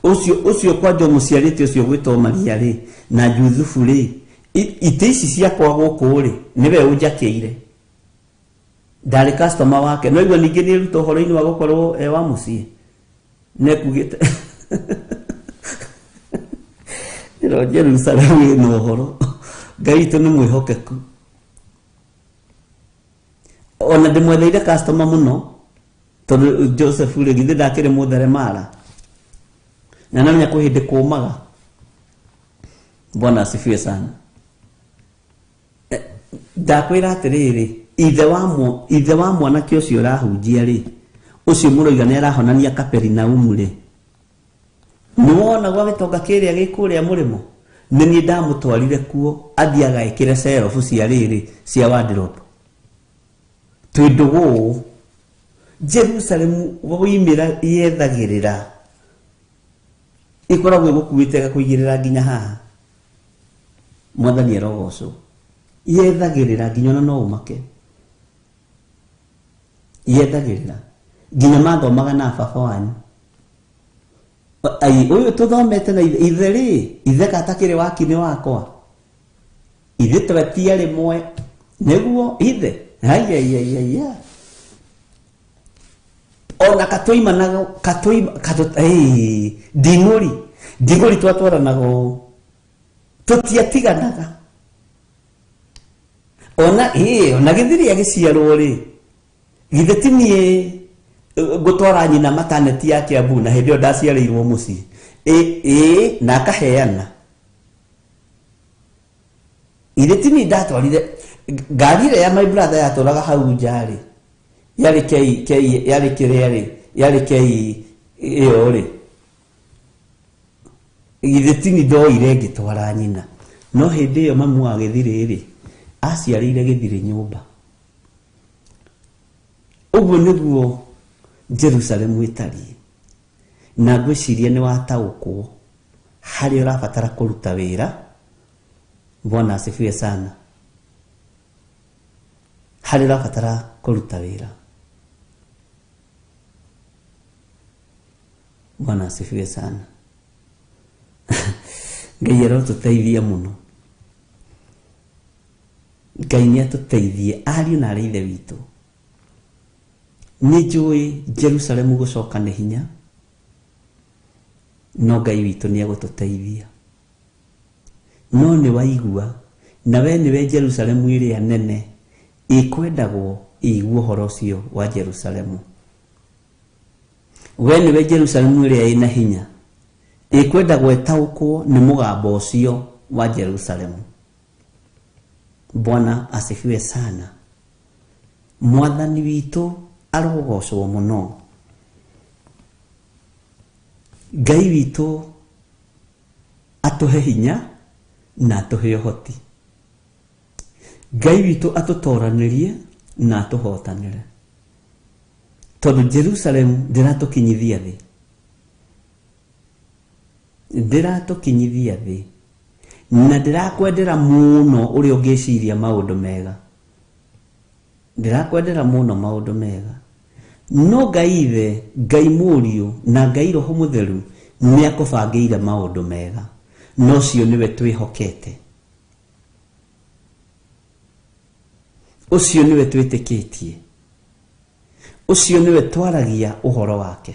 Ũcio ũcio kwanja ũmũciarĩte ũcio gwĩtwo Maria rĩ, na Juthubu rĩ, itĩ ici ciakwa gũkũ rĩ, nĩwe ũnjakĩire. Ndarĩ customer wake, no igua ningĩ nĩ eruta ũhoro-inĩ wa gũkorwo e wa mũciĩ, nekugĩte ĩro Jerusalemu ĩna ũhoro. Ngai witũ nĩ mwĩhokeku. Ona ndĩmwetheire customer mũno, tondũ Joseph rĩ, githĩ ndakĩrĩ mũtheremara, na namenya kwĩ hĩndĩ kũmaga. Bwana asifiwe sana. Ndakwĩra atĩrĩrĩ, ithe wa mwanake ũcio ũrahunjia rĩ, ũcio mũroiga nĩ arahonania Kaperinaumu rĩ, nĩ wona gwa gĩtonga kĩrĩa gĩ kũrĩa mũrĩmo? Nĩ niĩ ndamũtwarire kuo athiĩ agaĩkĩre cerobu cia rĩrĩ cia wardrobe. Twĩ ndũgũ Jerusalemu woimĩra yethagĩrĩra, ĩkoragwo ĩgũkuĩte ĩgakũigĩrĩra nginya haha. Mwathani arogocwo. Yethagĩrĩra nginya ona no ũmake, yethagĩrĩra nginya mathomaga na baba wanyu. Ai, ũyũ tũthomete na ithe rĩ, ithe katakĩrĩ waki-inĩ wakwa, ithe twetia rĩmwe nĩguo ithe aiaiaiaia ona katũimanaga katũima katũ nding'ũri nding'ũri twatwaranaga ũũ. Tũtiatiganaga. Ona ĩĩ, ona gĩthiri agĩciarwo rĩ, githĩ ti niĩ ngũtwara nyina mataneti ya Kiambu na hĩndĩ ĩyo ndaciarĩirwo mũciĩ. Ĩ na akaheana. Githĩ ti niĩ ndatwarire ngari ĩrĩa ya my brother yatũraga hau nja rĩ, yarĩ K K yarĩ kĩrĩa rĩ, yarĩ K ĩyo rĩ. Githĩ ti niĩ ndoire ngĩtwara nyina. No hĩndĩ ĩyo mamu wa gĩthirĩ rĩ, aciarĩire gĩthirĩ nyũmba. Ũguo nĩguo Jerusalemu ĩtariĩ. Na ngwĩciria nĩ wataũkwo harĩa ũrabatara kũruta wĩra. Bwana asifiwe sana. Harĩa ũrabatara kũruta wĩra. Bwana asifiwe sana. Ngai arotũteithia mũno. Ngai nĩ atũteithie ariũ na arĩ ithe witũ. Nĩ njũĩ Jerusalemu gũcoka nĩ hinya, no Ngai witũ nĩ egũtũteithia. No nĩ waigua, na we nĩwe Jerusalemu ĩrĩa nene ĩkwendagwo ĩigue ũhoro ũcio wa Jerusalemu. We nĩwe Jerusalemu ĩrĩa ĩna hinya ĩkwendagwo ĩtaũkwo nĩ mũgambo ũcio wa Jerusalemu. Bwana asifiwe sana. Mwathani witũ arogocwo mũno. Ngai witũ atũhe hinya na atũhe ũhoti. Ngai witũ atũtoranĩrie na atũhotanĩre. Tondũ Jerusalemu ndĩratũkinyithia thĩ. Ndĩratũkinyithia thĩ. Na ndĩrakwendera mũno ũrĩa ũngĩciria maũndũ mega. Ndĩrakwendera mũno maũndũ mega. No Ngai Ithe, Ngai Mũriũ na Ngai Roho Mũtheru nĩ akũbangĩire maũndũ mega. No ũcio nĩwe twĩhokete. Ũcio nĩwe twĩtĩkĩtie. Ũcio nĩwe twaragia ũhoro wake.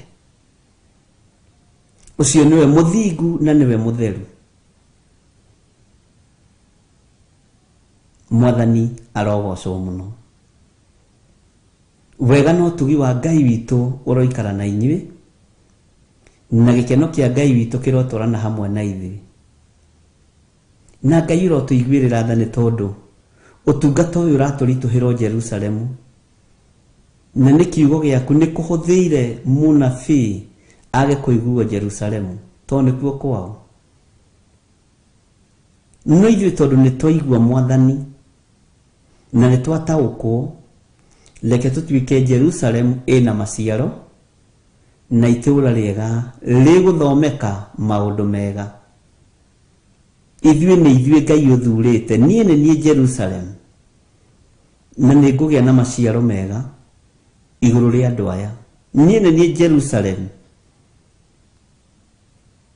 Ũcio nĩwe mũthingu na nĩwe mũtheru. Mwathani arogocwo mũno. Wega na ũtugi wa Ngai witũ ũroikara na inyuĩ, na gĩkeno kĩa Ngai witũ kĩrotwarana hamwe na ithuĩ. Na Ngai ũrotũiguĩrĩra tha nĩ tondũ ũtungata ũyũ ũratũritũhĩra Jerusalemu. Na nĩ kiugo gĩaku nĩ kũhũthĩire mũnabii age kũiguo Jerusalemu, tondũ nĩkuo kwao. No ithuĩ tondũ nĩ twaigua Mwathani na nĩ twataũkwo, reke tũtuĩke Jerusalemu ĩna maciaro na itũũra rĩega rĩgũthomeka maũndũ mega. Ithuĩ nĩ ithuĩ Ngai ũthurĩte, niĩ nĩ niĩ Jerusalemu, na nĩ ngũgĩa na maciaro mega igũrũ rĩa andũ aya. Niĩ nĩ niĩ Jerusalemu,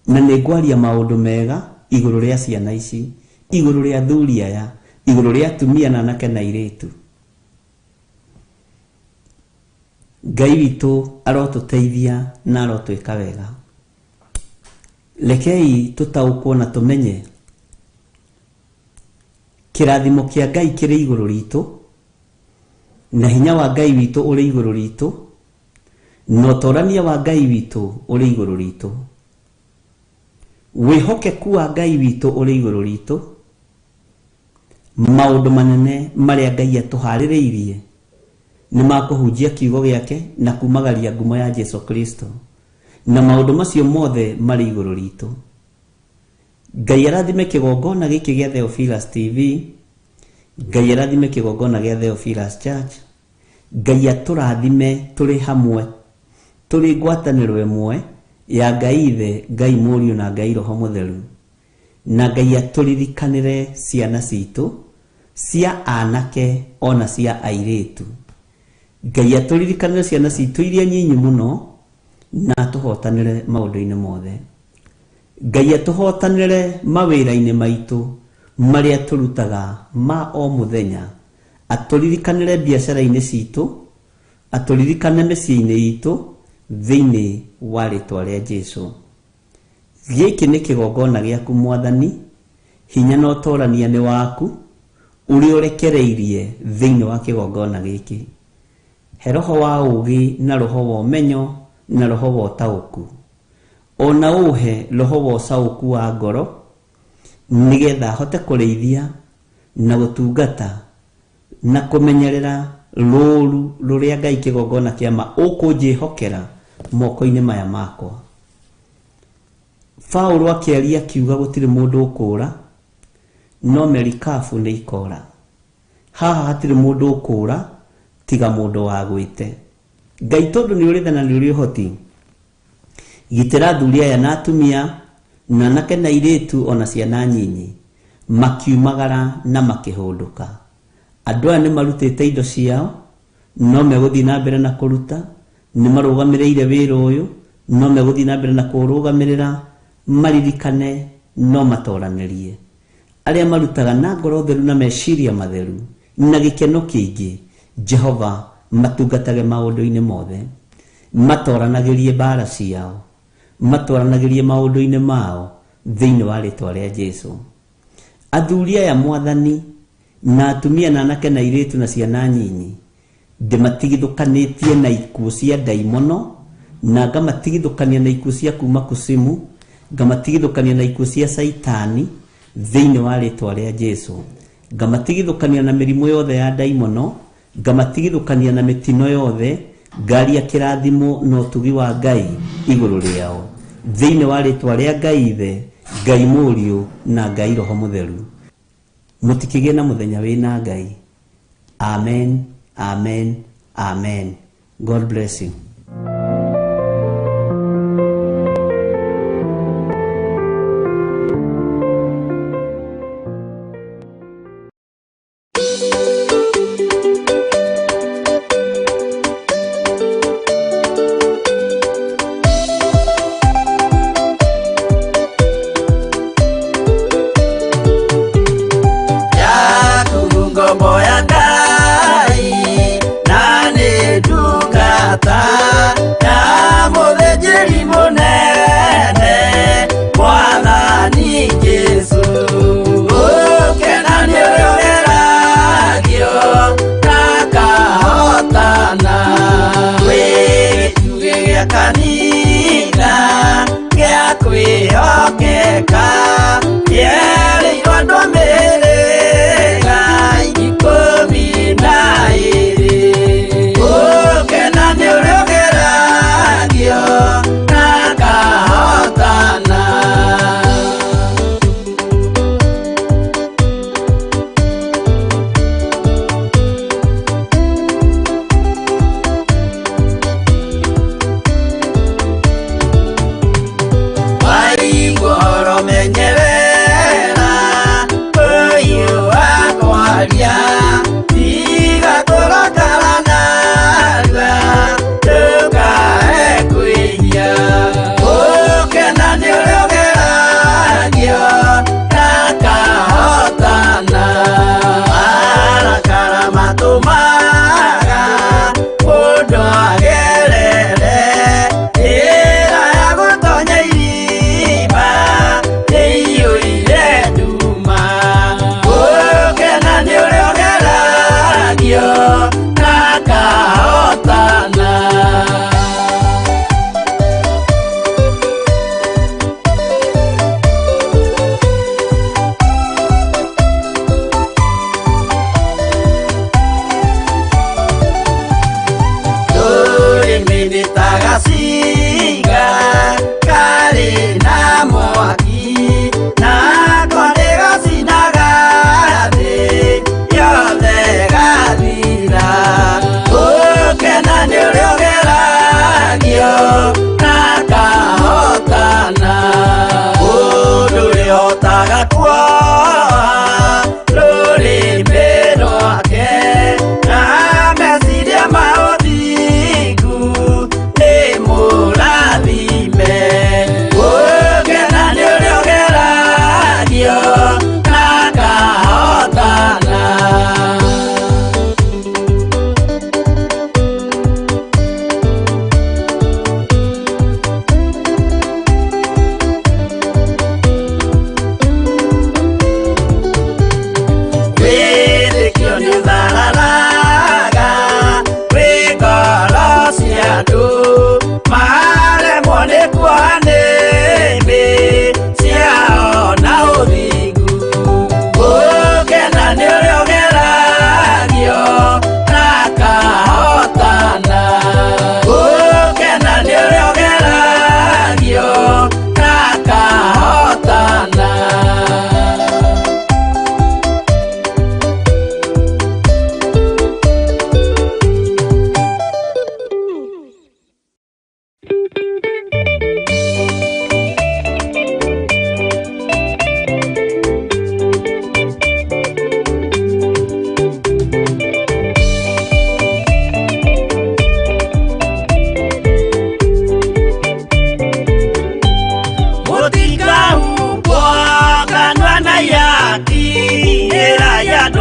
na nĩ ngwaria maũndũ mega igũrũ rĩa ciana ici, igũrũ rĩa athuri aya, igũrũ rĩa atumia na anake na airĩtu. Ngai witũ arotũteithia na arotwĩka wega. Rekei tũtaũkwo na tũmenye kĩrathimo kĩa Ngai kĩrĩ igũrũ ritũ, na hinya wa Ngai witũ ũrĩ igũrũ ritũ, na ũtorania wa Ngai witũ ũrĩ igũrũ ritũ. Wĩhokeku wa Ngai witũ ũrĩ igũrũ ritũ. Maũndũ manene marĩa Ngai atũharĩrĩirie nĩ ma kũhunjia kiugo gĩake na kumagaria ngumo ya Jesu Kristo, na maũndũ macio mothe marĩ igũrũ ritũ. Ngai arathime kĩgongona gĩkĩ gĩa Theophilus TV, Ngai arathime kĩgongona gĩa Theophilus Church, Ngai atũrathime tũrĩ hamwe, tũrĩ ngwatanĩro ĩmwe ya Ngai Ithe, Ngai Mũriũ na Ngai Roho Mũtheru. Na Ngai atũririkanĩre ciana citũ cia anake ona cia airĩtu. Ngai atũririkanĩre ciana citũ iria nyinyi mũno na atũhotanĩre maũndũ-inĩ mothe. Ngai atũhotanĩre mawĩra-inĩ maitũ marĩa tũrutaga ma o mũthenya. Atũririkanĩre biacara-inĩ citũ, atũririkane mĩciĩ-inĩ itũ thĩinĩ wa rĩtwa rĩa Jesũ. Gĩkĩ nĩ kĩgongona gĩaku Mwathani, Hinya na ũtorania nĩ waku ũrĩa ũrekereirie thĩinĩ wa kĩgongona gĩkĩ. He roho wa ũũgĩ na roho wa ũmenyo na roho wa ũtaũku. O na ũhe roho wa ũcaũku wa ngoro nĩgetha hote kũrĩithia na gũtungata na kũmenyerera rũũru rũrĩa Ngai kĩgongona kĩa ma ũkũnjĩhokera moko-inĩ maya makwa. Paũlũ akĩaria akiuga gũtirĩ mũndũ ũkũũra, no merikabu nĩ ikora. Haha hatirĩ mũndũ ũkũũra tiga mũndũ wagwĩte. Ngai tondũ nĩ ũrĩ tha na nĩ ũrĩ ũhoti, gitĩra athuri aya na atumia na anake na airĩtu ona ciana nyinyi, makiumagara na makĩhũndũka. Andũ aya nĩ marutĩte indo ciao, no megũthiĩ na mbere na kũruta, nĩ marũgamĩrĩire wĩra ũyũ, no megũthiĩ na mbere na kũũrũgamĩrĩra, maririkane no matoranĩrie. Arĩa marutaga na ngoro theru na meciria matheru na gĩkeno kĩingĩ, Jehova matungatage maũndũ-inĩ mothe, matoranagĩrie mbara ciao, matwaranagĩrie maũndũ-inĩ mao thĩinĩ wa rĩtwa rĩa Jesu. Athuri aya Mwathani, na atumia na anake na airĩtu na ciana nyinyi, ndĩmatigithũkanĩtie na ikuũ cia ndaimono, na ngamatigithũkania na ikuũ cia kuma kusimu, ngamatigithũkania na ikuũ cia Saitani thĩinĩ wa rĩtwa rĩa Jesu, ngamatigithũkania na mĩrimũ yothe ya ndaimono, ngamatigithũkania na mĩtino yothe, ngaria kĩrathimo na ũtugi wa Ngai igũrũ rĩao thĩinĩ wa rĩtwa rĩa Ngai Ithe, Ngai Mũriũ na Ngai Roho Mũtheru. Mũtikĩgĩe na mũthenya wĩna Ngai. Amen, amen, amen. God bless you. Yaku ngombo ya Ngai na nĩ ndungata.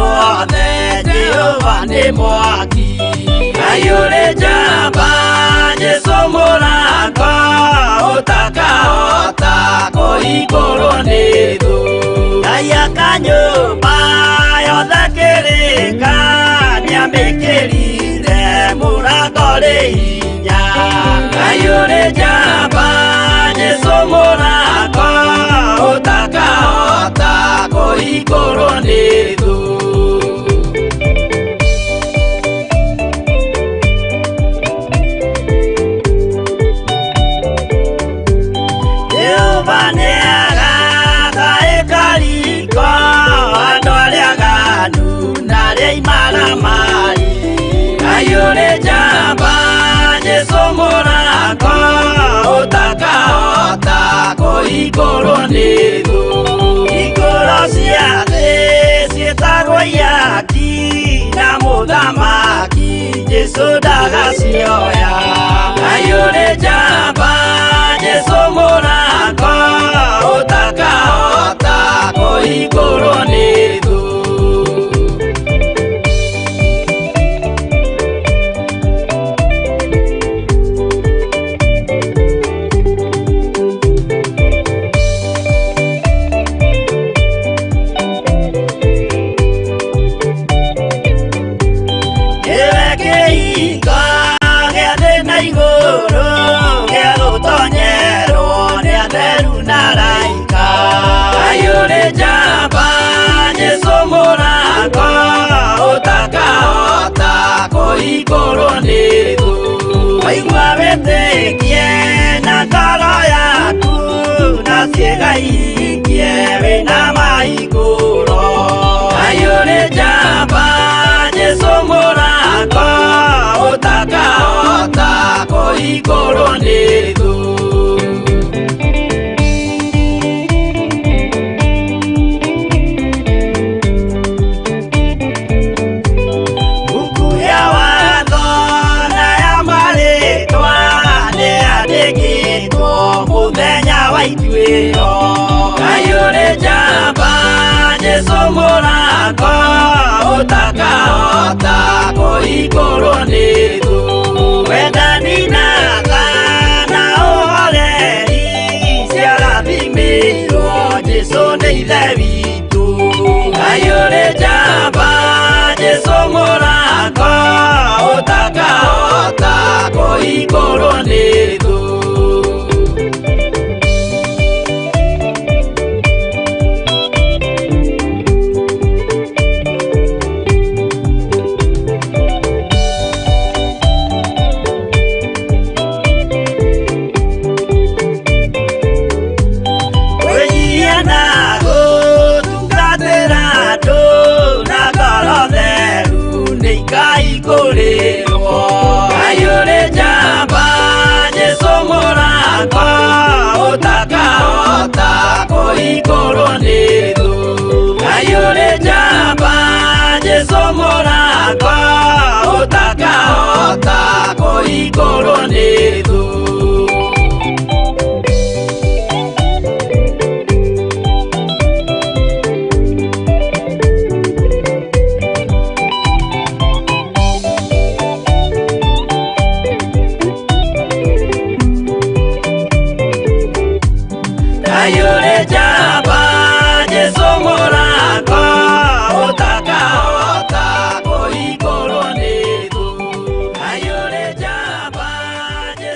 andũ othe Jehova nĩ mwaki. Ngai ũrĩ njamba Jesũ mũrango ũtakahota kũhingũrwo nĩ thũ. Ngai aka nyũmba yothe kĩrĩka nĩamĩkĩrire mũrango rĩ hinya. Ngai ũrĩ njamba Jesũ mũrango ũtakahota kũhingũrwo nĩ thũ. Jehova nĩagaka ĩkariko andũ arĩa aganu na arĩa imaramari. Ngai ũrĩ njamba Jesũ mũrango ũtakahota kũhingũrwo nĩ thũ. Hingũro cia thĩ ciĩtagwo ihaki na mũthamaki Jesũ ndagacioya. Ngai ũrĩ njamba Jesũ mũrango ũtakahota kũhingũrwo nĩ thũ. Nĩwe kĩhingo gĩa thĩ na igũrũ gĩa gũtonyerwo nĩ atheru na araika. Ngai ũrĩ njamba Jesũ mũrango ũtakahota kũhingũrwo nĩ thũ. Waigua wĩtĩkie na ngoro yaku na ciĩga ihingie wĩna mahingũro. Ngai ũrĩ njamba Jesũ mũrango ũtakahota kũhingũrwo nĩ thũ. Buku ya watho na ya marĩtwa nĩyandĩkĩtwo mũthenya wa ituĩro. Ngai ũrĩ njamba Jesũ mũrango ũtakahota kũhingũrwo nĩ thũ. Wendani na tha na ũhoreri ciarathimĩirwo Jesũ nĩ Ithe witũ. Ngai ũrĩ njamba Jesũ mũrango ũtakahota kũhingũrwo nĩ thũ. Wĩnyihia na gũtungatĩra andũ na ngoro theru nĩikaihingũrĩrwo. Ngai ũrĩ njamba Jesũ mũrango ũtakahota kũhingũrwo nĩ thũ. Ngai ũrĩ njamba Jesũ mũrango ũtakahota kũhingũrwo nĩ thũ. Ngai ũrĩ njamba Jesũ mũrango ũtakahota kũhingũrwo nĩ thũ. Ngai ũrĩ njamba Jesũ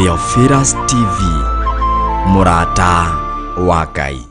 Theophilus TV, mũrata wa Ngai.